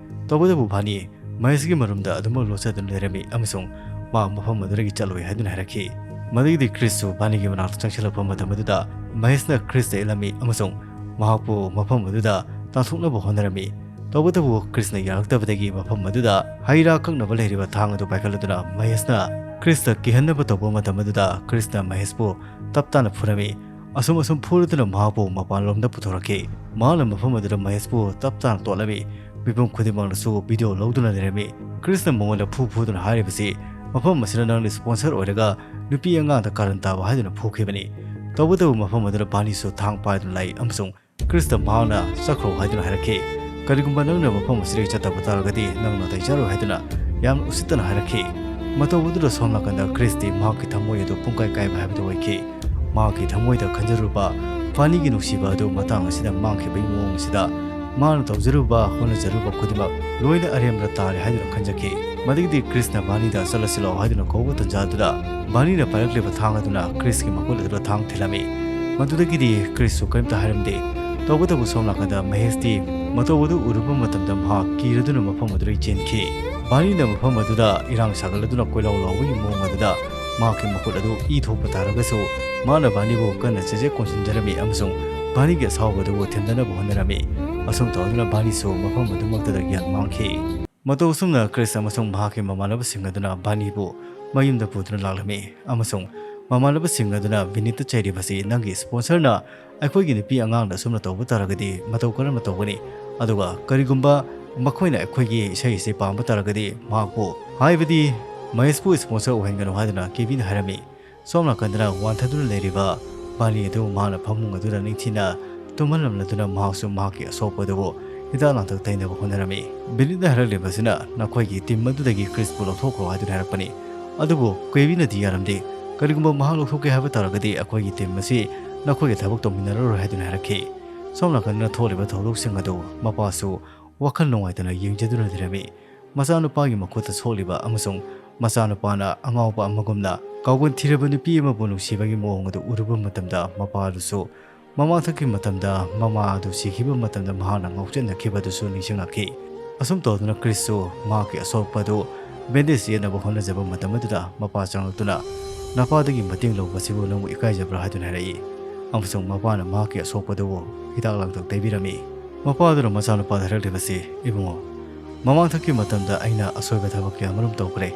ꯇꯧꯕꯇꯕꯨ ꯚꯥꯅꯤ ꯃꯍꯦꯁꯀꯤ ꯃꯔꯨꯝꯗ ꯑꯗꯨꯃꯛ ꯂꯣꯠꯆꯗꯨꯅ ꯂꯩꯔꯝꯃꯤ ꯑꯃꯁꯨꯡ ꯃꯥ ꯃꯐꯝ ꯑꯗꯨꯗꯒꯤ ꯆꯠꯂꯣꯏ ꯍꯥꯏꯗꯨꯅ ꯍꯥꯏꯔꯛꯈꯤ꯫ ꯃꯗꯨꯒꯤꯗꯤ ꯀ꯭ꯔꯤꯁꯁꯨ ꯚꯥꯅꯤꯒꯤ ꯃꯅꯥꯛꯇ ꯆꯪꯁꯤꯜꯂꯛꯄ ꯃꯇꯝ ꯑꯗꯨꯗ ꯃꯍꯦꯁꯅ ꯀ꯭ꯔꯤꯁꯇ ꯏꯜꯂꯝꯃꯤ ꯑꯃꯁꯨꯡ ꯃꯍꯥꯛꯄꯨ ꯃꯐꯝ ꯑꯗꯨꯗ ꯇꯥꯟꯊꯣꯛꯅꯕ ꯍꯣꯠꯅꯔꯝꯃꯤ꯫ ꯇꯧꯕꯇꯕꯨ ꯀ꯭ꯔꯤꯁꯅ ꯌꯥꯔꯛꯇꯕꯗꯒꯤ ꯃꯐꯝ ꯑꯗꯨꯗ ꯍꯩ ꯔꯥ ꯀꯛꯅꯕ ꯂꯩꯔꯤꯕ ꯊꯥꯡ ꯑꯗꯨ ꯄꯥꯏꯈꯠꯂꯗꯨꯅ ꯃꯍꯦꯁꯅ ꯀ꯭ꯔꯤꯁꯇ ꯀꯤꯍꯟꯅꯕ ꯇꯧꯕ ꯃꯇꯝ ꯑꯗꯨꯗ ꯀ꯭ꯔꯤꯁꯅ ꯃꯍꯦꯁꯄꯨ ꯇꯞ ꯇꯥꯅ ꯐꯨꯔꯝꯃꯤ꯫ ꯑꯁꯨꯝ ꯑꯁꯨꯝ ꯐꯨꯔꯗꯨꯅ ꯃꯍꯥꯛꯄꯨ ꯃꯄꯥꯟꯂꯣꯝꯗ ꯄꯨꯊꯣꯔꯛꯈꯤ꯫ ꯃꯍꯥꯛꯅ ꯃꯐꯝ ꯑꯗꯨꯗ ꯃꯍꯦꯁꯄꯨ ꯇꯞ ꯇꯥꯅ ꯇꯣꯠꯂꯝꯃꯤ꯫ ꯃꯤꯄꯨꯝ ꯈꯨꯗꯤꯡꯃꯛꯅꯁꯨ ꯚꯤꯗꯤꯑꯣ ꯂꯧꯗꯨꯅ ꯂꯩꯔꯝꯃꯤ꯫ ꯀ꯭ꯔꯤꯁꯅ ꯃꯉꯣꯟꯗ "ꯐꯨ" ꯐꯨꯗꯨꯅ ꯍꯥꯏꯔꯤꯕꯁꯤ ꯃꯐꯝ ꯑꯁꯤꯗ ꯅꯪꯅ ꯁ꯭ꯄꯣꯟꯁꯔ ꯑꯣꯏꯔꯒ ꯅꯨꯄꯤ ꯑꯉꯥꯡꯗ ꯀꯥꯔꯟ ꯇꯥꯕ ꯍꯥꯏꯗꯨꯅ ꯐꯨꯈꯤꯕꯅꯤ꯫ ꯇꯧꯕꯇꯕꯨ ꯃꯐꯝ ꯑꯗꯨꯗ ꯚꯥꯅꯤꯁꯨ ꯊꯥꯡ ꯄꯥꯏꯗꯨꯅ ꯂꯥꯛꯏ ꯑꯃꯁꯨꯡ ꯀ꯭ꯔꯤꯁꯇ ꯃꯍꯥꯛꯅ "ꯆꯠꯈ꯭ꯔꯣ" ꯍꯥꯏꯗꯨꯅ ꯍꯥꯏꯔꯛꯈꯤ꯫ "ꯀꯔꯤꯒꯨꯝꯕ ꯅꯪꯅ ꯃꯐꯝ ꯑꯁꯤꯗꯒꯤ ꯆꯠꯇꯕ ꯇꯥꯔꯒꯗꯤ ꯅꯪ ꯅꯥꯇꯩ ꯆꯥꯔꯣꯏ" ꯍꯥꯏꯗꯨꯅ ꯌꯥꯝꯅ ꯎꯁꯤꯠꯇꯅ ꯍꯥꯏꯔꯛꯈꯤ꯫ ꯃꯇꯧ ꯑꯗꯨꯗ ꯁꯣꯝ ꯅꯥꯀꯟꯗ ꯀ꯭ꯔꯤꯁꯇꯤ ꯃꯍꯥꯛꯀꯤ ꯊꯃꯣꯏ ꯑꯗꯨ ꯄꯨꯡꯀꯥꯏ ꯀꯥꯏꯕ ꯍꯥꯏꯕꯗꯨ ꯑꯣꯏꯈꯤ꯫ ꯃꯍꯥꯛꯀꯤ ꯊꯃꯣꯏꯗ ꯈꯟꯖꯔꯨꯕ ꯚꯥꯅꯤꯒꯤ ꯅꯨꯡꯁꯤꯕ ꯑꯗꯨ ꯃꯇꯥꯡ ꯑꯁꯤꯗ ꯃꯥꯡꯈꯤꯕꯒꯤ ꯃꯑꯣꯡ ꯑꯁꯤꯗ ꯃꯥꯅ ꯇꯧꯖꯔꯨꯕ ꯍꯣꯠꯅꯖꯔꯨꯕ ꯈꯨꯗꯤꯡꯃꯛ ꯂꯣꯏꯅ ꯑꯔꯦꯝꯕꯗ ꯇꯥꯔꯦ ꯍꯥꯏꯗꯨꯅ ꯈꯟꯖꯈꯤ꯫ ꯃꯗꯨꯒꯤꯗꯤ ꯀ꯭ꯔꯤꯁꯅ ꯚꯥꯅꯤꯗ "ꯆꯠꯂꯁꯤ ꯂꯥꯛꯑꯣ" ꯍꯥꯏꯗꯨꯅ ꯀꯧꯕ ꯇꯟꯖꯥ ꯑꯗꯨꯗ ꯚꯥꯅꯤꯅ ꯄꯥꯏꯔꯛꯂꯤꯕ ꯊꯥꯡ ꯑꯗꯨꯅ ꯀ꯭ꯔꯤꯁꯀꯤ ꯃꯈꯨꯠ ꯑꯗꯨꯗ ꯊꯥꯡ ꯊꯤꯜꯂꯝꯃꯤ꯫ ꯃꯗꯨꯗꯒꯤꯗꯤ ꯀ꯭ꯔꯤꯁꯁꯨ ꯀꯔꯤꯝꯇ ꯍꯥꯏꯔꯝꯗꯦ꯫ ꯇꯧꯕꯇꯕꯨ ꯁꯣꯝ ꯅꯥꯀꯟꯗ ꯃꯍꯦꯁꯇꯤ ꯃꯇꯧ ꯑꯗꯨ ꯎꯔꯨꯕ ꯃꯇꯝꯗ ꯃꯍꯥꯛ ꯀꯤꯔꯗꯨꯅ ꯃꯐꯝ ꯑꯗꯨꯗꯒꯤ ꯆꯦꯟꯈꯤ꯫ ꯚꯥꯅꯤꯅ ꯃꯐꯝ ꯑꯗꯨꯗ ꯏꯔꯥꯡ ꯁꯥꯒꯠꯂꯗꯨꯅ ꯀꯣꯏꯂꯥꯎ ꯂꯥꯎꯕꯒꯤ ꯃꯑꯣꯡ ꯑꯗꯨꯗ ꯃꯍꯥꯛꯀꯤ ꯃꯈꯨꯠ ꯑꯗꯨ ꯏ ꯊꯣꯛꯄ ꯇꯥꯔꯒꯁꯨ ꯃꯥꯅ ꯚꯥꯅꯤꯕꯨ ꯀꯟꯅ ꯆꯦꯖꯦꯠ ꯀꯣꯟꯁꯤꯟꯖꯔꯝꯃꯤ ꯑꯃꯁꯨꯡ ꯚꯥꯅꯤꯒꯤ ꯑꯁꯥꯎꯕ ꯑꯗꯨꯕꯨ ꯊꯦꯝꯗꯅꯕ ꯍꯣꯠꯅꯔꯝꯃꯤ꯫ ꯑꯁꯨꯝ ꯇꯧꯗꯨꯅ ꯚꯥꯅꯤꯁꯨ ꯃꯐꯝ ꯑꯗꯨꯃꯛꯇꯗ ꯒ꯭ꯌꯥꯟ ꯃꯥꯡꯈꯤ꯫ ꯃꯇꯧ ꯑꯁꯨꯝꯅ ꯀ꯭ꯔꯤꯁ ꯑꯃꯁꯨꯡ ꯃꯍꯥꯛꯀꯤ ꯃꯃꯥꯟꯅꯕꯁꯤꯡ ꯑꯗꯨꯅ ꯚꯥꯅꯤꯕꯨ ꯃꯌꯨꯝꯗ ꯄꯨꯗꯨꯅ ꯂꯥꯛꯂꯝꯃꯤ ꯑꯃꯁꯨꯡ ꯃꯃꯥꯟꯅꯕꯁꯤꯡ ꯑꯗꯨꯅ ꯚꯤꯅꯤꯠꯇ ꯆꯩꯔꯤꯕꯁꯤ "ꯅꯪꯒꯤ ꯁ꯭ꯄꯣꯟꯁꯔꯅ ꯑꯩꯈꯣꯏꯒꯤ ꯅꯨꯄꯤ ꯑꯉꯥꯡꯗ ꯑꯁꯨꯝꯅ ꯇꯧꯕ ꯇꯥꯔꯒꯗꯤ ꯃꯇꯧ ꯀꯔꯝꯅ ꯇꯧꯒꯅꯤ? ꯑꯗꯨꯒ ꯀꯔꯤꯒꯨꯝꯕ ꯃꯈꯣꯏꯅ ꯑꯩꯈꯣꯏꯒꯤ ꯏꯁꯩ ꯑꯁꯤ ꯄꯥꯝꯕ ꯇꯥꯔꯒꯗꯤ ꯃꯍꯥꯛꯄꯨ, ꯍꯥꯏꯕꯗꯤ ꯃꯍꯦꯁꯄꯨ sponsor ꯑꯣꯏꯍꯟꯒꯅꯨ ꯍꯥꯏꯗꯨꯅ ꯀꯦꯕꯤꯅ ꯍꯥꯏꯔꯝꯃꯤ꯫ ꯁꯣꯝ ꯅꯥꯀꯟꯗꯅ ꯋꯥꯟꯊꯗꯨꯅ ꯂꯩꯔꯤꯕ ꯕꯥꯅꯤ ꯑꯗꯨ ꯃꯍꯥꯛꯅ ꯐꯃꯨꯡ ꯑꯗꯨꯗ ꯅꯤꯡꯊꯤꯅ ꯇꯨꯝꯍꯜꯂꯝꯂꯗꯨꯅ ꯃꯍꯥꯛꯁꯨ ꯃꯍꯥꯛꯀꯤ ꯑꯁꯣꯛꯄ ꯑꯗꯨꯕꯨ ꯍꯤꯗꯥꯛ ꯂꯥꯡꯊꯛ ꯇꯩꯅꯕ ꯍꯣꯠꯅꯔꯝꯃꯤ꯫ ꯕꯤꯅꯤꯠꯅ ꯍꯥꯏꯔꯛꯂꯤꯕꯁꯤꯅ ꯅꯈꯣꯏꯒꯤ team ꯑꯗꯨꯗꯒꯤ ꯀ꯭ꯔꯤꯁꯄꯨ ꯂꯧꯊꯣꯛꯈ꯭ꯔꯣ ꯍꯥꯏꯗꯨꯅ ꯍꯥꯏꯔꯛꯄꯅꯤ꯫ ꯑꯗꯨꯕꯨ ꯀꯦꯕꯤꯅꯗꯤ ꯌꯥꯔꯝꯗꯦ꯫ ꯀꯔꯤꯒꯨꯝꯕ ꯃꯍꯥꯛ ꯂꯧꯊꯣꯛꯀꯦ ꯍꯥꯏꯕ ꯇꯥꯔꯒꯗꯤ ꯑꯩꯈꯣꯏꯒꯤ team ꯑꯁꯤ ꯅꯈꯣꯏꯒ ꯊꯕꯛ ꯇꯧꯃꯤꯟꯅꯔꯔꯣꯏ ꯍꯥꯏꯗꯨꯅ ꯍꯥꯏꯔꯛꯈꯤ꯫ ꯁꯣꯝ ꯅꯥꯀꯟꯗꯅ ꯊꯣꯛꯂꯤꯕ ꯊꯧꯗꯣꯛꯁꯤꯡ ꯑꯗꯨ ꯃꯄꯥꯁꯨ ꯋꯥꯈꯜ ꯅꯨꯡꯉꯥꯏꯇꯅ ꯌꯦꯡꯖꯗꯨꯅ ꯂꯩꯔꯝꯃꯤ꯫ ꯃꯆꯥꯅꯨꯄꯥꯒꯤ ꯃꯈꯨꯠꯇ ꯁꯣꯛꯂꯤꯕ ꯑꯃꯁꯨꯡ ꯃꯆꯥꯅꯨꯄꯥꯅ ꯑꯉꯥꯎꯕ ꯑꯃꯒꯨꯝꯅ ꯀꯥꯎꯒꯟ ꯊꯤꯔꯕ ꯅꯨꯄꯤ ꯑꯃꯕꯨ ꯅꯨꯡꯁꯤꯕꯒꯤ ꯃꯑꯣꯡ ꯑꯗꯨ ꯎꯔꯨꯕ ꯃꯇꯝꯗ ꯃꯄꯥꯗꯨꯁꯨ ꯃꯃꯥꯡꯊꯛꯀꯤ ꯃꯇꯝꯗ ꯃꯃꯥ ꯑꯗꯨ ꯁꯤꯈꯤꯕ ꯃꯇꯝꯗ ꯃꯍꯥꯛꯅ ꯉꯥꯎꯆꯠꯅꯈꯤꯕꯗꯨꯁꯨ ꯅꯤꯡꯁꯤꯡꯂꯛꯈꯤ꯫ ꯑꯁꯨꯝ ꯇꯧꯗꯨꯅ ꯀ꯭ꯔꯤꯁꯁꯨ ꯃꯍꯥꯛꯀꯤ ꯑꯁꯣꯛꯄ ꯑꯗꯨ bandage ꯌꯦꯠꯅꯕ ꯍꯣꯠꯅꯖꯕ ꯃꯇꯝ ꯑꯗꯨꯗ ꯃꯄꯥ ꯆꯪꯂꯛꯇꯨꯅ, "ꯅꯄꯥꯗꯒꯤ ꯃꯇꯦꯡ ꯂꯧꯕꯁꯤꯕꯨ ꯅꯪꯕꯨ ꯏꯀꯥꯏꯖꯕ꯭ꯔꯥ?" ꯍꯥꯏꯗꯨꯅ ꯍꯥꯏꯔꯛꯏ꯫ ꯑꯃꯁꯨꯡ ꯃꯄꯥꯅ ꯃꯍꯥꯛꯀꯤ ꯑꯁꯣꯛꯄꯗꯨꯕꯨ ꯍꯤꯗꯥꯛ ꯂꯥꯡꯊꯛ ꯇꯩꯕꯤꯔꯝꯃꯤ꯫ ꯃꯄꯥꯗꯨꯅ ꯃꯆꯥꯅꯨꯄꯥꯗ ꯍꯥꯏꯔꯛꯂꯤꯕꯁꯤ, "ꯏꯕꯨꯡꯉꯣ, ꯃꯃꯥꯡꯊꯛꯀꯤ ꯃꯇꯝꯗ ꯑꯩꯅ ꯑꯁꯣꯏꯕ ꯊꯕꯛ ꯀꯌꯥꯃꯔꯨꯝ ꯇꯧꯈ꯭ꯔꯦ꯫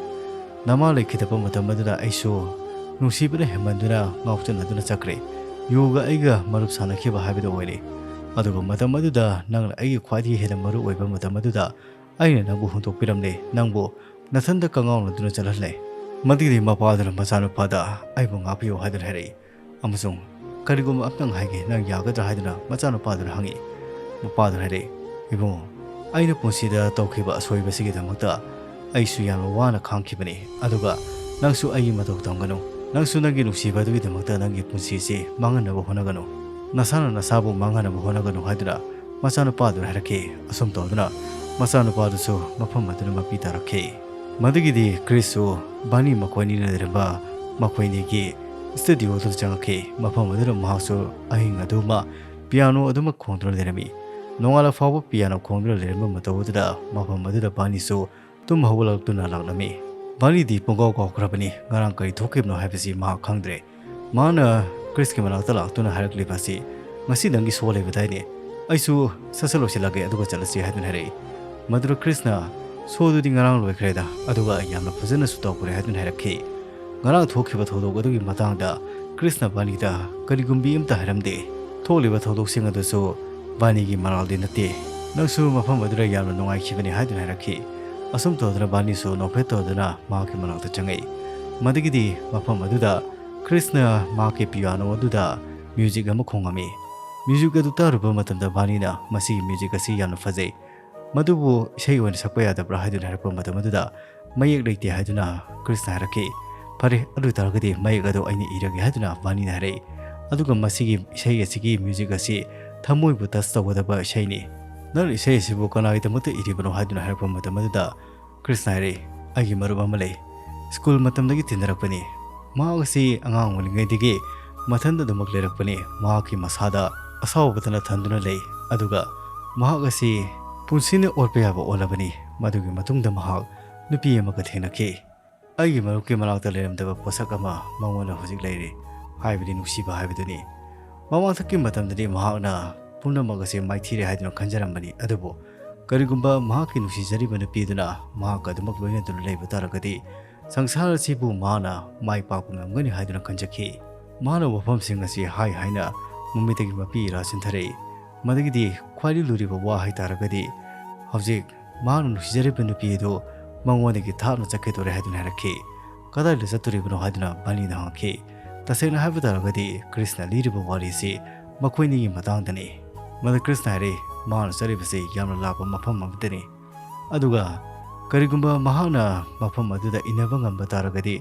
ꯅꯃꯥ ꯂꯩꯈꯤꯗꯕ ꯃꯇꯝ ꯑꯗꯨꯗ ꯑꯩꯁꯨ ꯅꯨꯡꯁꯤꯕꯅ ꯍꯦꯟꯃꯟꯗꯨꯅ ꯉꯥꯎꯆꯠꯅꯗꯨꯅ ꯆꯠꯈ꯭ꯔꯦ꯫ ꯌꯨꯒ ꯑꯩꯒ ꯃꯔꯨꯞ ꯁꯥꯟꯅꯈꯤꯕ ꯍꯥꯏꯕꯗꯨ ꯑꯣꯏꯔꯦ꯫ ꯑꯗꯨꯒ ꯃꯇꯝ ꯑꯗꯨꯗ ꯅꯪꯅ ꯑꯩꯒꯤ ꯈ꯭ꯋꯥꯏꯗꯒꯤ ꯍꯦꯟꯅ ꯃꯔꯨ ꯑꯣꯏꯕ ꯃꯇꯝ ꯑꯗꯨꯗ ꯑꯩꯅ ꯅꯪꯕꯨ ꯍꯨꯟꯗꯣꯛꯄꯤꯔꯝꯂꯦ, ꯅꯪꯕꯨ ꯅꯊꯟꯇ ꯀꯉꯥꯎꯅꯗꯨꯅ ꯆꯠꯍꯜꯂꯦ꯫ ꯃꯗꯨꯒꯤꯗꯤ ꯃꯄꯥꯗꯨꯅ ꯃꯆꯥꯅꯨꯄꯥꯗ ꯑꯩꯕꯨ ꯉꯥꯛꯄꯤꯌꯨ ꯍꯥꯏꯗꯨꯅ ꯍꯥꯏꯔꯛꯏ꯫ ꯑꯃꯁꯨꯡ ꯀꯔꯤꯒꯨꯝꯕ ꯑꯝꯇꯪ ꯍꯥꯏꯒꯦ, ꯅꯪ ꯌꯥꯒꯗ꯭ꯔꯥ ꯍꯥꯏꯗꯨꯅ ꯃꯆꯥꯅꯨꯄꯥꯗꯨꯅ ꯍꯪꯉꯤ꯫ ꯃꯄꯥꯗꯨꯅ ꯍꯥꯏꯔꯛꯏ, "ꯏꯕꯨꯡꯉꯣ, ꯑꯩꯅ ꯄꯨꯟꯁꯤꯗ ꯇꯧꯈꯤꯕ ꯑꯁꯣꯏꯕꯁꯤꯒꯤꯗꯃꯛꯇ ꯑꯩꯁꯨ ꯌꯥꯝꯅ ꯋꯥꯅ ꯈꯥꯡꯈꯤꯕꯅꯤ꯫ ꯑꯗꯨꯒ ꯅꯪꯁꯨ ꯑꯩꯒꯤ ꯃꯇꯧ ꯇꯝꯒꯅꯨ꯫ ꯅꯪꯁꯨ ꯅꯪꯒꯤ ꯅꯨꯡꯁꯤꯕ ꯑꯗꯨꯒꯤꯗꯃꯛꯇ ꯅꯪꯒꯤ ꯄꯨꯟꯁꯤꯁꯤ ꯃꯥꯡꯍꯟꯅꯕ ꯍꯣꯠꯅꯒꯅꯨ꯫ ꯅꯁꯥꯅ ꯅꯁꯥꯕꯨ ꯃꯥꯡꯍꯟꯅꯕ ꯍꯣꯠꯅꯒꯅꯨ" ꯍꯥꯏꯗꯨꯅ ꯃꯆꯥꯅꯨꯄꯥꯗꯨꯅ ꯍꯥꯏꯔꯛꯈꯤ꯫ ꯑꯁꯨꯝ ꯇꯧꯗꯨꯅ ꯃꯆꯥꯅꯨꯄꯥꯗꯨꯁꯨ ꯃꯐꯝ ꯑꯗꯨꯗ ꯃꯄꯤ ꯇꯥꯔꯛꯈꯤ꯫ ꯃꯗꯨꯒꯤꯗꯤ ꯀ꯭ꯔꯤꯁꯁꯨ ꯕꯥꯅꯤ ꯃꯈꯣꯏꯅꯤꯅ ꯂꯩꯔꯝꯕ ꯃꯈꯣꯏꯅꯤꯒꯤ studio ꯑꯗꯨꯗ ꯆꯪꯉꯛꯈꯤ꯫ ꯃꯐꯝ ꯑꯗꯨꯗ ꯃꯍꯥꯛꯁꯨ ꯑꯍꯤꯡ ꯑꯗꯨꯃ piano ꯑꯗꯨꯃꯛ ꯈꯣꯡꯗꯨꯅ ꯂꯩꯔꯝꯃꯤ꯫ ꯅꯣꯡꯉꯥꯜꯂ ꯐꯥꯎꯕ piano ꯈꯣꯡꯗꯨꯅ ꯂꯩꯔꯝꯕ ꯃꯇꯧ ꯑꯗꯨꯗ ꯃꯐꯝ ꯑꯗꯨꯗ ꯕꯥꯅꯤꯁꯨ ꯇꯨꯝ ꯍꯧꯒꯠꯂꯛꯇꯨꯅ ꯂꯥꯛꯂꯝꯃꯤ꯫ ꯕꯥꯅꯤꯗꯤ ꯄꯨꯡꯀꯥꯎ ꯀꯥꯎꯈ꯭ꯔꯕꯅꯤ꯫ ꯉꯔꯥꯡ ꯀꯔꯤ ꯊꯣꯛꯈꯤꯕꯅꯣ ꯍꯥꯏꯕꯁꯤ ꯃꯍꯥꯛ ꯈꯪꯗ꯭ꯔꯦ꯫ ꯃꯍꯥꯛꯅ ꯀ꯭ꯔꯤꯁꯀꯤ ꯃꯅꯥꯛꯇ ꯂꯥꯛꯇꯨꯅ ꯍꯥꯏꯔꯛꯂꯤꯕ ꯑꯁꯤ, "ꯉꯁꯤ ꯅꯪꯒꯤ show ꯂꯩꯕꯗꯥꯏꯅꯦ? ꯑꯩꯁꯨ ꯁꯠ ꯁꯠ ꯂꯣꯏꯁꯤꯜꯂꯒꯦ ꯑꯗꯨꯒ ꯆꯠꯂꯁꯤ" ꯍꯥꯏꯗꯨꯅ ꯍꯥꯏꯔꯛꯏ꯫ ꯃꯗꯨꯗ ꯀ꯭ꯔꯤꯁꯅ, "Show ꯗꯨꯗꯤ ꯉꯔꯥꯡ ꯂꯣꯏꯈ꯭ꯔꯦꯗ, ꯑꯗꯨꯒ ꯌꯥꯝꯅ ꯐꯖꯅꯁꯨ ꯇꯧꯈ꯭ꯔꯦ" ꯍꯥꯏꯗꯨꯅ ꯍꯥꯏꯔꯛꯈꯤ꯫ ꯉꯔꯥꯡ ꯊꯣꯛꯈꯤꯕ ꯊꯧꯗꯣꯛ ꯑꯗꯨꯒꯤ ꯃꯇꯥꯡꯗ ꯀ꯭ꯔꯤꯁꯅ ꯕꯥꯅꯤꯗ ꯀꯔꯤꯒꯨꯝꯕꯤ ꯑꯃꯠꯇ ꯍꯥꯏꯔꯝꯗꯦ꯫ ꯊꯣꯛꯂꯤꯕ ꯊꯧꯗꯣꯛꯁꯤꯡ ꯑꯗꯨꯁꯨ ꯕꯥꯅꯤꯒꯤ ꯃꯔꯥꯜꯗꯤ ꯅꯠꯇꯦ꯫ "ꯅꯪꯁꯨ ꯃꯐꯝ ꯑꯗꯨꯗ ꯌꯥꯝꯅ ꯅꯨꯡꯉꯥꯏꯈꯤꯕꯅꯤ" ꯍꯥꯏꯗꯨꯅ ꯍꯥꯏꯔꯛꯈꯤ꯫ ꯑꯁꯨꯝ ꯇꯧꯗꯨꯅ ꯕꯥꯅꯤꯁꯨ ꯅꯣꯛꯐꯦꯠ ꯇꯧꯗꯨꯅ ꯃꯍꯥꯛꯀꯤ ꯃꯅꯥꯛꯇ ꯆꯪꯉꯛꯏ꯫ ꯃꯗꯒꯤꯗꯤ ꯃꯐꯝ ꯑꯗꯨꯗ ꯀ꯭ꯔꯤꯁꯅ ꯃꯍꯥꯛꯀꯤ ꯄꯤꯌꯥꯅꯣ ꯑꯗꯨꯗ ꯃ꯭ꯌꯨꯖꯤꯛ ꯑꯃ ꯈꯣꯡꯉꯝꯃꯤ꯫ ꯃ꯭ꯌꯨꯖꯤꯛ ꯑꯗꯨ ꯇꯥꯔꯨꯕ ꯃꯇꯝꯗ ꯕꯥꯅꯤꯅ "ꯃꯁꯤꯒꯤ ꯃ꯭ꯌꯨꯖꯤꯛ ꯑꯁꯤ ꯌꯥꯝꯅ ꯐꯖꯩ, ꯃꯗꯨꯕꯨ ꯏꯁꯩ ꯑꯣꯏꯅ ꯁꯛꯄ ꯌꯥꯗꯕ꯭ꯔꯥ?" ꯍꯥꯏꯗꯨꯅ ꯍꯥꯏꯔꯛꯄ ꯃꯇꯝ ꯑꯗꯨꯗ, "ꯃꯌꯦꯛ ꯂꯩꯇꯦ" ꯍꯥꯏꯗꯨꯅ ꯀ꯭ꯔꯤꯁꯅ ꯍꯥꯏꯔꯛꯈꯤ꯫ "ꯐꯔꯦ, ꯑꯗꯨ ꯑꯣꯏ ꯇꯥꯔꯒꯗꯤ ꯃꯌꯦꯛ ꯑꯗꯨ ꯑꯩꯅ ꯏꯔꯒꯦ" ꯍꯥꯏꯗꯨꯅ ꯕꯥꯅꯤꯅ ꯍꯥꯏꯔꯛꯏ꯫ ꯑꯗꯨꯒ ꯃꯁꯤꯒꯤ ꯏꯁꯩ ꯑꯁꯤꯒꯤ ꯃ꯭ꯌꯨꯖꯤꯛ ꯑꯁꯤ ꯊꯃꯣꯏꯕꯨ ꯇꯁ ꯇꯧꯒꯗꯕ ꯏꯁꯩꯅꯤ꯫ "ꯅꯪꯅ ꯏꯁꯩ ꯑꯁꯤꯕꯨ ꯀꯅꯥꯒꯤꯗꯃꯛꯇ ꯏꯔꯤꯕꯅꯣ?" ꯍꯥꯏꯗꯨꯅ ꯍꯥꯏꯔꯛꯄ ꯃꯇꯝ ꯑꯗꯨꯗ ꯀ꯭ꯔꯤꯁꯅ ꯍꯥꯏꯔꯛꯏ, "ꯑꯩꯒꯤ ꯃꯔꯨꯞ ꯑꯃ ꯂꯩ, ꯁ꯭ꯀꯨꯜ ꯃꯇꯝꯗꯒꯤ ꯇꯤꯟꯅꯔꯛꯄꯅꯤ꯫ ꯃꯍꯥꯛ ꯑꯁꯤ ꯑꯉꯥꯡ ꯑꯣꯏꯔꯤꯉꯩꯗꯒꯤ ꯃꯊꯟꯇ ꯑꯗꯨꯃꯛ ꯂꯩꯔꯛꯄꯅꯤ꯫ ꯃꯍꯥꯛꯀꯤ ꯃꯁꯥꯗ ꯑꯁꯥꯎꯕꯇꯅ ꯊꯟꯗꯨꯅ ꯂꯩ, ꯑꯗꯨꯒ ꯃꯍꯥꯛ ꯑꯁꯤ ꯄꯨꯟꯁꯤꯅ ꯑꯣꯠꯄ ꯌꯥꯕ ꯑꯣꯜꯂꯕꯅꯤ꯫ ꯃꯗꯨꯒꯤ ꯃꯇꯨꯡꯗ ꯃꯍꯥꯛ ꯅꯨꯄꯤ ꯑꯃꯒ ꯊꯦꯡꯅꯈꯤ꯫ ꯑꯩꯒꯤ ꯃꯔꯨꯞꯀꯤ ꯃꯅꯥꯛꯇ ꯂꯩꯔꯝꯗꯕ ꯄꯣꯠꯁꯛ ꯑꯃ ꯃꯉꯣꯟꯗ ꯍꯧꯖꯤꯛ ꯂꯩꯔꯦ, ꯍꯥꯏꯕꯗꯤ ꯅꯨꯡꯁꯤꯕ ꯍꯥꯏꯕꯗꯨꯅꯤ꯫ ꯃꯃꯥꯡꯊꯛꯀꯤ ꯃꯇꯝꯗꯗꯤ ꯃꯍꯥꯛꯅ ꯄꯨꯝꯅꯃꯛ ꯑꯁꯤ ꯃꯥꯏꯊꯤꯔꯦ ꯍꯥꯏꯗꯨꯅ ꯈꯟꯖꯔꯝꯕꯅꯤ, ꯑꯗꯨꯕꯨ ꯀꯔꯤꯒꯨꯝꯕ ꯃꯍꯥꯛꯀꯤ ꯅꯨꯡꯁꯤꯖꯔꯤꯕ ꯅꯨꯄꯤ ꯑꯗꯨꯅ ꯃꯍꯥꯛꯀ ꯑꯗꯨꯃꯛ ꯂꯣꯏꯅꯗꯨꯅ ꯂꯩꯕ ꯇꯥꯔꯒꯗꯤ, ꯁꯪꯁꯥꯔ ꯑꯁꯤꯕꯨ ꯃꯍꯥꯛꯅ ꯃꯥꯏ ꯄꯥꯛꯄ ꯉꯝꯒꯅꯤ ꯍꯥꯏꯗꯨꯅ ꯈꯟꯖꯈꯤ꯫ ꯃꯍꯥꯛꯅ ꯋꯥꯐꯝꯁꯤꯡ ꯑꯁꯤ ꯍꯥꯏ ꯍꯥꯏꯅ ꯃꯃꯤꯠꯇꯒꯤ ꯃꯄꯤ ꯏꯔꯥ ꯆꯤꯟꯊꯔꯛꯏ꯫ ꯃꯗꯒꯤꯗꯤ ꯈ꯭ꯋꯥꯏꯗꯒꯤ ꯂꯨꯔꯤꯕ ꯋꯥ ꯍꯥꯏ ꯇꯥꯔꯒꯗꯤ, ꯍꯧꯖꯤꯛ ꯃꯍꯥꯛꯅ ꯅꯨꯡꯁꯤꯖꯔꯤꯕ ꯅꯨꯄꯤ ꯑꯗꯨ ꯃꯉꯣꯟꯗꯒꯤ ꯊꯥꯞꯅ ꯆꯠꯈꯤꯗꯣꯔꯦ ꯍꯥꯏꯗꯨꯅ ꯍꯥꯏꯔꯛꯈꯤ꯫ "ꯀꯗꯥꯏꯗ ꯆꯠꯇꯣꯔꯤꯕꯅꯣ?" ꯍꯥꯏꯗꯨꯅ ꯕꯥꯅꯤꯅ ꯍꯪꯉꯛꯈꯤ꯫ ꯇꯁꯦꯡꯅ ꯍꯥꯏꯕ ꯇꯥꯔꯒꯗꯤ, ꯀ꯭ꯔꯤꯁꯅ ꯂꯤꯔꯤꯕ ꯋꯥꯔꯤꯁꯤ ꯃꯈꯣꯏꯅꯤꯒꯤ ꯃꯇꯥꯡꯗꯅꯤ꯫ ꯃꯗ ꯀ꯭ꯔꯤꯁꯅ ꯍꯥꯏꯔꯛꯏ, "ꯃꯍꯥꯛꯅ ꯆꯠꯂꯤꯕꯁꯤ ꯌꯥꯝꯅ ꯂꯥꯞꯄ ꯃꯐꯝ ꯑꯃꯗꯅꯤ꯫ ꯑꯗꯨꯒ ꯀꯔꯤꯒꯨꯝꯕ ꯃꯍꯥꯛꯅ ꯃꯐꯝ ꯑꯗꯨꯗ ꯏꯟꯅꯕ ꯉꯝꯕ ꯇꯥꯔꯒꯗꯤ,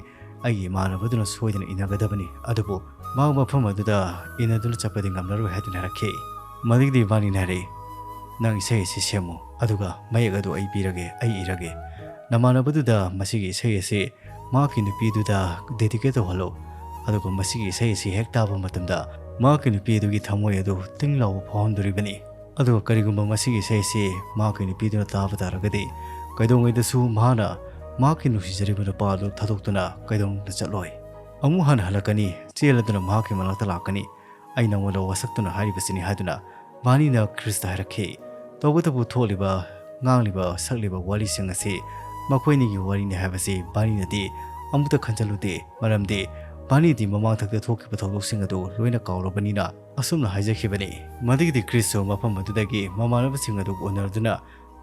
ꯑꯩꯒꯤ ꯏꯃꯥꯟꯅꯕꯗꯨꯅ ꯁꯣꯏꯗꯅ ꯏꯟꯅꯒꯗꯕꯅꯤ꯫ ꯑꯗꯨꯕꯨ ꯃꯍꯥꯛ ꯃꯐꯝ ꯑꯗꯨꯗ ꯏꯟꯅꯗꯨꯅ ꯆꯠꯄꯗꯤ ꯉꯝꯂꯔꯣꯏ" ꯍꯥꯏꯗꯨꯅ ꯍꯥꯏꯔꯛꯈꯤ꯫ ꯃꯗꯒꯤꯗꯤ ꯕꯥꯅꯤꯅ ꯍꯥꯏꯔꯛꯏ, "ꯅꯪ ꯏꯁꯩ ꯑꯁꯤ ꯁꯦꯝꯃꯨ, ꯑꯗꯨꯒ ꯃꯌꯦꯛ ꯑꯗꯨ ꯑꯩ ꯄꯤꯔꯒꯦ, ꯑꯩ ꯏꯔꯒꯦ꯫ ꯅꯃꯥꯟꯅꯕꯗꯨꯗ ꯃꯁꯤꯒꯤ ꯏꯁꯩ ꯑꯁꯤ ꯃꯍꯥꯛꯀꯤ ꯅꯨꯄꯤꯗꯨꯗ ꯗꯦꯗꯤꯀꯦꯠ ꯇꯧꯍꯜꯂꯨ꯫ ꯑꯗꯨꯒ ꯃꯁꯤꯒꯤ ꯏꯁꯩ ꯑꯁꯤ ꯍꯦꯛ ꯇꯥꯕ ꯃꯇꯝꯗ ꯃꯍꯥꯛꯀꯤ ꯅꯨꯄꯤ ꯑꯗꯨꯒꯤ ꯊꯃꯣꯏ ꯑꯗꯨ ꯇꯤꯡ ꯂꯥꯎꯕ ꯐꯥꯎꯍꯟꯗꯣꯔꯤꯕꯅꯤ꯫ ꯑꯗꯨꯒ ꯀꯔꯤꯒꯨꯝꯕ ꯃꯁꯤꯒꯤ ꯏꯁꯩ ꯑꯁꯤ ꯃꯍꯥꯛꯀꯤ ꯅꯨꯄꯤꯗꯨꯅ ꯇꯥꯕ ꯇꯥꯔꯒꯗꯤ, ꯀꯩꯗꯧꯉꯩꯗꯁꯨ ꯃꯍꯥꯛꯅ ꯃꯍꯥꯛꯀꯤ ꯅꯨꯡꯁꯤꯖꯔꯤꯕ ꯅꯨꯄꯥ ꯑꯗꯨ ꯊꯥꯗꯣꯛꯇꯨꯅ ꯀꯩꯗꯧꯅꯨꯡꯗ ꯆꯠꯂꯣꯏ꯫ ꯑꯃꯨꯛ ꯍꯟꯅ ꯍꯜꯂꯛꯀꯅꯤ, ꯆꯦꯜꯂꯗꯨꯅ ꯃꯍꯥꯛꯀꯤ ꯃꯅꯥꯛꯇ ꯂꯥꯛꯀꯅꯤ꯫ ꯑꯩ ꯅꯉꯣꯟꯗ ꯋꯥꯁꯛꯇꯨꯅ ꯍꯥꯏꯔꯤꯕꯁꯤꯅꯤ" ꯍꯥꯏꯗꯨꯅ ꯕꯥꯅꯤꯅ ꯀ꯭ꯔꯤꯁꯇ ꯍꯥꯏꯔꯛꯈꯤ꯫ ꯇꯧꯕꯇꯕꯨ ꯊꯣꯛꯂꯤꯕ, ꯉꯥꯡꯂꯤꯕ, ꯁꯛꯂꯤꯕ ꯋꯥꯔꯤꯁꯤꯡ ꯑꯁꯤ ꯃꯈꯣꯏꯅꯤꯒꯤ ꯋꯥꯔꯤꯅꯤ ꯍꯥꯏꯕꯁꯤ ꯕꯥꯅꯤꯅꯗꯤ ꯑꯃꯨꯛꯇ ꯈꯟꯖꯜꯂꯨꯗꯦ꯫ ꯃꯔꯝꯗꯤ ꯕꯥꯅꯤꯗꯤ ꯃꯃꯥꯡꯊꯛꯇ ꯊꯣꯛꯈꯤꯕ ꯊꯧꯗꯣꯛꯁꯤꯡ ꯑꯗꯨ ꯂꯣꯏꯅ ꯀꯥꯎꯔꯕꯅꯤꯅ꯫ ꯑꯁꯨꯝꯅ ꯍꯥꯏꯖꯈꯤꯕꯅꯤ꯫ ꯃꯗꯨꯒꯤꯗꯤ ꯀ꯭ꯔꯤꯁꯁꯨ ꯃꯐꯝ ꯑꯗꯨꯗꯒꯤ ꯃꯃꯥꯟꯅꯕꯁꯤꯡ ꯑꯗꯨ ꯎꯅꯗꯨꯅ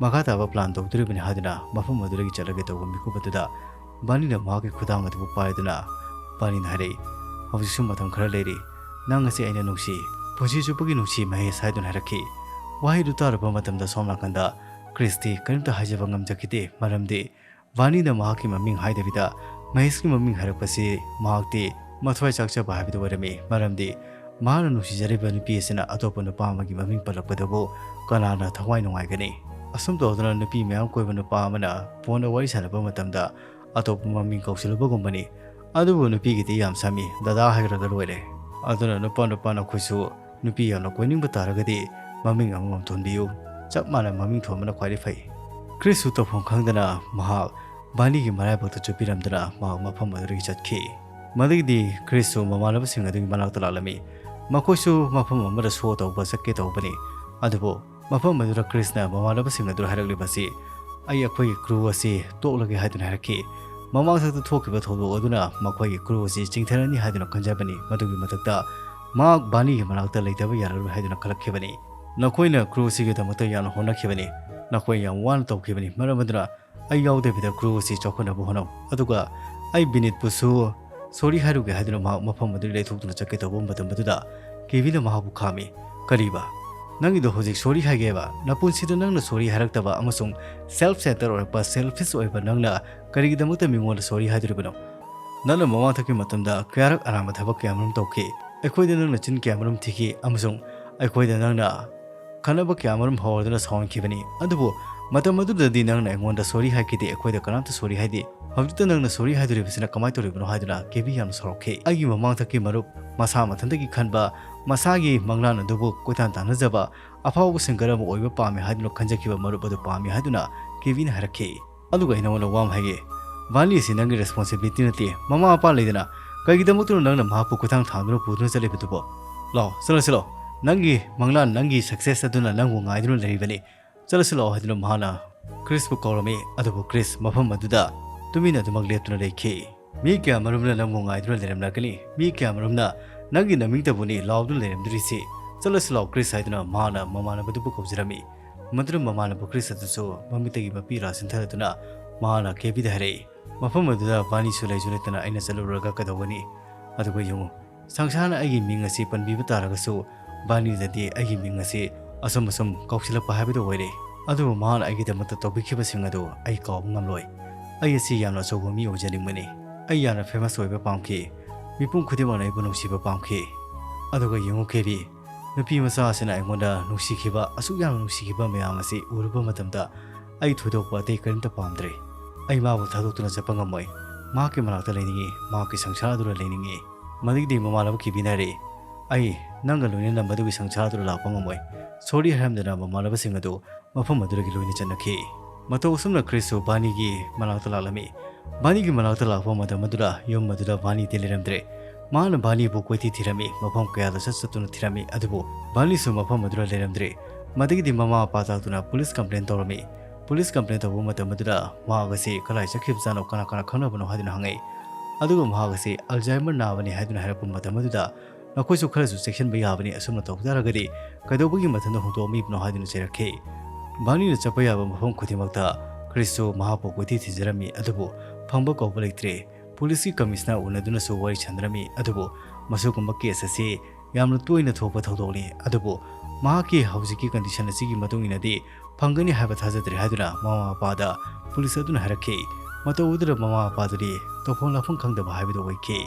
ꯃꯈꯥ ꯇꯥꯕ ꯄ꯭ꯂꯥꯟ ꯇꯧꯗꯣꯔꯤꯕꯅꯤ ꯍꯥꯏꯗꯨꯅ ꯃꯐꯝ ꯑꯗꯨꯗꯒꯤ ꯆꯠꯂꯒꯦ ꯇꯧꯕ ꯃꯤꯀꯨꯞ ꯑꯗꯨꯗ ꯕꯥꯅꯤꯅ ꯃꯍꯥꯛꯀꯤ ꯈꯨꯗꯥꯡ ꯑꯗꯨꯕꯨ ꯄꯥꯏꯗꯨꯅ ꯕꯥꯅꯤꯅ ꯍꯥꯏꯔꯛꯏ, "ꯍꯧꯖꯤꯛꯁꯨ ꯃꯇꯝ ꯈꯔ ꯂꯩꯔꯤ꯫ ꯅꯪ ꯑꯁꯤ ꯑꯩꯅ ꯅꯨꯡꯁꯤ, ꯄꯨꯟꯁꯤ ꯆꯨꯞꯄꯒꯤ ꯅꯨꯡꯁꯤ ꯃꯍꯦꯁ" ꯍꯥꯏꯗꯨꯅ ꯍꯥꯏꯔꯛꯈꯤ꯫ ꯋꯥꯍꯩꯗꯨ ꯇꯥꯔꯨꯕ ꯃꯇꯝꯗ ꯁꯣꯝ ꯅꯥꯀꯟꯗ ꯀ꯭ꯔꯤꯁꯇꯤ ꯀꯔꯤꯝꯇ ꯍꯥꯏꯖꯕ ꯉꯝꯖꯈꯤꯗꯦ, ꯃꯔꯝꯗꯤ ꯕꯥꯅꯤꯅ ꯃꯍꯥꯛꯀꯤ ꯃꯃꯤꯡ ꯍꯥꯏꯗꯕꯤꯗ ꯃꯍꯦꯁꯀꯤ ꯃꯃꯤꯡ ꯍꯥꯏꯔꯛꯄꯁꯤ ꯃꯍꯥꯛꯇꯤ ꯃꯊ꯭ꯋꯥꯏ ꯆꯥꯛꯆꯕ ꯍꯥꯏꯕꯗꯨ ꯑꯣꯏꯔꯝꯃꯤ, ꯃꯔꯝꯗꯤ ꯃꯍꯥꯛꯅ ꯅꯨꯡꯁꯤꯖꯔꯤꯕ ꯅꯨꯄꯤ ꯑꯁꯤꯅ ꯑꯇꯣꯞꯄ ꯅꯨꯄꯥ ꯑꯃꯒꯤ ꯃꯃꯤꯡ ꯄꯜꯂꯛꯄꯗꯕꯨ ꯀꯅꯥꯅ ꯊꯋꯥꯏ ꯅꯨꯡꯉꯥꯏꯒꯅꯤ? ꯑꯁꯨꯝ ꯇꯧꯗꯨꯅ ꯅꯨꯄꯤ ꯃꯌꯥꯝ ꯀꯣꯏꯕ ꯅꯨꯄꯥ ꯑꯃꯅ ꯐꯣꯟꯗ ꯋꯥꯔꯤ ꯁꯥꯟꯅꯕ ꯃꯇꯝꯗ ꯑꯇꯣꯞꯄ ꯃꯃꯤꯡ ꯀꯧꯁꯤꯜꯂꯨꯕꯒꯨꯝꯕꯅꯤ꯫ ꯑꯗꯨꯕꯨ ꯅꯨꯄꯤꯒꯤꯗꯤ ꯌꯥꯝ ꯁꯝꯃꯤ, ꯗꯗꯥ ꯍꯥꯏꯈ꯭ꯔꯒ ꯂꯣꯏꯔꯦ꯫ ꯑꯗꯨꯅ ꯅꯨꯄꯥ ꯅꯨꯄꯥ ꯅꯈꯣꯏꯁꯨ ꯅꯨꯄꯤ ꯌꯥꯝꯅ ꯀꯣꯏꯅꯤꯡꯕ ꯇꯥꯔꯒꯗꯤ ꯃꯃꯤꯡ ꯑꯃꯃꯝ ꯊꯣꯟꯕꯤꯌꯨ꯫ ꯆꯞ ꯃꯥꯟꯅ ꯃꯃꯤꯡ ꯊꯣꯟꯕꯅ ꯈ꯭ꯋꯥꯏꯗꯒꯤ ꯐꯩ꯫ ꯀ꯭ꯔꯤꯁꯁꯨ ꯇꯧꯐꯝ ꯈꯪꯗꯅ ꯃꯍꯥꯛ ꯕꯥꯅꯤꯒꯤ ꯃꯔꯥꯏꯕꯛꯇ ꯆꯨꯞꯄꯤꯔꯝꯗꯨꯅ ꯃꯍꯥꯛ ꯃꯐꯝ ꯑꯗꯨꯗꯒꯤ ꯆꯠꯈꯤ꯫ ꯃꯗꯨꯒꯤꯗꯤ ꯀ꯭ꯔꯤꯁꯁꯨ ꯃꯃꯥꯟꯅꯕꯁꯤꯡ ꯑꯗꯨꯒꯤ ꯃꯅꯥꯛꯇ ꯂꯥꯛꯂꯝꯃꯤ꯫ ꯃꯈꯣꯏꯁꯨ ꯃꯐꯝ ꯑꯃꯗ ꯁꯣ ꯇꯧꯕ ꯆꯠꯀꯦ ꯇꯧꯕꯅꯤ꯫ ꯑꯗꯨꯕꯨ ꯃꯐꯝ ꯑꯗꯨꯗ ꯀ꯭ꯔꯤꯁꯅ ꯃꯃꯥꯟꯅꯕꯁꯤꯡ ꯑꯗꯨꯗ ꯍꯥꯏꯔꯛꯂꯤꯕꯁꯤ, "ꯑꯩ ꯑꯩꯈꯣꯏꯒꯤ ꯀ꯭ꯔꯨ ꯑꯁꯤ ꯇꯣꯛꯂꯒꯦ" ꯍꯥꯏꯗꯨꯅ ꯍꯥꯏꯔꯛꯈꯤ꯫ ꯃꯃꯥꯡꯊꯛꯇ ꯊꯣꯛꯈꯤꯕ ꯊꯧꯗꯣꯛ ꯑꯗꯨꯅ ꯃꯈꯣꯏꯒꯤ ꯀ꯭ꯔꯨ ꯑꯁꯤ ꯆꯤꯡꯊꯔꯅꯤ ꯍꯥꯏꯗꯨꯅ ꯈꯟꯖꯕꯅꯤ꯫ ꯃꯗꯨꯒꯤ ꯃꯊꯛꯇ ꯃꯍꯥꯛ ꯕꯥꯅꯤꯒꯤ ꯃꯅꯥꯛꯇ ꯂꯩꯇꯕ ꯌꯥꯔꯔꯣꯏ ꯍꯥꯏꯗꯨꯅ ꯈꯜꯂꯛꯈꯤꯕꯅꯤ꯫ "ꯅꯈꯣꯏꯅ ꯀ꯭ꯔꯨ ꯑꯁꯤꯒꯤꯗꯃꯛꯇ ꯌꯥꯝꯅ ꯍꯣꯠꯅꯈꯤꯕꯅꯤ꯫ ꯅꯈꯣꯏ ꯌꯥꯝ ꯋꯥꯅ ꯇꯧꯈꯤꯕꯅꯤ꯫ ꯃꯔꯝ ꯑꯗꯨꯅ ꯑꯩ ꯌꯥꯎꯗꯕꯤꯗ ꯀ꯭ꯔꯨ ꯑꯁꯤ ꯆꯥꯎꯈꯠꯅꯕ ꯍꯣꯠꯅꯧ꯫ ꯑꯗꯨꯒ ꯑꯩ ꯕꯤꯅꯤꯠꯄꯨꯁꯨ ꯁꯣꯔꯤ ꯍꯥꯏꯔꯨꯒꯦ" ꯍꯥꯏꯗꯨꯅ ꯃꯍꯥꯛ ꯃꯐꯝ ꯑꯗꯨꯗꯒꯤ ꯂꯩꯊꯣꯛꯇꯨꯅ ꯆꯠꯀꯦ ꯇꯧꯕ ꯃꯇꯝ ꯑꯗꯨꯗ ꯀꯦꯕꯤꯅ ꯃꯍꯥꯛꯄꯨ ꯈꯥꯝꯃꯤ꯫ "ꯀꯔꯤꯕ? ꯅꯪꯒꯤꯗꯣ ꯍꯧꯖꯤꯛ ꯁꯣꯔꯤ ꯍꯥꯏꯒꯦꯕ? ꯅꯄꯨꯟꯁꯤꯗ ꯅꯪꯅ ꯁꯣꯔꯤ ꯍꯥꯏꯔꯛꯇꯕ ꯑꯃꯁꯨꯡ ꯁꯦꯜꯐ ꯁꯦꯟꯇꯔ ꯑꯣꯏꯔꯛꯄ, ꯁꯦꯜꯐꯤꯁ ꯑꯣꯏꯕ ꯅꯪꯅ ꯀꯔꯤꯒꯤꯗꯃꯛꯇ ꯃꯤꯉꯣꯟꯗ ꯁꯣꯔꯤ ꯍꯥꯏꯗꯣꯔꯤꯕꯅꯣ? ꯅꯪꯅ ꯃꯃꯥꯡꯊꯛꯀꯤ ꯃꯇꯝꯗ ꯀꯌꯥꯔꯛ ꯑꯔꯥꯟꯕ ꯊꯕꯛ ꯀꯌꯥꯃꯔꯨꯝ ꯇꯧꯈꯤ꯫ ꯑꯩꯈꯣꯏꯗ ꯅꯪꯅ ꯆꯤꯟ ꯀꯌꯥꯃꯔꯨꯝ ꯊꯤꯈꯤ ꯑꯃꯁꯨꯡ ꯑꯩꯈꯣꯏꯗ ꯅꯪꯅ ꯈꯠꯅꯕ ꯀꯌꯥꯃꯔꯨꯝ ꯍꯧꯔꯗꯨꯅ ꯁꯥꯎꯍꯟꯈꯤꯕꯅꯤ꯫ ꯑꯗꯨꯕꯨ ꯃꯇꯝ ꯑꯗꯨꯗꯗꯤ ꯅꯪꯅ ꯑꯩꯉꯣꯟꯗ ꯁꯣꯔꯤ ꯍꯥꯏꯈꯤꯗꯦ, ꯑꯩꯈꯣꯏꯗ ꯀꯅꯥꯝꯇ ꯁꯣꯔꯤ ꯍꯥꯏꯗꯦ꯫ ꯍꯧꯖꯤꯛꯇ ꯅꯪꯅ ꯁꯣꯔꯤ ꯍꯥꯏꯗꯣꯔꯤꯕꯁꯤꯅ ꯀꯃꯥꯏꯅ ꯇꯧꯔꯤꯕꯅꯣ?" ꯍꯥꯏꯗꯨꯅ ꯀꯦꯕꯤ ꯌꯥꯝꯅ ꯁꯥꯎꯔꯛꯈꯤ꯫ "ꯑꯩꯒꯤ ꯃꯃꯥꯡꯊꯛꯀꯤ ꯃꯔꯨꯞ, ꯃꯁꯥ ꯃꯊꯟꯇꯒꯤ ꯈꯟꯕ, ꯃꯁꯥꯒꯤ ꯃꯪꯂꯥꯟ ꯑꯗꯨꯕꯨ ꯀꯣꯏꯇꯥꯟ ꯇꯥꯟꯅꯖꯕ, ꯑꯐꯥꯎꯕ ꯁꯤꯡꯒꯔ ꯑꯃ ꯑꯣꯏꯕ ꯄꯥꯝꯃꯤ ꯍꯥꯏꯗꯨꯅ ꯈꯟꯖꯈꯤꯕ ꯃꯔꯨꯞ ꯑꯗꯨ ꯄꯥꯝꯃꯤ" ꯍꯥꯏꯗꯨꯅ ꯀꯦꯕꯤꯅ ꯍꯥꯏꯔꯛꯈꯤ꯫ "ꯑꯗꯨꯒ ꯑꯩ ꯅꯉꯣꯟꯗ ꯋꯥ ꯑꯃ ꯍꯥꯏꯒꯦ꯫ ꯕꯥꯅꯤ ꯑꯁꯤ ꯅꯪꯒꯤ ꯔꯦꯁꯄꯣꯟꯁꯤꯕꯤꯂꯤꯇꯤ ꯅꯠꯇꯦ꯫ ꯃꯃꯥ ꯃꯄꯥ ꯂꯩꯗꯅ ꯀꯩꯒꯤꯗꯃꯛꯇꯅꯣ ꯅꯪꯅ ꯃꯍꯥꯛꯄꯨ ꯈꯨꯊꯥꯡ ꯊꯥꯡꯗꯨꯅ ꯄꯨꯗꯨꯅ ꯆꯠꯂꯤꯕꯗꯨꯕꯣ? ꯂꯥꯛꯑꯣ, ꯆꯠꯂꯁꯤ ꯂꯥꯛꯑꯣ꯫ ꯅꯪꯒꯤ ꯃꯪꯂꯥꯟ, ꯅꯪꯒꯤ ꯁꯛꯁꯦꯁ ꯑꯗꯨꯅ ꯅꯪꯕꯨ ꯉꯥꯏꯗꯨꯅ ꯂꯩꯔꯤꯕꯅꯤ꯫ ꯆꯠꯂꯁꯤ ꯂꯥꯛꯑꯣ" ꯍꯥꯏꯗꯨꯅ ꯃꯍꯥꯛꯅ ꯀ꯭ꯔꯤꯁꯄꯨ ꯀꯧꯔꯝꯃꯤ꯫ ꯑꯗꯨꯕꯨ ꯀ꯭ꯔꯤꯁ ꯃꯐꯝ ꯑꯗꯨꯗ ꯇꯨꯃꯤꯟꯅ ꯑꯗꯨꯃꯛ ꯂꯦꯞꯇꯨꯅ ꯂꯩꯈꯤ꯫ "ꯃꯤ ꯀꯌꯥꯃꯔꯨꯝꯅ ꯅꯪꯕꯨ ꯉꯥꯏꯗꯨꯅ ꯂꯩꯔꯝꯂꯒꯅꯤ? ꯃꯤ ꯀꯌꯥꯃꯔꯨꯝꯅ "ꯅꯪꯒꯤ ꯅꯃꯤꯡꯇꯕꯨꯅꯤ ꯂꯥꯎꯗꯨꯅ ꯂꯩꯔꯝꯗꯣꯔꯤꯁꯤ꯫ ꯆꯠꯂꯁꯤ ꯂꯥꯎ, ꯀ꯭ꯔꯤꯁ" ꯍꯥꯏꯗꯨꯅ ꯃꯍꯥꯛꯅ ꯃꯃꯥꯟꯅꯕꯗꯨꯕꯨ ꯀꯧꯖꯔꯝꯃꯤ꯫ ꯃꯗꯨꯅ ꯃꯃꯥꯟꯅꯕ ꯀ꯭ꯔꯤꯁ ꯑꯗꯨꯁꯨ ꯃꯃꯤꯠꯇꯒꯤ ꯃꯄꯤ ꯔꯥ ꯆꯤꯟꯊꯗꯨꯅ ꯃꯍꯥꯛꯅ ꯀꯦꯕꯤꯗ ꯍꯥꯏꯔꯛꯏ, "ꯃꯐꯝ ꯑꯗꯨꯗ ꯕꯥꯅꯤꯁꯨ ꯂꯩꯁꯨ ꯂꯩꯇꯅ ꯑꯩꯅ ꯆꯠꯂꯨꯔꯒ ꯀꯩꯗꯧꯒꯅꯤ? ꯑꯗꯨꯒ ꯌꯦꯡꯉꯨ, ꯁꯪꯁꯥꯔꯅ ꯑꯩꯒꯤ ꯃꯤꯡ ꯑꯁꯤ ꯄꯟꯕꯤꯕ ꯇꯥꯔꯒꯁꯨ ꯕꯥꯅꯤꯗꯗꯤ ꯑꯩꯒꯤ ꯃꯤꯡ ꯑꯁꯤ ꯑꯁꯨꯝ ꯑꯁꯨꯝ ꯀꯧꯁꯤꯜꯂꯛꯄ ꯍꯥꯏꯕꯗꯨ ꯑꯣꯏꯔꯦ꯫ ꯑꯗꯨꯕꯨ ꯃꯍꯥꯛꯅ ꯑꯩꯒꯤꯗꯃꯛꯇ ꯇꯧꯕꯤꯈꯤꯕꯁꯤꯡ ꯑꯗꯨ ꯑꯩ ꯀꯥꯎꯕ ꯉꯝꯂꯣꯏ꯫ ꯑꯩ ꯑꯁꯤ ꯌꯥꯝꯅ ꯑꯆꯧꯕ ꯃꯤ ꯑꯣꯏꯖꯅꯤꯡꯕꯅꯤ꯫ ꯑꯩ ꯌꯥꯝꯅ ꯐꯦꯃꯁ ꯑꯣꯏꯕ ꯄꯥꯝꯈꯤ꯫ ꯃꯤꯄꯨꯝ ꯈꯨꯗꯤꯡꯃꯛꯅ ꯑꯩꯕꯨ ꯅꯨꯡꯁꯤꯕ ꯄꯥꯝꯈꯤ꯫ ꯑꯗꯨꯒ ꯌꯦꯡꯉꯨ ꯀꯦꯔꯤ, ꯅꯨꯄꯤ ꯃꯆꯥ ꯑꯁꯤꯅ ꯑꯩꯉꯣꯟꯗ ꯅꯨꯡꯁꯤꯈꯤꯕ, ꯑꯁꯨꯛ ꯌꯥꯝꯅ ꯅꯨꯡꯁꯤꯈꯤꯕ ꯃꯌꯥꯝ ꯑꯁꯤ ꯎꯔꯨꯕ ꯃꯇꯝꯗ ꯑꯩ ꯊꯣꯏꯗꯣꯛꯄ ꯑꯇꯩ ꯀꯔꯤꯝꯇ ꯄꯥꯝꯗ꯭ꯔꯦ꯫ ꯑꯩ ꯃꯥꯕꯨ ꯊꯥꯗꯣꯛꯇꯨꯅ ꯆꯠꯄ ꯉꯝꯃꯣꯏ꯫ ꯃꯍꯥꯛꯀꯤ ꯃꯅꯥꯛꯇ ꯂꯩꯅꯤꯡꯏ, ꯃꯍꯥꯛꯀꯤ ꯁꯪꯁꯥꯔ ꯑꯗꯨꯗ ꯂꯩꯅꯤꯡꯏ꯫" ꯃꯗꯨꯒꯤꯗꯤ ꯃꯃꯥꯟꯅꯕ ꯀꯤꯕꯤꯅ ꯍꯥꯏꯔꯛꯏ, "ꯑꯩ ꯅꯪꯒ ꯂꯣꯏꯅꯅ ꯃꯗꯨꯒꯤ ꯁꯪꯁꯥꯔ ꯑꯗꯨꯗ ꯂꯥꯛꯄ ꯉꯝꯃꯣꯏ꯫ ꯁꯣꯔꯤ" ꯍꯥꯏꯔꯝꯗꯅ ꯃꯃꯥꯟꯅꯕꯁꯤꯡ ꯑꯗꯨ ꯃꯐꯝ ꯑꯗꯨꯗꯒꯤ ꯂꯣꯏꯅ ꯆꯠꯅꯈꯤ꯫ ꯃꯇꯧ ꯑꯁꯨꯝꯅ ꯀ꯭ꯔꯤꯁꯁꯨ ꯕꯥꯅꯤꯒꯤ ꯃꯅꯥꯛꯇ ꯂꯥꯛꯂꯝꯃꯤ꯫ ꯕꯥꯅꯤꯒꯤ ꯃꯅꯥꯛꯇ ꯂꯥꯛꯄ ꯃꯇꯝ ꯑꯗꯨꯗ ꯌꯨꯝ ꯑꯗꯨꯗ ꯕꯥꯅꯤꯗꯤ ꯂꯩꯔꯝꯗ꯭ꯔꯦ꯫ ꯃꯍꯥꯛꯅ ꯕꯥꯅꯤꯕꯨ ꯀꯣꯏꯊꯤ ꯊꯤꯔꯝꯃꯤ, ꯃꯐꯝ ꯀꯌꯥꯗ ꯆꯠ ꯆꯠꯇꯨꯅ ꯊꯤꯔꯝꯃꯤ, ꯑꯗꯨꯕꯨ ꯕꯥꯅꯤꯁꯨ ꯃꯐꯝ ꯑꯗꯨꯗ ꯂꯩꯔꯝꯗ꯭ꯔꯦ꯫ ꯃꯗꯒꯤꯗꯤ ꯃꯃꯥ ꯃꯄꯥ ꯇꯥꯛꯇꯨꯅ ꯄꯨꯂꯤꯁ ꯀꯝꯄ꯭ꯂꯦꯟ ꯇꯧꯔꯝꯃꯤ꯫ ꯄꯨꯂꯤꯁ ꯀꯝꯄ꯭ꯂꯦꯟ ꯇꯧꯕ ꯃꯇꯝ ꯑꯗꯨꯗ ꯃꯍꯥꯛ ꯑꯁꯤ ꯀꯗꯥꯏ ꯆꯠꯈꯤꯕꯖꯥꯠꯅꯣ, ꯀꯅꯥ ꯀꯅꯥ ꯈꯪꯅꯕꯅꯣ ꯍꯥꯏꯗꯨꯅ ꯍꯪꯉꯛꯏ꯫ ꯑꯗꯨꯒ ꯃꯍꯥꯛ ꯑꯁꯤ ꯑꯜꯖꯥꯏꯃꯔ ꯅꯥꯕꯅꯤ ꯍꯥꯏꯗꯨꯅ ꯍꯥꯏꯔꯛꯄ ꯃꯇꯝ ꯑꯗꯨꯗ ꯅꯈꯣꯏꯁꯨ ꯈꯔꯁꯨ ꯆꯦꯛꯁꯤꯟꯕ ꯌꯥꯕꯅꯤ, ꯑꯁꯨꯝꯅ ꯇꯧꯕ ꯇꯥꯔꯒꯗꯤ ꯀꯩꯗꯧꯕꯒꯤ ꯃꯊꯟꯇ ꯍꯨꯟꯗꯣꯛꯑꯝꯃꯤꯕꯅꯣ ꯍꯥꯏꯗꯨꯅ ꯆꯩꯔꯛꯈꯤ꯫ ꯕꯥꯅꯤꯅ ꯆꯠꯄ ꯌꯥꯕ ꯃꯐꯝ ꯈꯨꯗꯤꯡꯃꯛꯇ ꯀ꯭ꯔꯤꯁꯁꯨ ꯃꯍꯥꯛꯄꯨ ꯀꯣꯏꯊꯤ ꯊꯤꯖꯔꯝꯃꯤ, ꯑꯗꯨꯕꯨ ꯐꯪꯕ ꯀꯧꯕ ꯂꯩꯇ꯭ꯔꯦ꯫ ꯄꯨꯂꯤꯁꯀꯤ ꯀꯃꯤꯁꯅꯔ ꯎꯅꯗꯨꯅꯁꯨ ꯋꯥꯔꯤ ꯁꯥꯟꯅꯔꯝꯃꯤ, ꯑꯗꯨꯕꯨ ꯃꯁꯤꯒꯨꯝꯕ ꯀꯦꯁ ꯑꯁꯤ ꯌꯥꯝꯅ ꯇꯣꯏꯅ ꯊꯣꯛꯄ ꯊꯧꯗꯣꯛꯅꯤ, ꯑꯗꯨꯕꯨ ꯃꯍꯥꯛꯀꯤ ꯍꯧꯖꯤꯛꯀꯤ ꯀꯟꯗꯤꯁꯟ ꯑꯁꯤꯒꯤ ꯃꯇꯨꯡ ꯏꯟꯅꯗꯤ ꯐꯪꯒꯅꯤ ꯍꯥꯏꯕ ꯊꯥꯖꯗ꯭ꯔꯦ ꯍꯥꯏꯗꯨꯅ ꯃꯃꯥ ꯃꯄꯥꯗ ꯄꯨꯂꯤꯁ ꯑꯗꯨꯅ ꯍꯥꯏꯔꯛꯈꯤ꯫ ꯃꯇꯧ ꯑꯗꯨꯗ ꯃꯃꯥ ꯃꯄꯥꯗꯨꯗꯤ ꯇꯧꯐꯝ ꯂꯥꯛꯐꯝ ꯈꯪꯗꯕ ꯍꯥꯏꯕꯗꯨ ꯑꯣꯏꯈꯤ꯫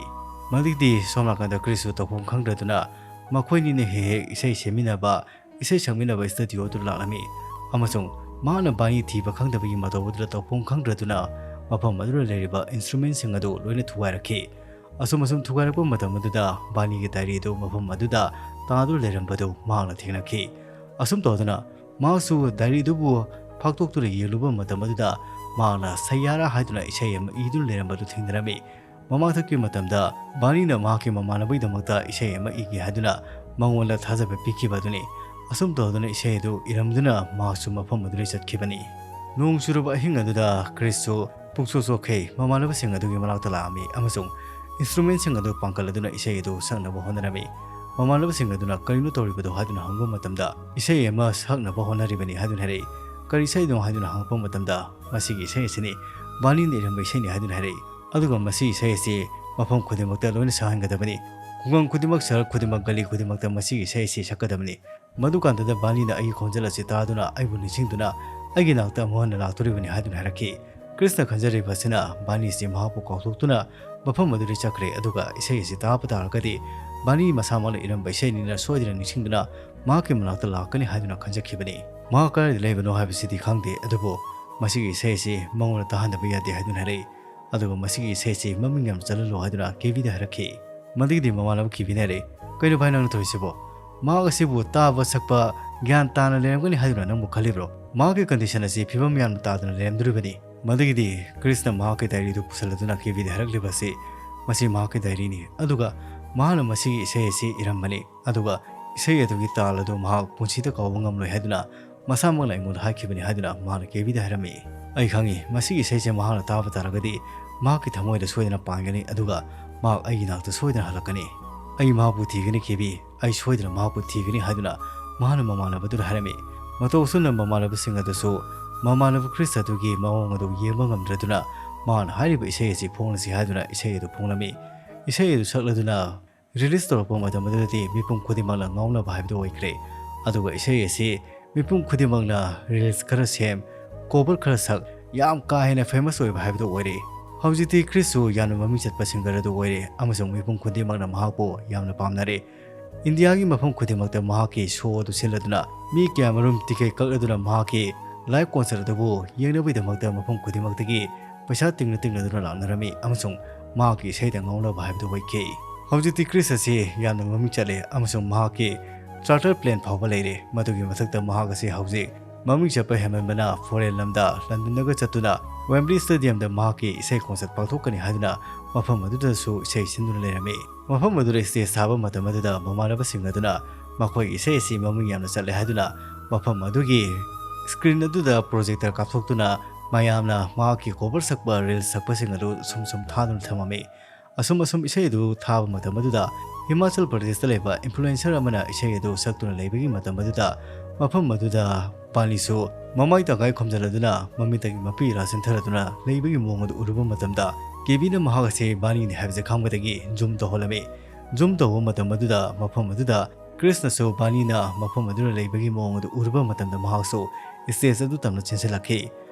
ꯃꯗꯨꯒꯤꯗꯤ ꯁꯣꯝ ꯅꯥꯀꯟꯗ ꯀ꯭ꯔꯤꯁꯁꯨ ꯇꯧꯐꯝ ꯈꯪꯗ꯭ꯔꯗꯨꯅ ꯃꯈꯣꯏꯅꯤꯅ ꯍꯦꯛ ꯍꯦꯛ ꯏꯁꯩ ꯁꯦꯝꯃꯤꯟꯅꯕ, ꯏꯁꯩ ꯁꯛꯃꯤꯟꯅꯕ ꯁ꯭ꯇꯨꯗꯤꯑꯣ ꯑꯗꯨꯗ ꯂꯥꯛꯂꯝꯃꯤ, ꯑꯃꯁꯨꯡ ꯃꯍꯥꯛꯅ ꯕꯥꯅꯤ ꯊꯤꯕ ꯈꯪꯗꯕꯒꯤ ꯃꯇꯧ ꯑꯗꯨꯗ ꯇꯧꯐꯝ ꯈꯪꯗ꯭ꯔꯗꯨꯅ ꯃꯐꯝ ꯑꯗꯨꯗ ꯂꯩꯔꯤꯕ ꯏꯟꯁꯇ꯭ꯔꯨꯃꯦꯟꯁꯤꯡ ꯑꯗꯨ ꯂꯣꯏꯅ ꯊꯨꯒꯥꯏꯔꯛꯈꯤ꯫ ꯑꯁꯨꯝ ꯑꯁꯨꯝ ꯊꯨꯒꯥꯏꯔꯛꯄ ꯃꯇꯝ ꯑꯗꯨꯗ ꯕꯥꯅꯤꯒꯤ ꯗꯥꯏꯔꯤ ꯑꯗꯨ ꯃꯐꯝ ꯑꯗꯨꯗ ꯇꯥꯗꯨꯅ ꯂꯩꯔꯝꯕꯗꯨ ꯃꯍꯥꯛꯅ ꯊꯦꯡꯅꯈꯤ꯫ ꯑꯁꯨꯝ ꯇꯧꯗꯨꯅ ꯃꯍꯥꯛꯁꯨ ꯗꯥꯏꯔꯤ ꯑꯗꯨꯕꯨ ꯐꯥꯛꯇꯣꯛꯇꯨꯅ ꯌꯦꯡꯂꯨꯕ ꯃꯇꯝ ꯑꯗꯨꯗ ꯃꯍꯥꯛꯅ "ꯁꯌꯥꯔꯥ" ꯍꯥꯏꯗꯨꯅ ꯏꯁꯩ ꯑꯃ ꯏꯗꯨꯅ ꯂꯩꯔꯝꯕꯗꯨ ꯊꯦꯡꯅꯔꯝꯃꯤ꯫ ꯃꯃꯥꯡꯊꯛꯀꯤ ꯃꯇꯝꯗ ꯕꯥꯅꯤꯅ ꯃꯍꯥꯛꯀꯤ ꯃꯃꯥꯟꯅꯕꯒꯤꯗꯃꯛꯇ ꯏꯁꯩ ꯑꯃ ꯏꯒꯦ ꯍꯥꯏꯗꯨꯅ ꯃꯉꯣꯟꯗ ꯊꯥꯖꯕ ꯄꯤꯈꯤꯕ ꯑꯗꯨꯅꯤ꯫ ꯑꯁꯨꯝ ꯇꯧꯗꯨꯅ ꯏꯁꯩ ꯑꯗꯨ ꯏꯔꯝꯗꯨꯅ ꯃꯍꯥꯛꯁꯨ ꯃꯐꯝ ꯑꯗꯨꯗ ꯆꯠꯈꯤꯕꯅꯤ꯫ ꯅꯣꯡ ꯆꯨꯔꯕ ꯑꯍꯤꯡ ꯑꯗꯨꯗ ꯀ꯭ꯔꯤꯁꯁꯨ ꯄꯨꯛꯆꯣꯛ ꯆꯣꯛꯈꯩ ꯃꯃꯥꯟꯅꯕꯁꯤꯡ ꯑꯗꯨꯒꯤ ꯃꯅꯥꯛꯇ ꯂꯥꯛꯑꯝꯃꯤ ꯑꯃꯁꯨꯡ instrumentꯁꯤꯡ ꯑꯗꯨ ꯄꯥꯡꯈꯠꯂꯗꯨꯅ ꯏꯁꯩ ꯑꯗꯨ ꯁꯛꯅꯕ ꯍꯣꯠꯅꯔꯝꯃꯤ꯫ ꯃꯃꯥꯟꯅꯕꯁꯤꯡ ꯑꯗꯨꯅ "ꯀꯔꯤꯅꯣ ꯇꯧꯔꯤꯕꯗꯨ?" ꯍꯥꯏꯗꯨꯅ ꯍꯪꯕ ꯃꯇꯝꯗ, "ꯏꯁꯩ ꯑꯃ ꯁꯛꯅꯕ ꯍꯣꯠꯅꯔꯤꯕꯅꯤ" ꯍꯥꯏꯗꯨꯅ ꯍꯥꯏꯔꯛꯏ꯫ "ꯀꯔꯤ ꯏꯁꯩꯅꯣ?" ꯍꯥꯏꯗꯨꯅ ꯍꯪꯉꯛꯄ ꯃꯇꯝꯗ, "ꯃꯁꯤꯒꯤ ꯏꯁꯩ ꯑꯁꯤꯅꯤ, ꯕꯥꯔꯅꯤꯅ ꯏꯔꯝꯕ ꯏꯁꯩꯅꯤ" ꯍꯥꯏꯗꯨꯅ ꯍꯥꯏꯔꯛꯏ꯫ "ꯑꯗꯨꯒ ꯃꯁꯤ ꯏꯁꯩ ꯑꯁꯤ ꯃꯐꯝ ꯈꯨꯗꯤꯡꯃꯛꯇ ꯂꯣꯏꯅ ꯁꯛꯍꯟꯒꯗꯕꯅꯤ꯫ ꯈꯨꯡꯒꯪ ꯈꯨꯗꯤꯡꯃꯛ, ꯁꯍꯔ ꯈꯨꯗꯤꯡꯃꯛ, ꯒꯂꯤ ꯈꯨꯗꯤꯡꯃꯛꯇ ꯃꯁꯤꯒꯤ ꯏꯁꯩ ꯑꯁꯤ ꯁꯛꯀꯗꯕꯅꯤ꯫ ꯃꯗꯨꯀꯥꯟꯗꯗ ꯕꯥꯔꯅꯤꯅ ꯑꯩꯒꯤ ꯈꯣꯟꯖꯦꯜ ꯑꯁꯤ ꯇꯥꯗꯨꯅ ꯑꯩꯕꯨ ꯅꯤꯡꯁꯤꯡꯗꯨꯅ ꯑꯩꯒꯤ ꯅꯥꯛꯇ ꯑꯃꯨꯛ ꯍꯟꯅ ꯂꯥꯛꯇꯣꯔꯤꯕꯅꯤ" ꯍꯥꯏꯗꯨꯅ ꯍꯥꯏꯔꯛꯈꯤ꯫ ꯀ꯭ꯔꯤꯁꯅ ꯈꯟꯖꯔꯤꯕ ꯑꯁꯤꯅ ꯕꯥꯔꯅꯤꯁꯤ ꯃꯍꯥꯛꯄꯨ ꯀꯥꯎꯊꯣꯛꯇꯨꯅ ꯃꯐꯝ ꯑꯗꯨꯗ ꯆꯠꯈ꯭ꯔꯦ, ꯑꯗꯨꯒ ꯏꯁꯩ ꯑꯁꯤ ꯇꯥꯕ ꯇꯥꯔꯒꯗꯤ ꯕꯥꯔꯅꯤ ꯃꯁꯥꯃꯛꯅ ꯏꯔꯝꯕ ꯏꯁꯩꯅꯤꯅ ꯁꯣꯏꯗꯅ ꯅꯤꯡꯁꯤꯡꯗꯨꯅ ꯃꯍꯥꯛꯀꯤ ꯃꯅꯥꯛꯇ ꯂꯥꯛꯀꯅꯤ ꯍꯥꯏꯗꯨꯅ ꯈꯟꯖꯈꯤꯕꯅꯤ꯫ ꯃꯍꯥꯛ ꯀꯗꯥꯏꯗ ꯂꯩꯕꯅꯣ ꯍꯥꯏꯕꯁꯤꯗꯤ ꯈꯪꯗꯦ, ꯑꯗꯨꯕꯨ ꯃꯁꯤꯒꯤ ꯏꯁꯩ ꯑꯁꯤ ꯃꯉꯣꯟꯗ ꯇꯥꯍꯟꯗꯕ ꯌꯥꯗꯦ ꯍꯥꯏꯗꯨꯅ ꯍꯥꯏꯔꯛꯏ꯫ ꯑꯗꯨꯒ ꯃꯁꯤꯒꯤ ꯏꯁꯩ ꯑꯁꯤ ꯃꯃꯤꯡ ꯌꯥꯝꯅ ꯆꯠꯍꯜꯂꯨ ꯍꯥꯏꯗꯨꯅ ꯀꯦꯕꯤꯗ ꯍꯥꯏꯔꯛꯈꯤ꯫ ꯃꯗꯨꯒꯤꯗꯤ ꯃꯃꯥꯟꯅꯕ ꯀꯦꯕꯤꯅ ꯍꯥꯏꯔꯛꯏ, "ꯀꯩꯅꯣ ꯚꯥꯏ ꯅꯪꯅ ꯇꯧꯔꯤꯁꯤꯕꯣ? ꯃꯍꯥꯛ ꯑꯁꯤꯕꯨ ꯇꯥꯕ ꯁꯛꯄ ꯒ꯭ꯌꯥꯟ ꯇꯥꯅ ꯂꯩꯔꯝꯒꯅꯤ ꯍꯥꯏꯗꯨꯅ ꯅꯪꯕꯨ ꯈꯜꯂꯤꯕ꯭ꯔꯣ? ꯃꯍꯥꯛꯀꯤ condition ꯑꯁꯤ ꯐꯤꯕꯝ ꯌꯥꯝꯅ ꯇꯥꯗꯅ ꯂꯩꯔꯝꯗꯣꯔꯤꯕꯅꯤ"꯫ ꯃꯗꯨꯒꯤꯗꯤ ꯀ꯭ꯔꯤꯁꯅ ꯃꯍꯥꯛꯀꯤ diaryꯗꯨ ꯄꯨꯁꯜꯂꯗꯨꯅ ꯀꯦꯕꯤꯗ ꯍꯥꯏꯔꯛꯂꯤꯕ ꯑꯁꯤ ꯃꯁꯤ ꯃꯍꯥꯛꯀꯤ diaryꯅꯤ, ꯑꯗꯨꯒ ꯃꯍꯥꯛꯅ ꯃꯁꯤꯒꯤ ꯏꯁꯩ ꯑꯁꯤ ꯏꯔꯝꯕꯅꯤ꯫ ꯑꯗꯨꯒ ꯏꯁꯩ ꯑꯗꯨꯒꯤ ꯇꯥꯜ ꯑꯗꯨ ꯃꯍꯥꯛ ꯄꯨꯟꯁꯤꯗ ꯀꯥꯎꯕ ꯉꯝꯂꯣꯏ ꯍꯥꯏꯗꯨꯅ ꯃꯁꯥꯃꯛꯅ ꯑꯩꯉꯣꯟꯗ ꯍꯥꯏꯈꯤꯕꯅꯤ ꯍꯥꯏꯗꯨꯅ ꯃꯍꯥꯛꯅ ꯀꯦꯕꯤꯗ ꯍꯥꯏꯔꯝꯃꯤ꯫ ꯑꯩ ꯈꯪꯏ, ꯃꯁꯤꯒꯤ ꯏꯁꯩꯁꯦ ꯃꯍꯥꯛꯅ ꯇꯥꯕ ꯇꯥꯔꯒꯗꯤ ꯃꯍꯥꯛꯀꯤ ꯊꯃꯣꯏꯗ ꯁꯣꯏꯗꯅ ꯄꯥꯟꯒꯅꯤ, ꯑꯗꯨꯒ ꯃꯍꯥꯛ ꯑꯩꯒꯤ ꯅꯥꯛꯇ ꯁꯣꯏꯗꯅ ꯍꯜꯂꯛꯀꯅꯤ꯫ ꯑꯩ ꯃꯍꯥꯛꯄꯨ ꯊꯤꯒꯅꯤ ꯀꯦꯕꯤ, ꯑꯩ ꯁꯣꯏꯗꯅ ꯃꯍꯥꯛꯄꯨ ꯊꯤꯒꯅꯤ ꯍꯥꯏꯗꯨꯅ ꯃꯍꯥꯛꯅ ꯃꯃꯥꯟꯅꯕꯗꯨꯗ ꯍꯥꯏꯔꯝꯃꯤ꯫ ꯃꯇꯧ ꯑꯁꯨꯝꯅ ꯃꯃꯥꯟꯅꯕꯁꯤꯡ ꯑꯗꯨꯁꯨ ꯃꯃꯥꯟꯅꯕ ꯀ꯭ꯔꯤꯁ ꯑꯗꯨꯒꯤ ꯃꯑꯣꯡ ꯑꯗꯨ ꯌꯦꯡꯕ ꯉꯝꯗ꯭ꯔꯗꯨꯅ ꯃꯍꯥꯛꯅ ꯍꯥꯏꯔꯤꯕ ꯏꯁꯩ ꯑꯁꯤ ꯐꯣꯡꯂꯁꯤ ꯍꯥꯏꯗꯨꯅ ꯏꯁꯩ ꯑꯗꯨ ꯐꯣꯡꯂꯝꯃꯤ꯫ ꯏꯁꯩ ꯑꯗꯨ ꯁꯛꯂꯗꯨꯅ release ꯇꯧꯔꯛꯄ ꯃꯇꯝ ꯑꯗꯨꯗꯗꯤ ꯃꯤꯄꯨꯝ ꯈꯨꯗꯤꯡꯃꯛꯅ ꯉꯥꯎꯅꯕ ꯍꯥꯏꯕꯗꯨ ꯑꯣꯏꯈ꯭ꯔꯦ꯫ ꯑꯗꯨꯒ ꯏꯁꯩ ꯑꯁꯤ ꯃꯤꯄꯨꯝ ꯈꯨꯗꯤꯡꯃꯛꯅ reels ꯈꯔ ꯁꯦꯝ, cover ꯈꯔ ꯁꯛ, ꯌꯥꯝ ꯀꯥ ꯍꯦꯟꯅ famous ꯑꯣꯏꯕ ꯍꯥꯏꯕꯗꯨ ꯑꯣꯏꯔꯦ꯫ ꯍꯧꯖꯤꯛꯇꯤ ꯀ꯭ꯔꯤꯁꯁꯨ ꯌꯥꯝꯅ ꯃꯃꯤꯡ ꯆꯠꯄ singer ꯑꯗꯨ ꯑꯣꯏꯔꯦ ꯑꯃꯁꯨꯡ ꯃꯤꯄꯨꯝ ꯈꯨꯗꯤꯡꯃꯛꯅ ꯃꯍꯥꯛꯄꯨ ꯌꯥꯝꯅ ꯄꯥꯝꯅꯔꯦ꯫ ꯏꯟꯗꯤꯌꯥꯒꯤ ꯃꯐꯝ ꯈꯨꯗꯤꯡꯃꯛꯇ ꯃꯍꯥꯛꯀꯤ show ꯑꯗꯨ ꯁꯤꯜꯂꯗꯨꯅ ꯃꯤ ꯀꯌꯥꯃꯔꯨꯝ ticket ꯀꯛꯂꯗꯨꯅ ꯃꯍꯥꯛꯀꯤ live concert ꯑꯗꯨꯕꯨ ꯌꯦꯡꯅꯕꯒꯤꯗꯃꯛꯇ ꯃꯐꯝ ꯈꯨꯗꯤꯡꯃꯛꯇꯒꯤ ꯄꯩꯁꯥ ꯇꯤꯡꯅ ꯇꯤꯡꯅꯗꯨꯅ ꯂꯥꯛꯅꯔꯝꯃꯤ ꯑꯃꯁꯨꯡ ꯃꯍꯥꯛꯀꯤ ꯏꯁꯩꯗ ꯉꯥꯎꯅꯕ ꯍꯥꯏꯕꯗꯨ ꯑꯣꯏꯈꯤ꯫ ꯍꯧꯖꯤꯛꯇꯤ ꯀ꯭ꯔꯤꯁ ꯑꯁꯤ ꯌꯥꯝꯅ ꯃꯃꯤꯡ ꯆꯠꯂꯦ ꯑꯃꯁꯨꯡ ꯃꯍꯥꯛꯀꯤ charter plane ꯐꯥꯎꯕ ꯂꯩꯔꯦ꯫ ꯃꯗꯨꯒꯤ ꯃꯊꯛꯇ ꯃꯍꯥꯛ ꯑꯁꯤ ꯍꯧꯖꯤꯛ ꯃꯃꯤꯡ ꯆꯠꯄ ꯍꯦꯟꯃꯟꯕꯅ foreign ꯂꯝꯗ ꯂꯟꯗꯟꯗꯒ ꯆꯠꯇꯨꯅ Wembley Stadiumꯗ ꯃꯍꯥꯛꯀꯤ ꯏꯁꯩ concert ꯄꯥꯡꯊꯣꯛꯀꯅꯤ ꯍꯥꯏꯗꯨꯅ ꯃꯐꯝ ꯑꯗꯨꯗꯁꯨ ꯏꯁꯩ ꯁꯤꯟꯗꯨꯅ ꯂꯩꯔꯝꯃꯤ꯫ ꯃꯐꯝ ꯑꯗꯨꯗ stage ꯁꯥꯕ ꯃꯇꯝ ꯑꯗꯨꯗ ꯃꯃꯥꯟꯅꯕꯁꯤꯡ ꯑꯗꯨꯅ ꯃꯈꯣꯏꯒꯤ ꯏꯁꯩ ꯑꯁꯤ ꯃꯃꯤꯡ ꯌꯥꯝꯅ ꯆꯠꯂꯦ ꯍꯥꯏꯗꯨꯅ ꯃꯐꯝ ꯑꯗꯨꯒꯤ screen ꯑꯗꯨꯗ projector ꯀꯥꯞꯊꯣꯛꯇꯨꯅ ꯃꯌꯥꯝꯅ ꯃꯍꯥꯛꯀꯤ cover ꯁꯛꯄ reels ꯁꯛꯄꯁꯤꯡ ꯑꯗꯨ ꯁꯨꯝ ꯁꯨꯝ ꯊꯥꯗꯨꯅ ꯊꯝꯃꯝꯃꯤ꯫ ꯑꯁꯨꯝ ꯑꯁꯨꯝ ꯏꯁꯩ ꯑꯗꯨ ꯊꯥꯕ ꯃꯇꯝ ꯑꯗꯨꯗ ꯍꯤꯃꯥꯆꯜ ꯄ꯭ꯔꯗꯦꯁꯇ ꯂꯩꯕ ꯏꯟꯐ꯭ꯂꯨꯑꯦꯟꯁꯔ ꯑꯃꯅ ꯏꯁꯩ ꯑꯗꯨ ꯁꯛꯇꯨꯅ ꯂꯩꯕꯒꯤ ꯃꯇꯝ ꯑꯗꯨꯗ ꯃꯐꯝ ꯑꯗꯨꯗ ꯕꯥꯅꯤꯁꯨ ꯃꯃꯥꯏ ꯇꯪꯈꯥꯏ ꯈꯨꯝꯖꯤꯜꯂꯗꯨꯅ ꯃꯃꯤꯠꯇꯒꯤ ꯃꯄꯤ ꯏꯔꯥ ꯆꯦꯟꯊꯔꯗꯨꯅ ꯂꯩꯕꯒꯤ ꯃꯑꯣꯡ ꯑꯗꯨ ꯎꯔꯨꯕ ꯃꯇꯝꯗ ꯀꯦꯕꯤꯅ ꯃꯍꯥꯛ ꯑꯁꯤ ꯕꯥꯅꯤꯅꯤ ꯍꯥꯏꯕꯁꯦ ꯈꯪꯕꯗꯒꯤ ꯖꯨꯝ ꯇꯧꯍꯜꯂꯝꯃꯤ꯫ ꯖꯨꯝ ꯇꯧꯕ ꯃꯇꯝ ꯑꯗꯨꯗ ꯃꯐꯝ ꯑꯗꯨꯗ ꯀ꯭ꯔꯤꯁꯅꯁꯨ ꯕꯥꯅꯤꯅ ꯃꯐꯝ ꯑꯗꯨꯗ ꯂꯩꯕꯒꯤ ꯃꯑꯣꯡ ꯑꯗꯨ ꯎꯔꯨꯕ ꯃꯇꯝꯗ ꯃꯍꯥꯛꯁꯨ ꯁ꯭ꯇꯦꯖ ꯑꯗꯨ ꯇꯝꯅ ꯆꯦꯟꯁꯤꯜꯂꯛꯈꯤ꯫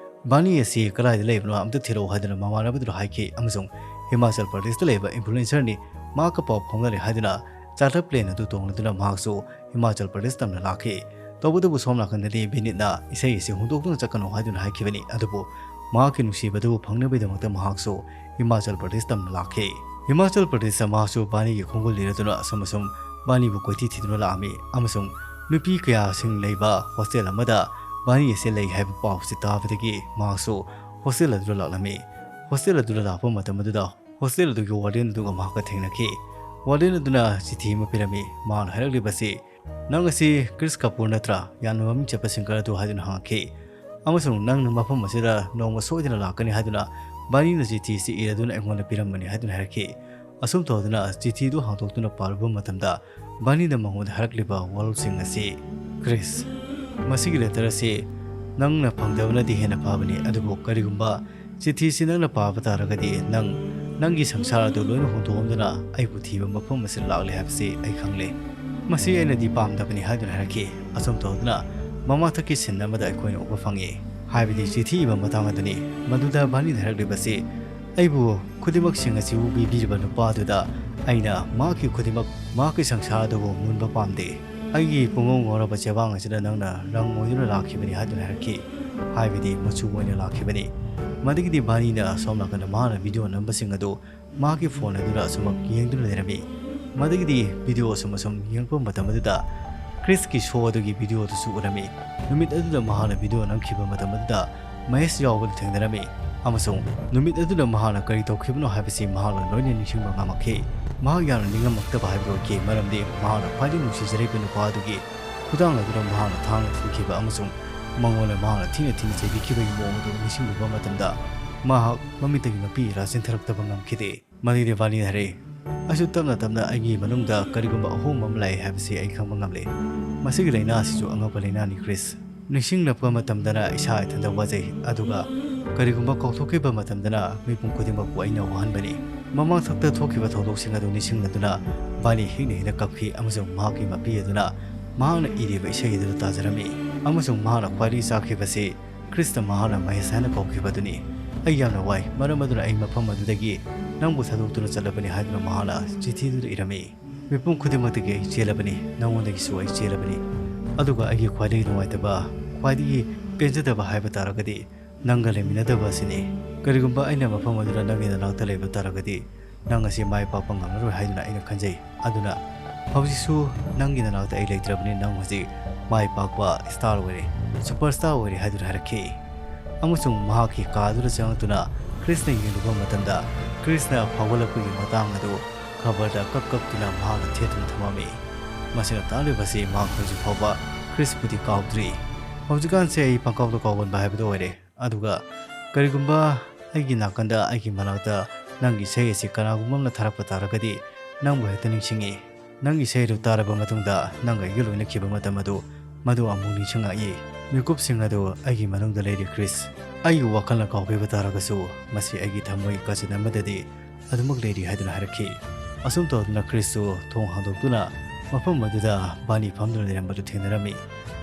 ꯕꯥꯅꯤ ꯑꯁꯤ ꯀꯗꯥꯏꯗ ꯂꯩꯕꯅꯣ ꯑꯝꯇ ꯊꯤꯔꯛꯑꯣ ꯍꯥꯏꯗꯨꯅ ꯃꯃꯥꯟꯅꯕꯗꯨꯗ ꯍꯥꯏꯈꯤ ꯑꯃꯁꯨꯡ ꯍꯤꯃꯥꯆꯜ ꯄ꯭ꯔꯗꯦꯁꯇ ꯂꯩꯕ ꯏꯟꯐ꯭ꯂꯨꯑꯦꯟꯁꯔꯅꯤ, ꯃꯍꯥꯛꯀ ꯄꯥꯎ ꯐꯥꯎꯅꯔꯦ ꯍꯥꯏꯗꯨꯅ ꯆꯥꯔꯇꯔ ꯄ꯭ꯂꯦꯟ ꯑꯗꯨ ꯇꯣꯡꯂꯗꯨꯅ ꯃꯍꯥꯛꯁꯨ ꯍꯤꯃꯥꯆꯜ ꯄ꯭ꯔꯗꯦꯁ ꯇꯝꯅ ꯂꯥꯛꯈꯤ꯫ ꯇꯧꯕꯇꯕꯨ ꯁꯣꯝ ꯅꯥꯀꯟꯗꯗꯤ ꯕꯤꯅꯤꯠꯅ ꯏꯁꯩ ꯑꯁꯤ ꯍꯣꯡꯗꯣꯛꯇꯨꯅ ꯆꯠꯀꯅꯨ ꯍꯥꯏꯗꯨꯅ ꯍꯥꯏꯈꯤꯕꯅꯤ, ꯑꯗꯨꯕꯨ ꯃꯍꯥꯛꯀꯤ ꯅꯨꯡꯁꯤꯕꯗꯨ ꯐꯪꯅꯕꯒꯤꯗꯃꯛꯇ ꯃꯍꯥꯛꯁꯨ ꯍꯤꯃꯥꯆꯜ ꯄ꯭ꯔꯗꯦꯁ ꯇꯝꯅ ꯂꯥꯛꯈꯤ꯫ ꯍꯤꯃꯥꯆꯜ ꯄ꯭ꯔꯗꯦꯁꯇ ꯃꯍꯥꯛꯁꯨ ꯕꯥꯅꯤꯒꯤ ꯈꯣꯡꯒꯨꯜ ꯂꯤꯔꯗꯨꯅ ꯑꯁꯨꯝ ꯑꯁꯨꯝ ꯕꯥꯅꯤꯕꯨ ꯀꯣꯏꯊꯤ ꯊꯤꯗꯨꯅ ꯂꯥꯛꯑꯝꯃꯤ ꯑꯃꯁꯨꯡ ꯅꯨꯄꯤ ꯀꯌꯥꯁꯤꯡ ꯂꯩꯕ ꯍꯣꯁꯇꯦꯜ ꯑꯃꯗ ꯕꯥꯅꯤ ꯑꯁꯤ ꯂꯩ ꯍꯥꯏꯕ ꯄꯥꯎꯁꯤ ꯇꯥꯕꯗꯒꯤ ꯃꯍꯥꯛꯁꯨ ꯍꯣꯁꯇꯦꯜ ꯑꯗꯨꯗ ꯂꯥꯛꯂꯝꯃꯤ꯫ ꯍꯣꯁꯇꯦꯜ ꯑꯗꯨꯗ ꯂꯥꯛꯄ ꯃꯇꯝ ꯑꯗꯨꯗ ꯍꯣꯁꯇꯦꯜ ꯑꯗꯨꯒꯤ ꯋꯥꯔꯗꯦꯟ ꯑꯗꯨꯒ ꯃꯍꯥꯛꯀ ꯊꯦꯡꯅꯈꯤ꯫ ꯋꯥꯔꯗꯦꯟ ꯑꯗꯨꯅ ꯆꯤꯊꯤ ꯑꯃ ꯄꯤꯔꯝꯃꯤ꯫ ꯃꯍꯥꯛꯅ ꯍꯥꯏꯔꯛꯂꯤꯕꯁꯤ, "ꯅꯪ ꯑꯁꯤ ꯀ꯭ꯔꯤꯁ ꯀꯄꯨꯔ ꯅꯠꯇ꯭ꯔꯥ? ꯌꯥꯝꯅ ꯃꯃꯤꯡ ꯆꯠꯄ ꯁꯤꯡꯒꯔ ꯑꯗꯨ?" ꯍꯥꯏꯗꯨꯅ ꯍꯪꯉꯛꯈꯤ꯫ ꯑꯃꯁꯨꯡ "ꯅꯪꯅ ꯃꯐꯝ ꯑꯁꯤꯗ ꯅꯣꯡꯃ ꯁꯣꯏꯗꯅ ꯂꯥꯛꯀꯅꯤ ꯍꯥꯏꯗꯨꯅ ꯕꯥꯅꯤꯅ ꯆꯤꯊꯤ ꯑꯁꯤ ꯏꯔꯗꯨꯅ ꯑꯩꯉꯣꯟꯗ ꯄꯤꯔꯝꯕꯅꯤ" ꯍꯥꯏꯗꯨꯅ ꯍꯥꯏꯔꯛꯈꯤ꯫ ꯑꯁꯨꯝ ꯇꯧꯗꯨꯅ ꯆꯤꯊꯤꯗꯨ ꯍꯥꯡꯗꯣꯛꯇꯨꯅ ꯄꯥꯔꯨꯕ ꯃꯇꯝꯗ ꯕꯥꯅꯤꯅ ꯃꯉꯣꯟꯗ ꯍꯥꯏꯔꯛꯂꯤꯕ ꯋꯥꯔꯣꯜꯁꯤꯡ ꯑꯁꯤ, "ꯀ꯭ꯔꯤꯁ, ꯃꯁꯤꯒꯤ ꯂꯦꯇꯔ ꯑꯁꯤ ꯅꯪꯅ ꯐꯪꯗꯕꯅꯗꯤ ꯍꯦꯟꯅ ꯐꯕꯅꯤ, ꯑꯗꯨꯕꯨ ꯀꯔꯤꯒꯨꯝꯕ ꯆꯤꯊꯤꯁꯤ ꯅꯪꯅ ꯄꯥꯕ ꯇꯥꯔꯒꯗꯤ ꯅꯪ ꯅꯪꯒꯤ ꯁꯪꯁꯥꯔ ꯑꯗꯨ ꯂꯣꯏꯅ ꯍꯨꯟꯗꯣꯛꯂꯝꯗꯨꯅ ꯑꯩꯕꯨ ꯊꯤꯕ ꯃꯐꯝ ꯑꯁꯤꯗ ꯂꯥꯛꯂꯦ ꯍꯥꯏꯕꯁꯤ ꯑꯩ ꯈꯪꯂꯦ꯫ ꯃꯁꯤ ꯑꯩꯅꯗꯤ ꯄꯥꯝꯗꯕꯅꯤ" ꯍꯥꯏꯗꯨꯅ ꯍꯥꯏꯔꯛꯈꯤ꯫ ꯑꯁꯨꯝ ꯇꯧꯗꯨꯅ ꯃꯃꯥꯊꯛꯀꯤ ꯁꯤꯟ ꯑꯃꯗ ꯑꯩꯈꯣꯏꯅ ꯎꯕ ꯐꯪꯉꯤ꯫ ꯍꯥꯏꯕꯗꯤ ꯆꯤꯊꯤ ꯏꯕ ꯃꯇꯥꯡ ꯑꯗꯨꯅꯤ꯫ ꯃꯗꯨꯗ ꯕꯥꯅꯤꯅ ꯍꯥꯏꯔꯛꯂꯤꯕꯁꯤ, "ꯑꯩꯕꯨ ꯈꯨꯗꯤꯡꯃꯛꯁꯤꯡ ꯑꯁꯤꯕꯨ ꯄꯤꯕꯤꯔꯤꯕ ꯅꯨꯄꯥ ꯑꯗꯨꯗ ꯑꯩꯅ ꯃꯍꯥꯛꯀꯤ ꯈꯨꯗꯤꯡꯃꯛ, ꯃꯍꯥꯛꯀꯤ ꯁꯪꯁꯥꯔ ꯑꯗꯨꯕꯨ ꯃꯨꯟꯕ ꯄꯥꯝꯗꯦ꯫ ꯑꯩꯒꯤ ꯄꯨꯡꯉꯧ ꯉꯧꯔꯕ ꯆꯦꯕꯥꯡ ꯑꯁꯤꯗ ꯅꯪꯅ ꯔꯪ ꯑꯣꯏꯗꯨꯅ ꯂꯥꯛꯈꯤꯕꯅꯤ" ꯍꯥꯏꯗꯨꯅ ꯍꯥꯏꯔꯛꯈꯤ꯫ ꯍꯥꯏꯕꯗꯤ ꯃꯆꯨ ꯑꯣꯏꯅ ꯂꯥꯛꯈꯤꯕꯅꯤ꯫ ꯃꯗꯒꯤꯗꯤ ꯕꯥꯅꯤꯅ ꯁꯣꯝ ꯅꯥꯀꯟꯗ ꯃꯍꯥꯛꯅ ꯚꯤꯗꯤꯑꯣ ꯅꯝꯕꯁꯤꯡ ꯑꯗꯨ ꯃꯍꯥꯛꯀꯤ ꯐꯣꯟ ꯑꯗꯨꯗ ꯑꯁꯨꯃꯛ ꯌꯦꯡꯗꯨꯅ ꯂꯩꯔꯝꯃꯤ꯫ ꯃꯗꯒꯤꯗꯤ ꯚꯤꯗꯤꯑꯣ ꯑꯁꯨꯝ ꯑꯁꯨꯝ ꯌꯦꯡꯂꯛꯄ ꯃꯇꯝ ꯑꯗꯨꯗ ꯀ꯭ꯔꯤꯁꯀꯤ ꯁꯣ ꯑꯗꯨꯒꯤ ꯚꯤꯗꯤꯑꯣ ꯑꯗꯨꯁꯨ ꯎꯔꯝꯃꯤ꯫ ꯅꯨꯃꯤꯠ ꯑꯗꯨꯗ ꯃꯍꯥꯛꯅ ꯚꯤꯗꯤꯑꯣ ꯅꯝꯈꯤꯕ ꯃꯇꯝ ꯑꯗꯨꯗ ꯃꯍꯦꯁ ꯌꯥꯎꯕꯗꯨ ꯊꯦꯡꯅꯔꯝꯃꯤ꯫ ꯑꯃꯁꯨꯡ ꯅꯨꯃꯤꯠ ꯑꯗꯨꯗ ꯃꯍꯥꯛꯅ ꯀꯔꯤ ꯇꯧꯈꯤꯕꯅꯣ ꯍꯥꯏꯕꯁꯤ ꯃꯍꯥꯛꯅ ꯂꯣꯏꯅ ꯅꯤꯡꯁꯤꯡꯕ ꯉꯝꯃꯛꯈꯤ꯫ ꯃꯍꯥꯛ ꯌꯥꯝꯅ ꯅꯤꯡꯉꯝꯃꯛꯇꯕ ꯍꯥꯏꯕꯗꯨ ꯑꯣꯏꯈꯤ, ꯃꯔꯝꯗꯤ ꯃꯍꯥꯛꯅ ꯈ꯭ꯋꯥꯏꯗꯒꯤ ꯅꯨꯡꯁꯤꯖꯔꯤꯕ ꯅꯨꯄꯥ ꯑꯗꯨꯒꯤ ꯈꯨꯗꯥꯡ ꯑꯗꯨꯗ ꯃꯍꯥꯛꯅ ꯊꯥꯡꯅ ꯊꯤꯟꯈꯤꯕ ꯑꯃꯁꯨꯡ ꯃꯉꯣꯟꯗ ꯃꯍꯥꯛꯅ ꯊꯤꯅ ꯊꯤꯅ ꯆꯩꯕꯤꯈꯤꯕꯒꯤ ꯃꯑꯣꯡ ꯑꯗꯨ ꯅꯤꯡꯁꯤꯡꯂꯨꯕ ꯃꯇꯝꯗ ꯃꯍꯥꯛ ꯃꯃꯤꯠꯇꯒꯤ ꯃꯄꯤ ꯏꯔꯥ ꯆꯦꯟꯊꯔꯛꯇꯕ ꯉꯝꯈꯤꯗꯦ꯫ ꯃꯗꯩꯗꯤ ꯕꯥꯔꯅꯤꯅ ꯍꯥꯏꯔꯛꯏ, "ꯑꯩꯁꯨ ꯇꯞꯅ ꯇꯞꯅ ꯑꯩꯒꯤ ꯃꯅꯨꯡꯗ ꯀꯔꯤꯒꯨꯝꯕ ꯑꯍꯣꯡꯕ ꯑꯃ ꯂꯥꯛꯑꯦ ꯍꯥꯏꯕꯁꯤ ꯑꯩ ꯈꯪꯕ ꯉꯝꯂꯦ꯫ ꯃꯁꯤꯒꯤ ꯂꯥꯏꯅꯥ ꯑꯁꯤꯁꯨ ꯑꯉꯛꯄ ꯂꯥꯏꯅꯥꯅꯤ, ꯀ꯭ꯔꯤꯁ꯫ ꯅꯤꯡꯁꯤꯡꯂꯛꯄ ꯃꯇꯝꯗꯅ ꯏꯁꯥ ꯏꯊꯟꯇ ꯋꯥꯖꯩ, ꯑꯗꯨꯒ ꯀꯔꯤꯒꯨꯝꯕ ꯀꯥꯎꯊꯣꯛꯈꯤꯕ ꯃꯇꯝꯗꯅ ꯃꯤꯄꯨꯝ ꯈꯨꯗꯤꯡꯃꯛꯄꯨ ꯑꯩꯅ ꯋꯥꯍꯟꯕꯅꯤ꯫" ꯃꯃꯥꯡ ꯊꯛꯇ ꯊꯣꯛꯈꯤꯕ ꯊꯧꯗꯣꯛꯁꯤꯡ ꯑꯗꯨ ꯅꯤꯡꯁꯤꯡꯂꯗꯨꯅ ꯕꯥꯔꯅꯤ ꯍꯤꯛꯅ ꯍꯤꯛꯅ ꯀꯞꯈꯤ, ꯑꯃꯁꯨꯡ ꯃꯍꯥꯛꯀꯤ ꯃꯄꯤ ꯑꯗꯨꯅ ꯃꯍꯥꯛꯅ ꯏꯔꯤꯕ ꯏꯁꯩ ꯑꯗꯨ ꯇꯥꯖꯔꯝꯃꯤ꯫ ꯑꯃꯁꯨꯡ ꯃꯍꯥꯛꯅ ꯈ꯭ꯋꯥꯏꯗꯒꯤ ꯆꯥꯛꯈꯤꯕꯁꯤ ꯈ꯭ꯔꯤꯁꯇ ꯃꯍꯥꯛꯅ ꯃꯍꯦꯁ ꯍꯥꯏꯅ ꯀꯧꯈꯤꯕ ꯑꯗꯨꯅꯤ꯫ "ꯑꯩ ꯌꯥꯝꯅ ꯋꯥꯏ, ꯃꯔꯝ ꯑꯗꯨꯅ ꯑꯩ ꯃꯐꯝ ꯑꯗꯨꯗꯒꯤ ꯅꯪꯕꯨ ꯊꯥꯗꯣꯛꯇꯨꯅ ꯆꯠꯂꯕꯅꯤ" ꯍꯥꯏꯗꯨꯅ ꯃꯍꯥꯛꯅ ꯆꯤꯊꯤꯗꯨꯗ ꯏꯔꯝꯃꯤ꯫ "ꯃꯤꯄꯨꯝ ꯈꯨꯗꯤꯡꯃꯛꯇꯒꯤ ꯑꯩ ꯆꯦꯜꯂꯕꯅꯤ, ꯅꯪꯉꯣꯟꯗꯒꯤꯁꯨ ꯑꯩ ꯆꯦꯜꯂꯕꯅꯤ꯫ ꯑꯗꯨꯒ ꯑꯩꯒꯤ ꯈ꯭ꯋꯥꯏꯗꯒꯤ ꯅꯨꯡꯉꯥꯏꯇꯕ, ꯈ꯭ꯋꯥꯏꯗꯒꯤ ꯄꯦꯟꯖꯗꯕ ꯍꯥꯏꯕ ꯇꯥꯔꯒꯗꯤ ꯅꯪꯒ ꯂꯩꯃꯤꯟꯅꯗꯕ ꯑꯁꯤꯅꯤ꯫ ꯀꯔꯤꯒꯨꯝꯕ ꯑꯩꯅ ꯃꯐꯝ ꯑꯗꯨꯗ ꯅꯪꯒꯤ ꯅꯅꯥꯛꯇ ꯂꯩꯕ ꯇꯥꯔꯒꯗꯤ ꯅꯪ ꯑꯁꯤ ꯃꯥꯏ ꯄꯥꯛꯄ ꯉꯝꯂꯔꯣꯏ ꯍꯥꯏꯗꯨꯅ ꯑꯩꯅ ꯈꯟꯖꯩ꯫ ꯑꯗꯨꯅ ꯍꯧꯖꯤꯛꯁꯨ ꯅꯪꯒꯤ ꯅꯅꯥꯛꯇ ꯑꯩ ꯂꯩꯇ꯭ꯔꯕꯅꯤ, ꯅꯪ ꯍꯧꯖꯤꯛ ꯃꯥꯏ ꯄꯥꯛꯄ ꯁ꯭ꯇꯥꯔ ꯑꯣꯏꯔꯦ, ꯁꯨꯄꯔ ꯁ꯭ꯇꯥꯔ ꯑꯣꯏꯔꯦ" ꯍꯥꯏꯗꯨꯅ ꯍꯥꯏꯔꯛꯈꯤ꯫ ꯑꯃꯁꯨꯡ ꯃꯍꯥꯛꯀꯤ ꯀꯥꯗꯨꯗ ꯆꯪꯂꯛꯇꯨꯅ ꯈ꯭ꯔꯤꯁꯅ ꯌꯦꯡꯂꯨꯕ ꯃꯇꯝꯗ, ꯈ꯭ꯔꯤꯁꯅ ꯐꯥꯎꯒꯠꯂꯛꯄꯒꯤ ꯃꯇꯥꯡ ꯑꯗꯨ ꯈꯕꯔꯗ ꯀꯞ ꯀꯞꯇꯨꯅ ꯃꯍꯥꯛꯅ ꯊꯦꯠꯇꯨꯅ ꯊꯝꯃꯝꯃꯤ꯫ ꯃꯁꯤꯅ ꯇꯥꯛꯂꯤꯕꯁꯤ ꯃꯍꯥꯛ ꯍꯧꯖꯤꯛ ꯐꯥꯎꯕ ꯈ꯭ꯔꯤꯁꯄꯨꯗꯤ ꯀꯥꯎꯗ꯭ꯔꯤ꯫ ꯍꯧꯖꯤꯛꯀꯥꯟꯁꯦ ꯑꯩ ꯄꯪꯀꯥꯎꯗ ꯀꯥꯎꯒꯟꯕ ꯍꯥꯏꯕꯗꯨ ꯑꯣꯏꯔꯦ꯫ ꯑꯗꯨꯒ ꯀꯔꯤꯒꯨꯝꯕ ꯑꯩꯒꯤ ꯅꯥꯀꯟꯗ, ꯑꯩꯒꯤ ꯃꯅꯥꯛꯇ ꯅꯪꯒꯤ ꯏꯁꯩ ꯑꯁꯤ ꯀꯅꯥꯒꯨꯝꯕ ꯑꯃꯅ ꯊꯥꯔꯛꯄ ꯇꯥꯔꯒꯗꯤ ꯅꯪꯕꯨ ꯍꯦꯛꯇ ꯅꯤꯡꯁꯤꯡꯉꯤ꯫ ꯅꯪꯒꯤ ꯏꯁꯩ ꯑꯗꯨ ꯇꯥꯔꯕ ꯃꯇꯨꯡꯗ ꯅꯪꯒ ꯑꯩꯒ ꯂꯣꯏꯅꯈꯤꯕ ꯃꯇꯝ ꯑꯗꯨ, ꯃꯗꯨ ꯑꯃꯨꯛ ꯅꯤꯡꯁꯤꯡꯂꯛꯏ꯫ ꯃꯤꯀꯨꯞꯁꯤꯡ ꯑꯗꯨ ꯑꯩꯒꯤ ꯃꯅꯨꯡꯗ ꯂꯩꯔꯤ, ꯀ꯭ꯔꯤꯁ꯫ ꯑꯩꯒꯤ ꯋꯥꯈꯜꯅ ꯀꯥꯎꯈꯤꯕ ꯇꯥꯔꯒꯁꯨ, ꯃꯁꯤ ꯑꯩꯒꯤ ꯊꯃꯣꯏ ꯀꯥꯆꯤꯟ ꯑꯃꯗꯗꯤ ꯑꯗꯨꯃꯛ ꯂꯩꯔꯤ ꯍꯥꯏꯗꯨꯅ ꯍꯥꯏꯔꯛꯈꯤ꯫ ꯑꯁꯨꯝ ꯇꯧꯗꯨꯅ ꯀ꯭ꯔꯤꯁꯁꯨ ꯊꯣꯡ ꯍꯥꯡꯗꯣꯛꯇꯨꯅ ꯃꯐꯝ ꯑꯗꯨꯗ ꯕꯥꯔꯅꯤ ꯐꯝꯗꯨꯅ ꯂꯩꯔꯝꯕꯗꯨ ꯊꯦꯡꯅꯔꯝꯃꯤ꯫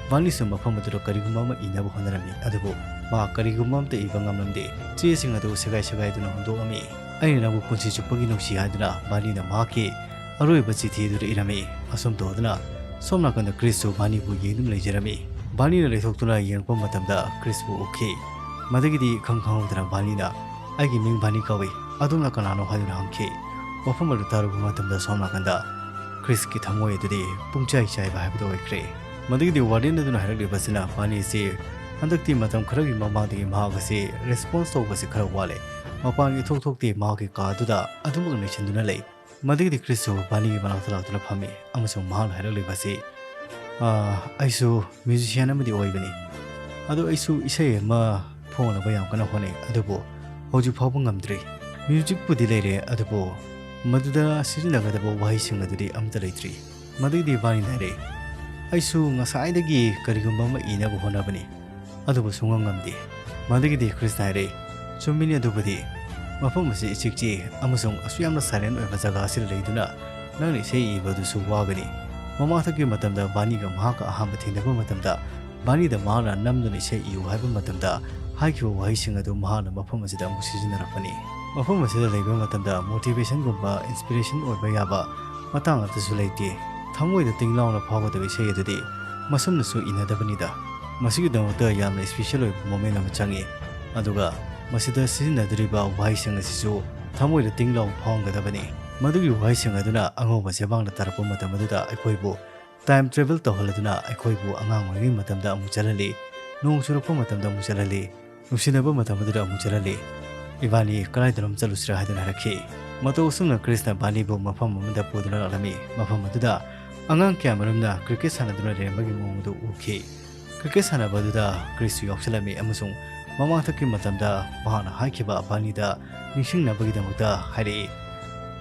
ꯕꯥꯔꯅꯤꯁꯨ ꯃꯐꯝ ꯑꯗꯨꯗ ꯀꯔꯤꯒꯨꯝꯕ ꯑꯃ ꯏꯅꯕ ꯍꯣꯠꯅꯔꯝꯃꯤ, ꯑꯗꯨꯕꯨ ꯃꯍꯥꯛ ꯀꯔꯤꯒꯨꯝꯕ ꯑꯃꯠꯇ ꯏꯕ ꯉꯝꯂꯝꯗꯦ꯫ ꯆꯦꯁꯤꯡ ꯑꯗꯨ ꯁꯦꯒꯥꯏ ꯁꯦꯒꯥꯏꯗꯨꯅ ꯍꯨꯟꯗꯣꯛꯂꯝꯃꯤ꯫ "ꯑꯩꯅ ꯅꯪꯕꯨ ꯄꯨꯟꯁꯤ ꯆꯨꯞꯄꯒꯤ ꯅꯨꯡꯁꯤ" ꯍꯥꯏꯗꯨꯅ ꯕꯥꯔꯅꯤꯅ ꯃꯍꯥꯛꯀꯤ ꯑꯔꯣꯏꯕ ꯆꯤꯊꯤ ꯑꯗꯨꯗ ꯏꯔꯝꯃꯤ꯫ ꯑꯁꯨꯝ ꯇꯧꯗꯨꯅ ꯁꯣꯝ ꯅꯥꯀꯟꯗ ꯀ꯭ꯔꯤꯁꯁꯨ ꯕꯥꯔꯅꯤꯕꯨ ꯌꯦꯡꯗꯨꯅ ꯂꯩꯖꯔꯝꯃꯤ꯫ ꯕꯥꯔꯅꯤꯅ ꯂꯩꯊꯣꯛꯇꯨꯅ ꯌꯦꯡꯂꯛꯄ ꯃꯇꯝꯗ ꯀ꯭ꯔꯤꯁꯄꯨ ꯎꯈꯤ꯫ ꯃꯗꯨꯒꯤꯗꯤ ꯏꯈꯪ ꯈꯪꯍꯧꯗꯅ ꯕꯥꯔꯅꯤꯅ, "ꯑꯩꯒꯤ ꯃꯤꯡ ꯕꯥꯔꯅꯤ ꯀꯧꯏ, ꯑꯗꯣꯝꯅ ꯀꯅꯥꯅꯣ?" ꯍꯥꯏꯗꯨꯅ ꯍꯪꯈꯤ꯫ ꯋꯥꯐꯝ ꯑꯗꯨ ꯇꯥꯔꯨꯕ ꯃꯇꯝꯗ ꯁꯣꯝ ꯅꯥꯀꯟꯗ ꯀ꯭ꯔꯤꯁꯀꯤ ꯊꯃꯣꯏ ꯑꯗꯨꯗꯤ ꯄꯨꯡꯆꯥꯏ ꯆꯥꯏꯕ ꯍꯥꯏꯕꯗꯨ ꯑꯣꯏꯈ꯭ꯔꯦ꯫ ꯃꯗꯨꯒꯤꯗꯤ ꯋꯥꯔꯗꯦꯟ ꯑꯗꯨꯅ ꯍꯥꯏꯔꯛꯂꯤꯕꯁꯤꯅ ꯕꯥꯔꯅꯤ ꯑꯁꯤ ꯍꯟꯗꯛꯇꯤ ꯃꯇꯝ ꯈꯔꯒꯤ ꯃꯃꯥꯡꯗꯒꯤ ꯃꯍꯥꯛ ꯑꯁꯤ ꯔꯦꯁꯄꯣꯟꯁ ꯇꯧꯕꯁꯤ ꯈꯔ ꯋꯥꯠꯂꯦ꯫ ꯃꯄꯥꯟ ꯏꯊꯣꯛ ꯊꯣꯛꯇꯦ, ꯃꯍꯥꯛꯀꯤ ꯀꯥ ꯑꯗꯨꯗ ꯑꯗꯨꯃꯛ ꯂꯩꯁꯤꯟꯗꯨꯅ ꯂꯩ꯫ ꯃꯗꯨꯒꯤꯗꯤ ꯀ꯭ꯔꯤꯁꯁꯨ ꯕꯥꯔꯅꯤꯒꯤ ꯃꯅꯥꯛꯇ ꯂꯥꯛꯇꯨꯅ ꯐꯝꯃꯤ ꯑꯃꯁꯨꯡ ꯃꯍꯥꯛꯅ ꯍꯥꯏꯔꯛꯂꯤꯕ ꯑꯁꯤ, "ꯑꯥ, ꯑꯩꯁꯨ ꯃ꯭ꯌꯨꯖꯤꯁꯤꯌꯥꯟ ꯑꯃꯗꯤ ꯑꯣꯏꯕꯅꯤ꯫ ꯑꯗꯣ ꯑꯩꯁꯨ ꯏꯁꯩ ꯑꯃ ꯐꯣꯡꯅꯕ ꯌꯥꯝ ꯀꯟꯅ ꯍꯣꯠꯅꯩ, ꯑꯗꯨꯕꯨ ꯍꯧꯖꯤꯛ ꯐꯥꯎꯕ ꯉꯝꯗ꯭ꯔꯤ꯫ ꯃ꯭ꯌꯨꯖꯤꯛꯄꯨꯗꯤ ꯂꯩꯔꯦ, ꯑꯗꯨꯕꯨ ꯃꯗꯨꯗ ꯁꯤꯖꯤꯟꯅꯒꯗꯕ ꯋꯥꯍꯩꯁꯤꯡ ꯑꯗꯨꯗꯤ ꯑꯃꯠꯇ ꯂꯩꯇ꯭ꯔꯤ꯫ ꯃꯗꯨꯒꯤꯗꯤ ꯕꯥꯔꯅꯤꯅ ꯍꯥꯏꯔꯦ, "ꯑꯩꯁꯨ ꯉꯁꯥꯏꯗꯒꯤ ꯀꯔꯤꯒꯨꯝꯕ ꯑꯃ ꯏꯅꯕ ꯍꯣꯠꯅꯕꯅꯤ, ꯑꯗꯨꯕꯨ ꯁꯨꯡꯉꯝ ꯉꯝꯗꯦ꯫" ꯃꯗꯨꯒꯤꯗꯤ ꯀ꯭ꯔꯤꯁꯅ ꯍꯥꯏꯔꯦ, "ꯆꯨꯝꯃꯤꯅꯤ, ꯑꯗꯨꯕꯨꯗꯤ ꯃꯐꯝ ꯑꯁꯤ ꯏꯆꯤꯛ ꯆꯤꯛꯏ ꯑꯃꯁꯨꯡ ꯑꯁꯨꯛ ꯌꯥꯝꯅ ꯁꯥꯏꯂꯦꯟ ꯑꯣꯏꯕ ꯖꯒꯥ ꯑꯁꯤꯗ ꯂꯩꯗꯨꯅ ꯅꯪꯅ ꯏꯁꯩ ꯏꯕ ꯑꯗꯨꯁꯨ ꯋꯥꯒꯅꯤ꯫" ꯃꯃꯥꯡꯊꯛꯀꯤ ꯃꯇꯝꯗ ꯕꯥꯔꯅꯤꯒ ꯃꯍꯥꯛꯀ ꯑꯍꯥꯟꯕ ꯊꯦꯡꯅꯕ ꯃꯇꯝꯗ, ꯕꯥꯔꯅꯤꯗ ꯃꯍꯥꯛꯅ ꯅꯝꯗꯨꯅ ꯏꯁꯩ ꯏꯌꯨ ꯍꯥꯏꯕ ꯃꯇꯝꯗ ꯍꯥꯏꯈꯤꯕ ꯋꯥꯍꯩꯁꯤꯡ ꯑꯗꯨ ꯃꯍꯥꯛꯅ ꯃꯐꯝ ꯑꯁꯤꯗ ꯑꯃꯨꯛ ꯁꯤꯖꯤꯟꯅꯔꯛꯄꯅꯤ꯫ ꯃꯐꯝ ꯑꯁꯤꯗ ꯂꯩꯕ ꯃꯇꯝꯗ ꯃꯣꯇꯤꯚꯦꯁꯟꯒꯨꯝꯕ ꯏꯟꯁꯄꯤꯔꯦꯁꯟ ꯑꯣꯏꯕ ꯌꯥꯕ ꯃꯇꯥꯡ ꯑꯃꯠꯇꯁꯨ ꯂꯩꯇꯦ꯫ ꯊꯃꯣꯏꯗ ꯇꯤꯡ ꯂꯥꯎꯅ ꯐꯥꯎꯒꯗꯕ ꯏꯁꯩ ꯑꯗꯨꯗꯤ ꯃꯁꯨꯝꯅꯁꯨ ꯏꯅꯗꯕꯅꯤꯗ꯫ ꯃꯁꯤꯒꯤꯗꯃꯛꯇ ꯌꯥꯝꯅ ꯏꯁꯄꯤꯁꯦꯜ ꯑꯣꯏꯕ ꯃꯣꯃꯦꯟ ꯑꯃ ꯆꯪꯏ꯫ ꯑꯗꯨꯒ ꯃꯁꯤꯗ ꯁꯤꯖꯤꯟꯅꯗꯣꯔꯤꯕ ꯋꯥꯍꯩꯁꯤꯡ ꯑꯁꯤꯁꯨ ꯊꯃꯣꯏꯗ ꯇꯤꯡ ꯂꯥꯎ ꯐꯥꯎꯍꯟꯒꯗꯕꯅꯤ꯫ ꯃꯗꯨꯒꯤ ꯋꯥꯍꯩꯁꯤꯡ ꯑꯗꯨꯅ ꯑꯉꯧꯕ ꯆꯦꯕꯥꯡꯗ ꯇꯥꯔꯛꯄ ꯃꯇꯝ ꯑꯗꯨꯗ ꯑꯩꯈꯣꯏꯕꯨ ꯇꯥꯏꯝ ꯇ꯭ꯔꯦꯚꯦꯜ ꯇꯧꯍꯜꯂꯗꯨꯅ ꯑꯩꯈꯣꯏꯕꯨ ꯑꯉꯥꯡ ꯑꯣꯏꯔꯤꯉꯩ ꯃꯇꯝꯗ ꯑꯃꯨꯛ ꯆꯠꯍꯜꯂꯤ, ꯅꯣꯡ ꯆꯨꯔꯛꯄ ꯃꯇꯝꯗ ꯑꯃꯨꯛ ꯆꯠꯍꯜꯂꯤ, ꯅꯨꯡꯁꯤꯅꯕ ꯃꯇꯝ ꯑꯗꯨꯗ ꯑꯃꯨꯛ ꯆꯠꯍꯜꯂꯤ꯫ "ꯏꯕꯥꯅꯤ ꯀꯗꯥꯏꯗꯅꯣꯝ ꯆꯠꯂꯨꯁꯤꯔꯥ?" ꯍꯥꯏꯗꯨꯅ ꯍꯥꯏꯔꯛꯈꯤ꯫ ꯃꯇꯧ ꯑꯁꯨꯝꯅ ꯀ꯭ꯔꯤꯁꯅ ꯕꯥꯔꯅꯤꯕꯨ ꯃꯐꯝ ꯑꯃꯗ ꯄꯨꯗꯨꯅ ꯂꯥꯛꯂꯝꯃꯤ꯫ ꯃꯐꯝ ꯑꯗꯨꯗ ꯑꯉꯥꯡ ꯀꯌꯥꯃꯔꯨꯝꯅ ꯀ꯭ꯔꯤꯀꯦꯠ ꯁꯥꯟꯅꯗꯨꯅ ꯂꯩꯔꯝꯕꯒꯤ ꯃꯑꯣꯡ ꯑꯗꯨ ꯎꯈꯤ꯫ ꯀ꯭ꯔꯤꯀꯦꯠ ꯁꯥꯟꯅꯕ ꯑꯗꯨꯗ ꯀ꯭ꯔꯤꯁꯁꯨ ꯌꯥꯎꯁꯤꯜꯂꯝꯃꯤ ꯑꯃꯁꯨꯡ ꯃꯃꯥꯡꯊꯛꯀꯤ ꯃꯇꯝꯗ ꯃꯍꯥꯛꯅ ꯍꯥꯏꯈꯤꯕ ꯕꯥꯔꯅꯤꯗ ꯅꯤꯡꯁꯤꯡꯅꯕꯒꯤꯗꯃꯛꯇ ꯍꯥꯏꯔꯛꯏ꯫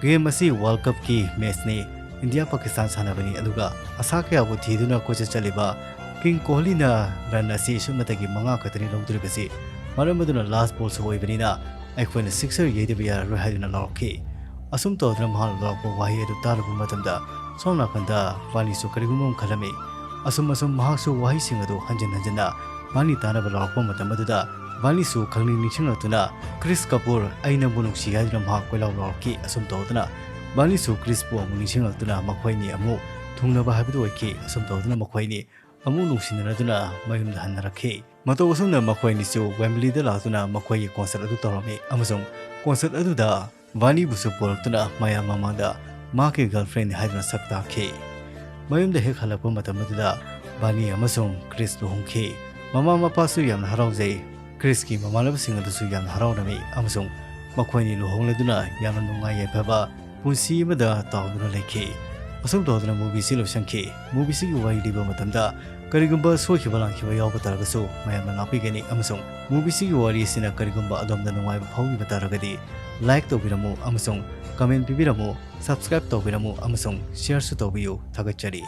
"ꯒꯦꯝ ꯑꯁꯤ ꯋꯥꯔꯜ ꯀꯞꯀꯤ ꯃꯦꯆꯅꯤ, ꯏꯟꯗꯤꯌꯥ ꯄꯥꯀꯤꯁꯇꯥꯟ ꯁꯥꯟꯅꯕꯅꯤ, ꯑꯗꯨꯒ ꯑꯁꯥ ꯀꯌꯥꯕꯨ ꯊꯤꯗꯨꯅ ꯀꯣꯏꯆꯠ ꯆꯠꯂꯤꯕ ꯀꯤꯡ ꯀꯣꯍꯂꯤꯅ ꯔꯟ ꯑꯁꯤ ꯁꯨꯞꯅꯇꯒꯤ ꯃꯉꯥ ꯈꯛꯇꯅꯤ ꯂꯧꯗꯣꯔꯤꯕꯁꯤ꯫ ꯃꯔꯝ ꯑꯗꯨꯅ ꯂꯥꯁ ꯕꯣꯜꯁꯨ ꯑꯣꯏꯕꯅꯤꯅ ꯑꯩꯈꯣꯏꯅ ꯁꯤꯛꯁꯔ ꯌꯩꯗꯕ ꯌꯥꯔꯔꯣꯏ" ꯍꯥꯏꯗꯨꯅ ꯂꯥꯎꯔꯛꯈꯤ꯫ ꯑꯁꯨꯝ ꯇꯧꯗꯨꯅ ꯃꯍꯥꯛꯅ ꯂꯥꯎꯔꯛꯄ ꯋꯥꯍꯩ ꯑꯗꯨ ꯇꯥꯔꯨꯕ ꯃꯇꯝꯗ ꯁꯣꯝ ꯅꯥꯀꯟꯗ ꯕꯥꯔꯅꯤꯁꯨ ꯀꯔꯤꯒꯨꯝꯕ ꯑꯃ ꯈꯜꯂꯝꯃꯤ꯫ ꯑꯁꯨꯝ ꯑꯁꯨꯝ ꯃꯍꯥꯛꯁꯨ ꯋꯥꯍꯩꯁꯤꯡ ꯑꯗꯨ ꯍꯟꯖꯤꯟ ꯍꯟꯖꯤꯟꯅ ꯕꯥꯔꯅꯤ ꯇꯥꯅꯕ ꯂꯥꯎꯔꯛꯄ ꯃꯇꯝ ꯑꯗꯨꯗ ꯕꯥꯔꯅꯤꯁꯨ ꯈꯪꯅꯤꯡ ꯅꯤꯡꯁꯤꯡꯂꯛꯇꯨꯅ, "ꯀ꯭ꯔꯤꯁ ꯀꯄꯨꯔ, ꯑꯩ ꯅꯪꯕꯨ ꯅꯨꯡꯁꯤ" ꯍꯥꯏꯗꯨꯅ ꯃꯍꯥꯛ ꯀꯣꯏꯂꯥꯎ ꯂꯥꯎꯔꯛꯈꯤ꯫ ꯑꯁꯨꯝ ꯇꯧꯗꯨꯅ ꯕꯥꯔꯅꯤꯁꯨ ꯀ꯭ꯔꯤꯁꯄꯨ ꯑꯃꯨꯛ ꯅꯤꯡꯁꯤꯡꯂꯛꯇꯨꯅ ꯃꯈꯣꯏ ꯑꯅꯤ ꯑꯃꯨꯛ ꯊꯨꯡꯅꯕ ꯍꯥꯏꯕꯗꯨ ꯑꯣꯏꯈꯤ꯫ ꯑꯁꯨꯝ ꯇꯧꯗꯨꯅ ꯃꯈꯣꯏ ꯑꯅꯤ ꯑꯃꯨꯛ ꯅꯨꯡꯁꯤꯅꯔꯗꯨꯅ ꯃꯌꯨꯝꯗ ꯍꯟꯅꯔꯛꯈꯤ꯫ ꯃꯇꯧ ꯑꯁꯨꯝꯅ ꯃꯈꯣꯏ ꯑꯅꯤꯁꯨ ꯋꯦꯝꯕꯂꯤꯗ ꯂꯥꯛꯇꯨꯅ ꯃꯈꯣꯏꯒꯤ ꯀꯣꯟꯁꯔꯠ ꯑꯗꯨ ꯇꯧꯔꯝꯃꯤ ꯑꯃꯁꯨꯡ ꯀꯣꯟꯁꯔꯠ ꯑꯗꯨꯗ ꯕꯥꯔꯅꯤꯕꯨꯁꯨ ꯄꯨꯔꯛꯇꯨꯅ ꯃꯌꯥꯝ ꯃꯃꯥꯡꯗ ꯃꯍꯥꯛꯀꯤ ꯒꯔꯜꯐ꯭ꯔꯦꯟ ꯍꯥꯏꯗꯨꯅ ꯁꯛ ꯇꯥꯛꯈꯤ꯫ ꯃꯌꯨꯝꯗ ꯍꯦꯛ ꯍꯜꯂꯛꯄ ꯃꯇꯝ ꯑꯗꯨꯗ ꯕꯥꯔꯅꯤ ꯑꯃꯁꯨꯡ ꯀ꯭ꯔꯤꯁ ꯂꯨꯍꯣꯡꯈꯤ꯫ ꯃꯃꯥ ꯃꯄꯥꯁꯨ ꯌꯥꯝꯅ ꯍꯔꯥꯎꯖꯩ꯫ ꯀ꯭ꯔꯤꯁꯀꯤ ꯃꯃꯥꯟꯅꯕꯁꯤꯡ ꯑꯗꯨꯁꯨ ꯌꯥꯝꯅ ꯍꯔꯥꯎꯔꯝꯃꯤ ꯑꯃꯁꯨꯡ ꯃꯈꯣꯏ ꯑꯅꯤ ꯂꯨꯍꯣꯡꯂꯗꯨꯅ ꯌꯥꯝꯅ ꯅꯨꯡꯉꯥꯏ ꯌꯥꯏꯐꯕ ꯄꯨꯟꯁꯤ ꯑꯃꯗ ꯇꯥꯎꯗꯨꯅ ꯂꯩꯈꯤ꯫ ꯑꯁꯨꯝ ꯇꯧꯗꯨꯅ movieꯁꯤ ꯂꯣꯏꯁꯤꯟꯈꯤ꯫ Movieꯁꯤꯒꯤ ꯋꯥꯔꯤ ꯂꯤꯕ ꯃꯇꯝꯗ ꯀꯔꯤꯒꯨꯝꯕ ꯁꯣꯏꯈꯤꯕ ꯂꯥꯟꯈꯤꯕ ꯌꯥꯎꯕ ꯇꯥꯔꯒꯁꯨ ꯃꯌꯥꯝꯅ ꯉꯥꯛꯄꯤꯒꯅꯤ ꯑꯃꯁꯨꯡ movieꯁꯤꯒꯤ ꯋꯥꯔꯤ ꯑꯁꯤꯅ ꯀꯔꯤꯒꯨꯝꯕ ꯑꯗꯣꯝꯗ ꯅꯨꯡꯉꯥꯏꯕ ꯐꯥꯎꯈꯤꯕ ꯇꯥꯔꯒꯗꯤ like ꯇꯧꯕꯤꯔꯝꯃꯨ ꯑꯃꯁꯨꯡ comment ꯄꯤꯕꯤꯔꯝꯃꯨ, subscribe ꯇꯧꯕꯤꯔꯝꯃꯨ ꯑꯃꯁꯨꯡ shareꯁꯨ ꯇꯧꯕꯤꯌꯨ꯫ ꯊꯥꯒꯠꯆꯔꯤ꯫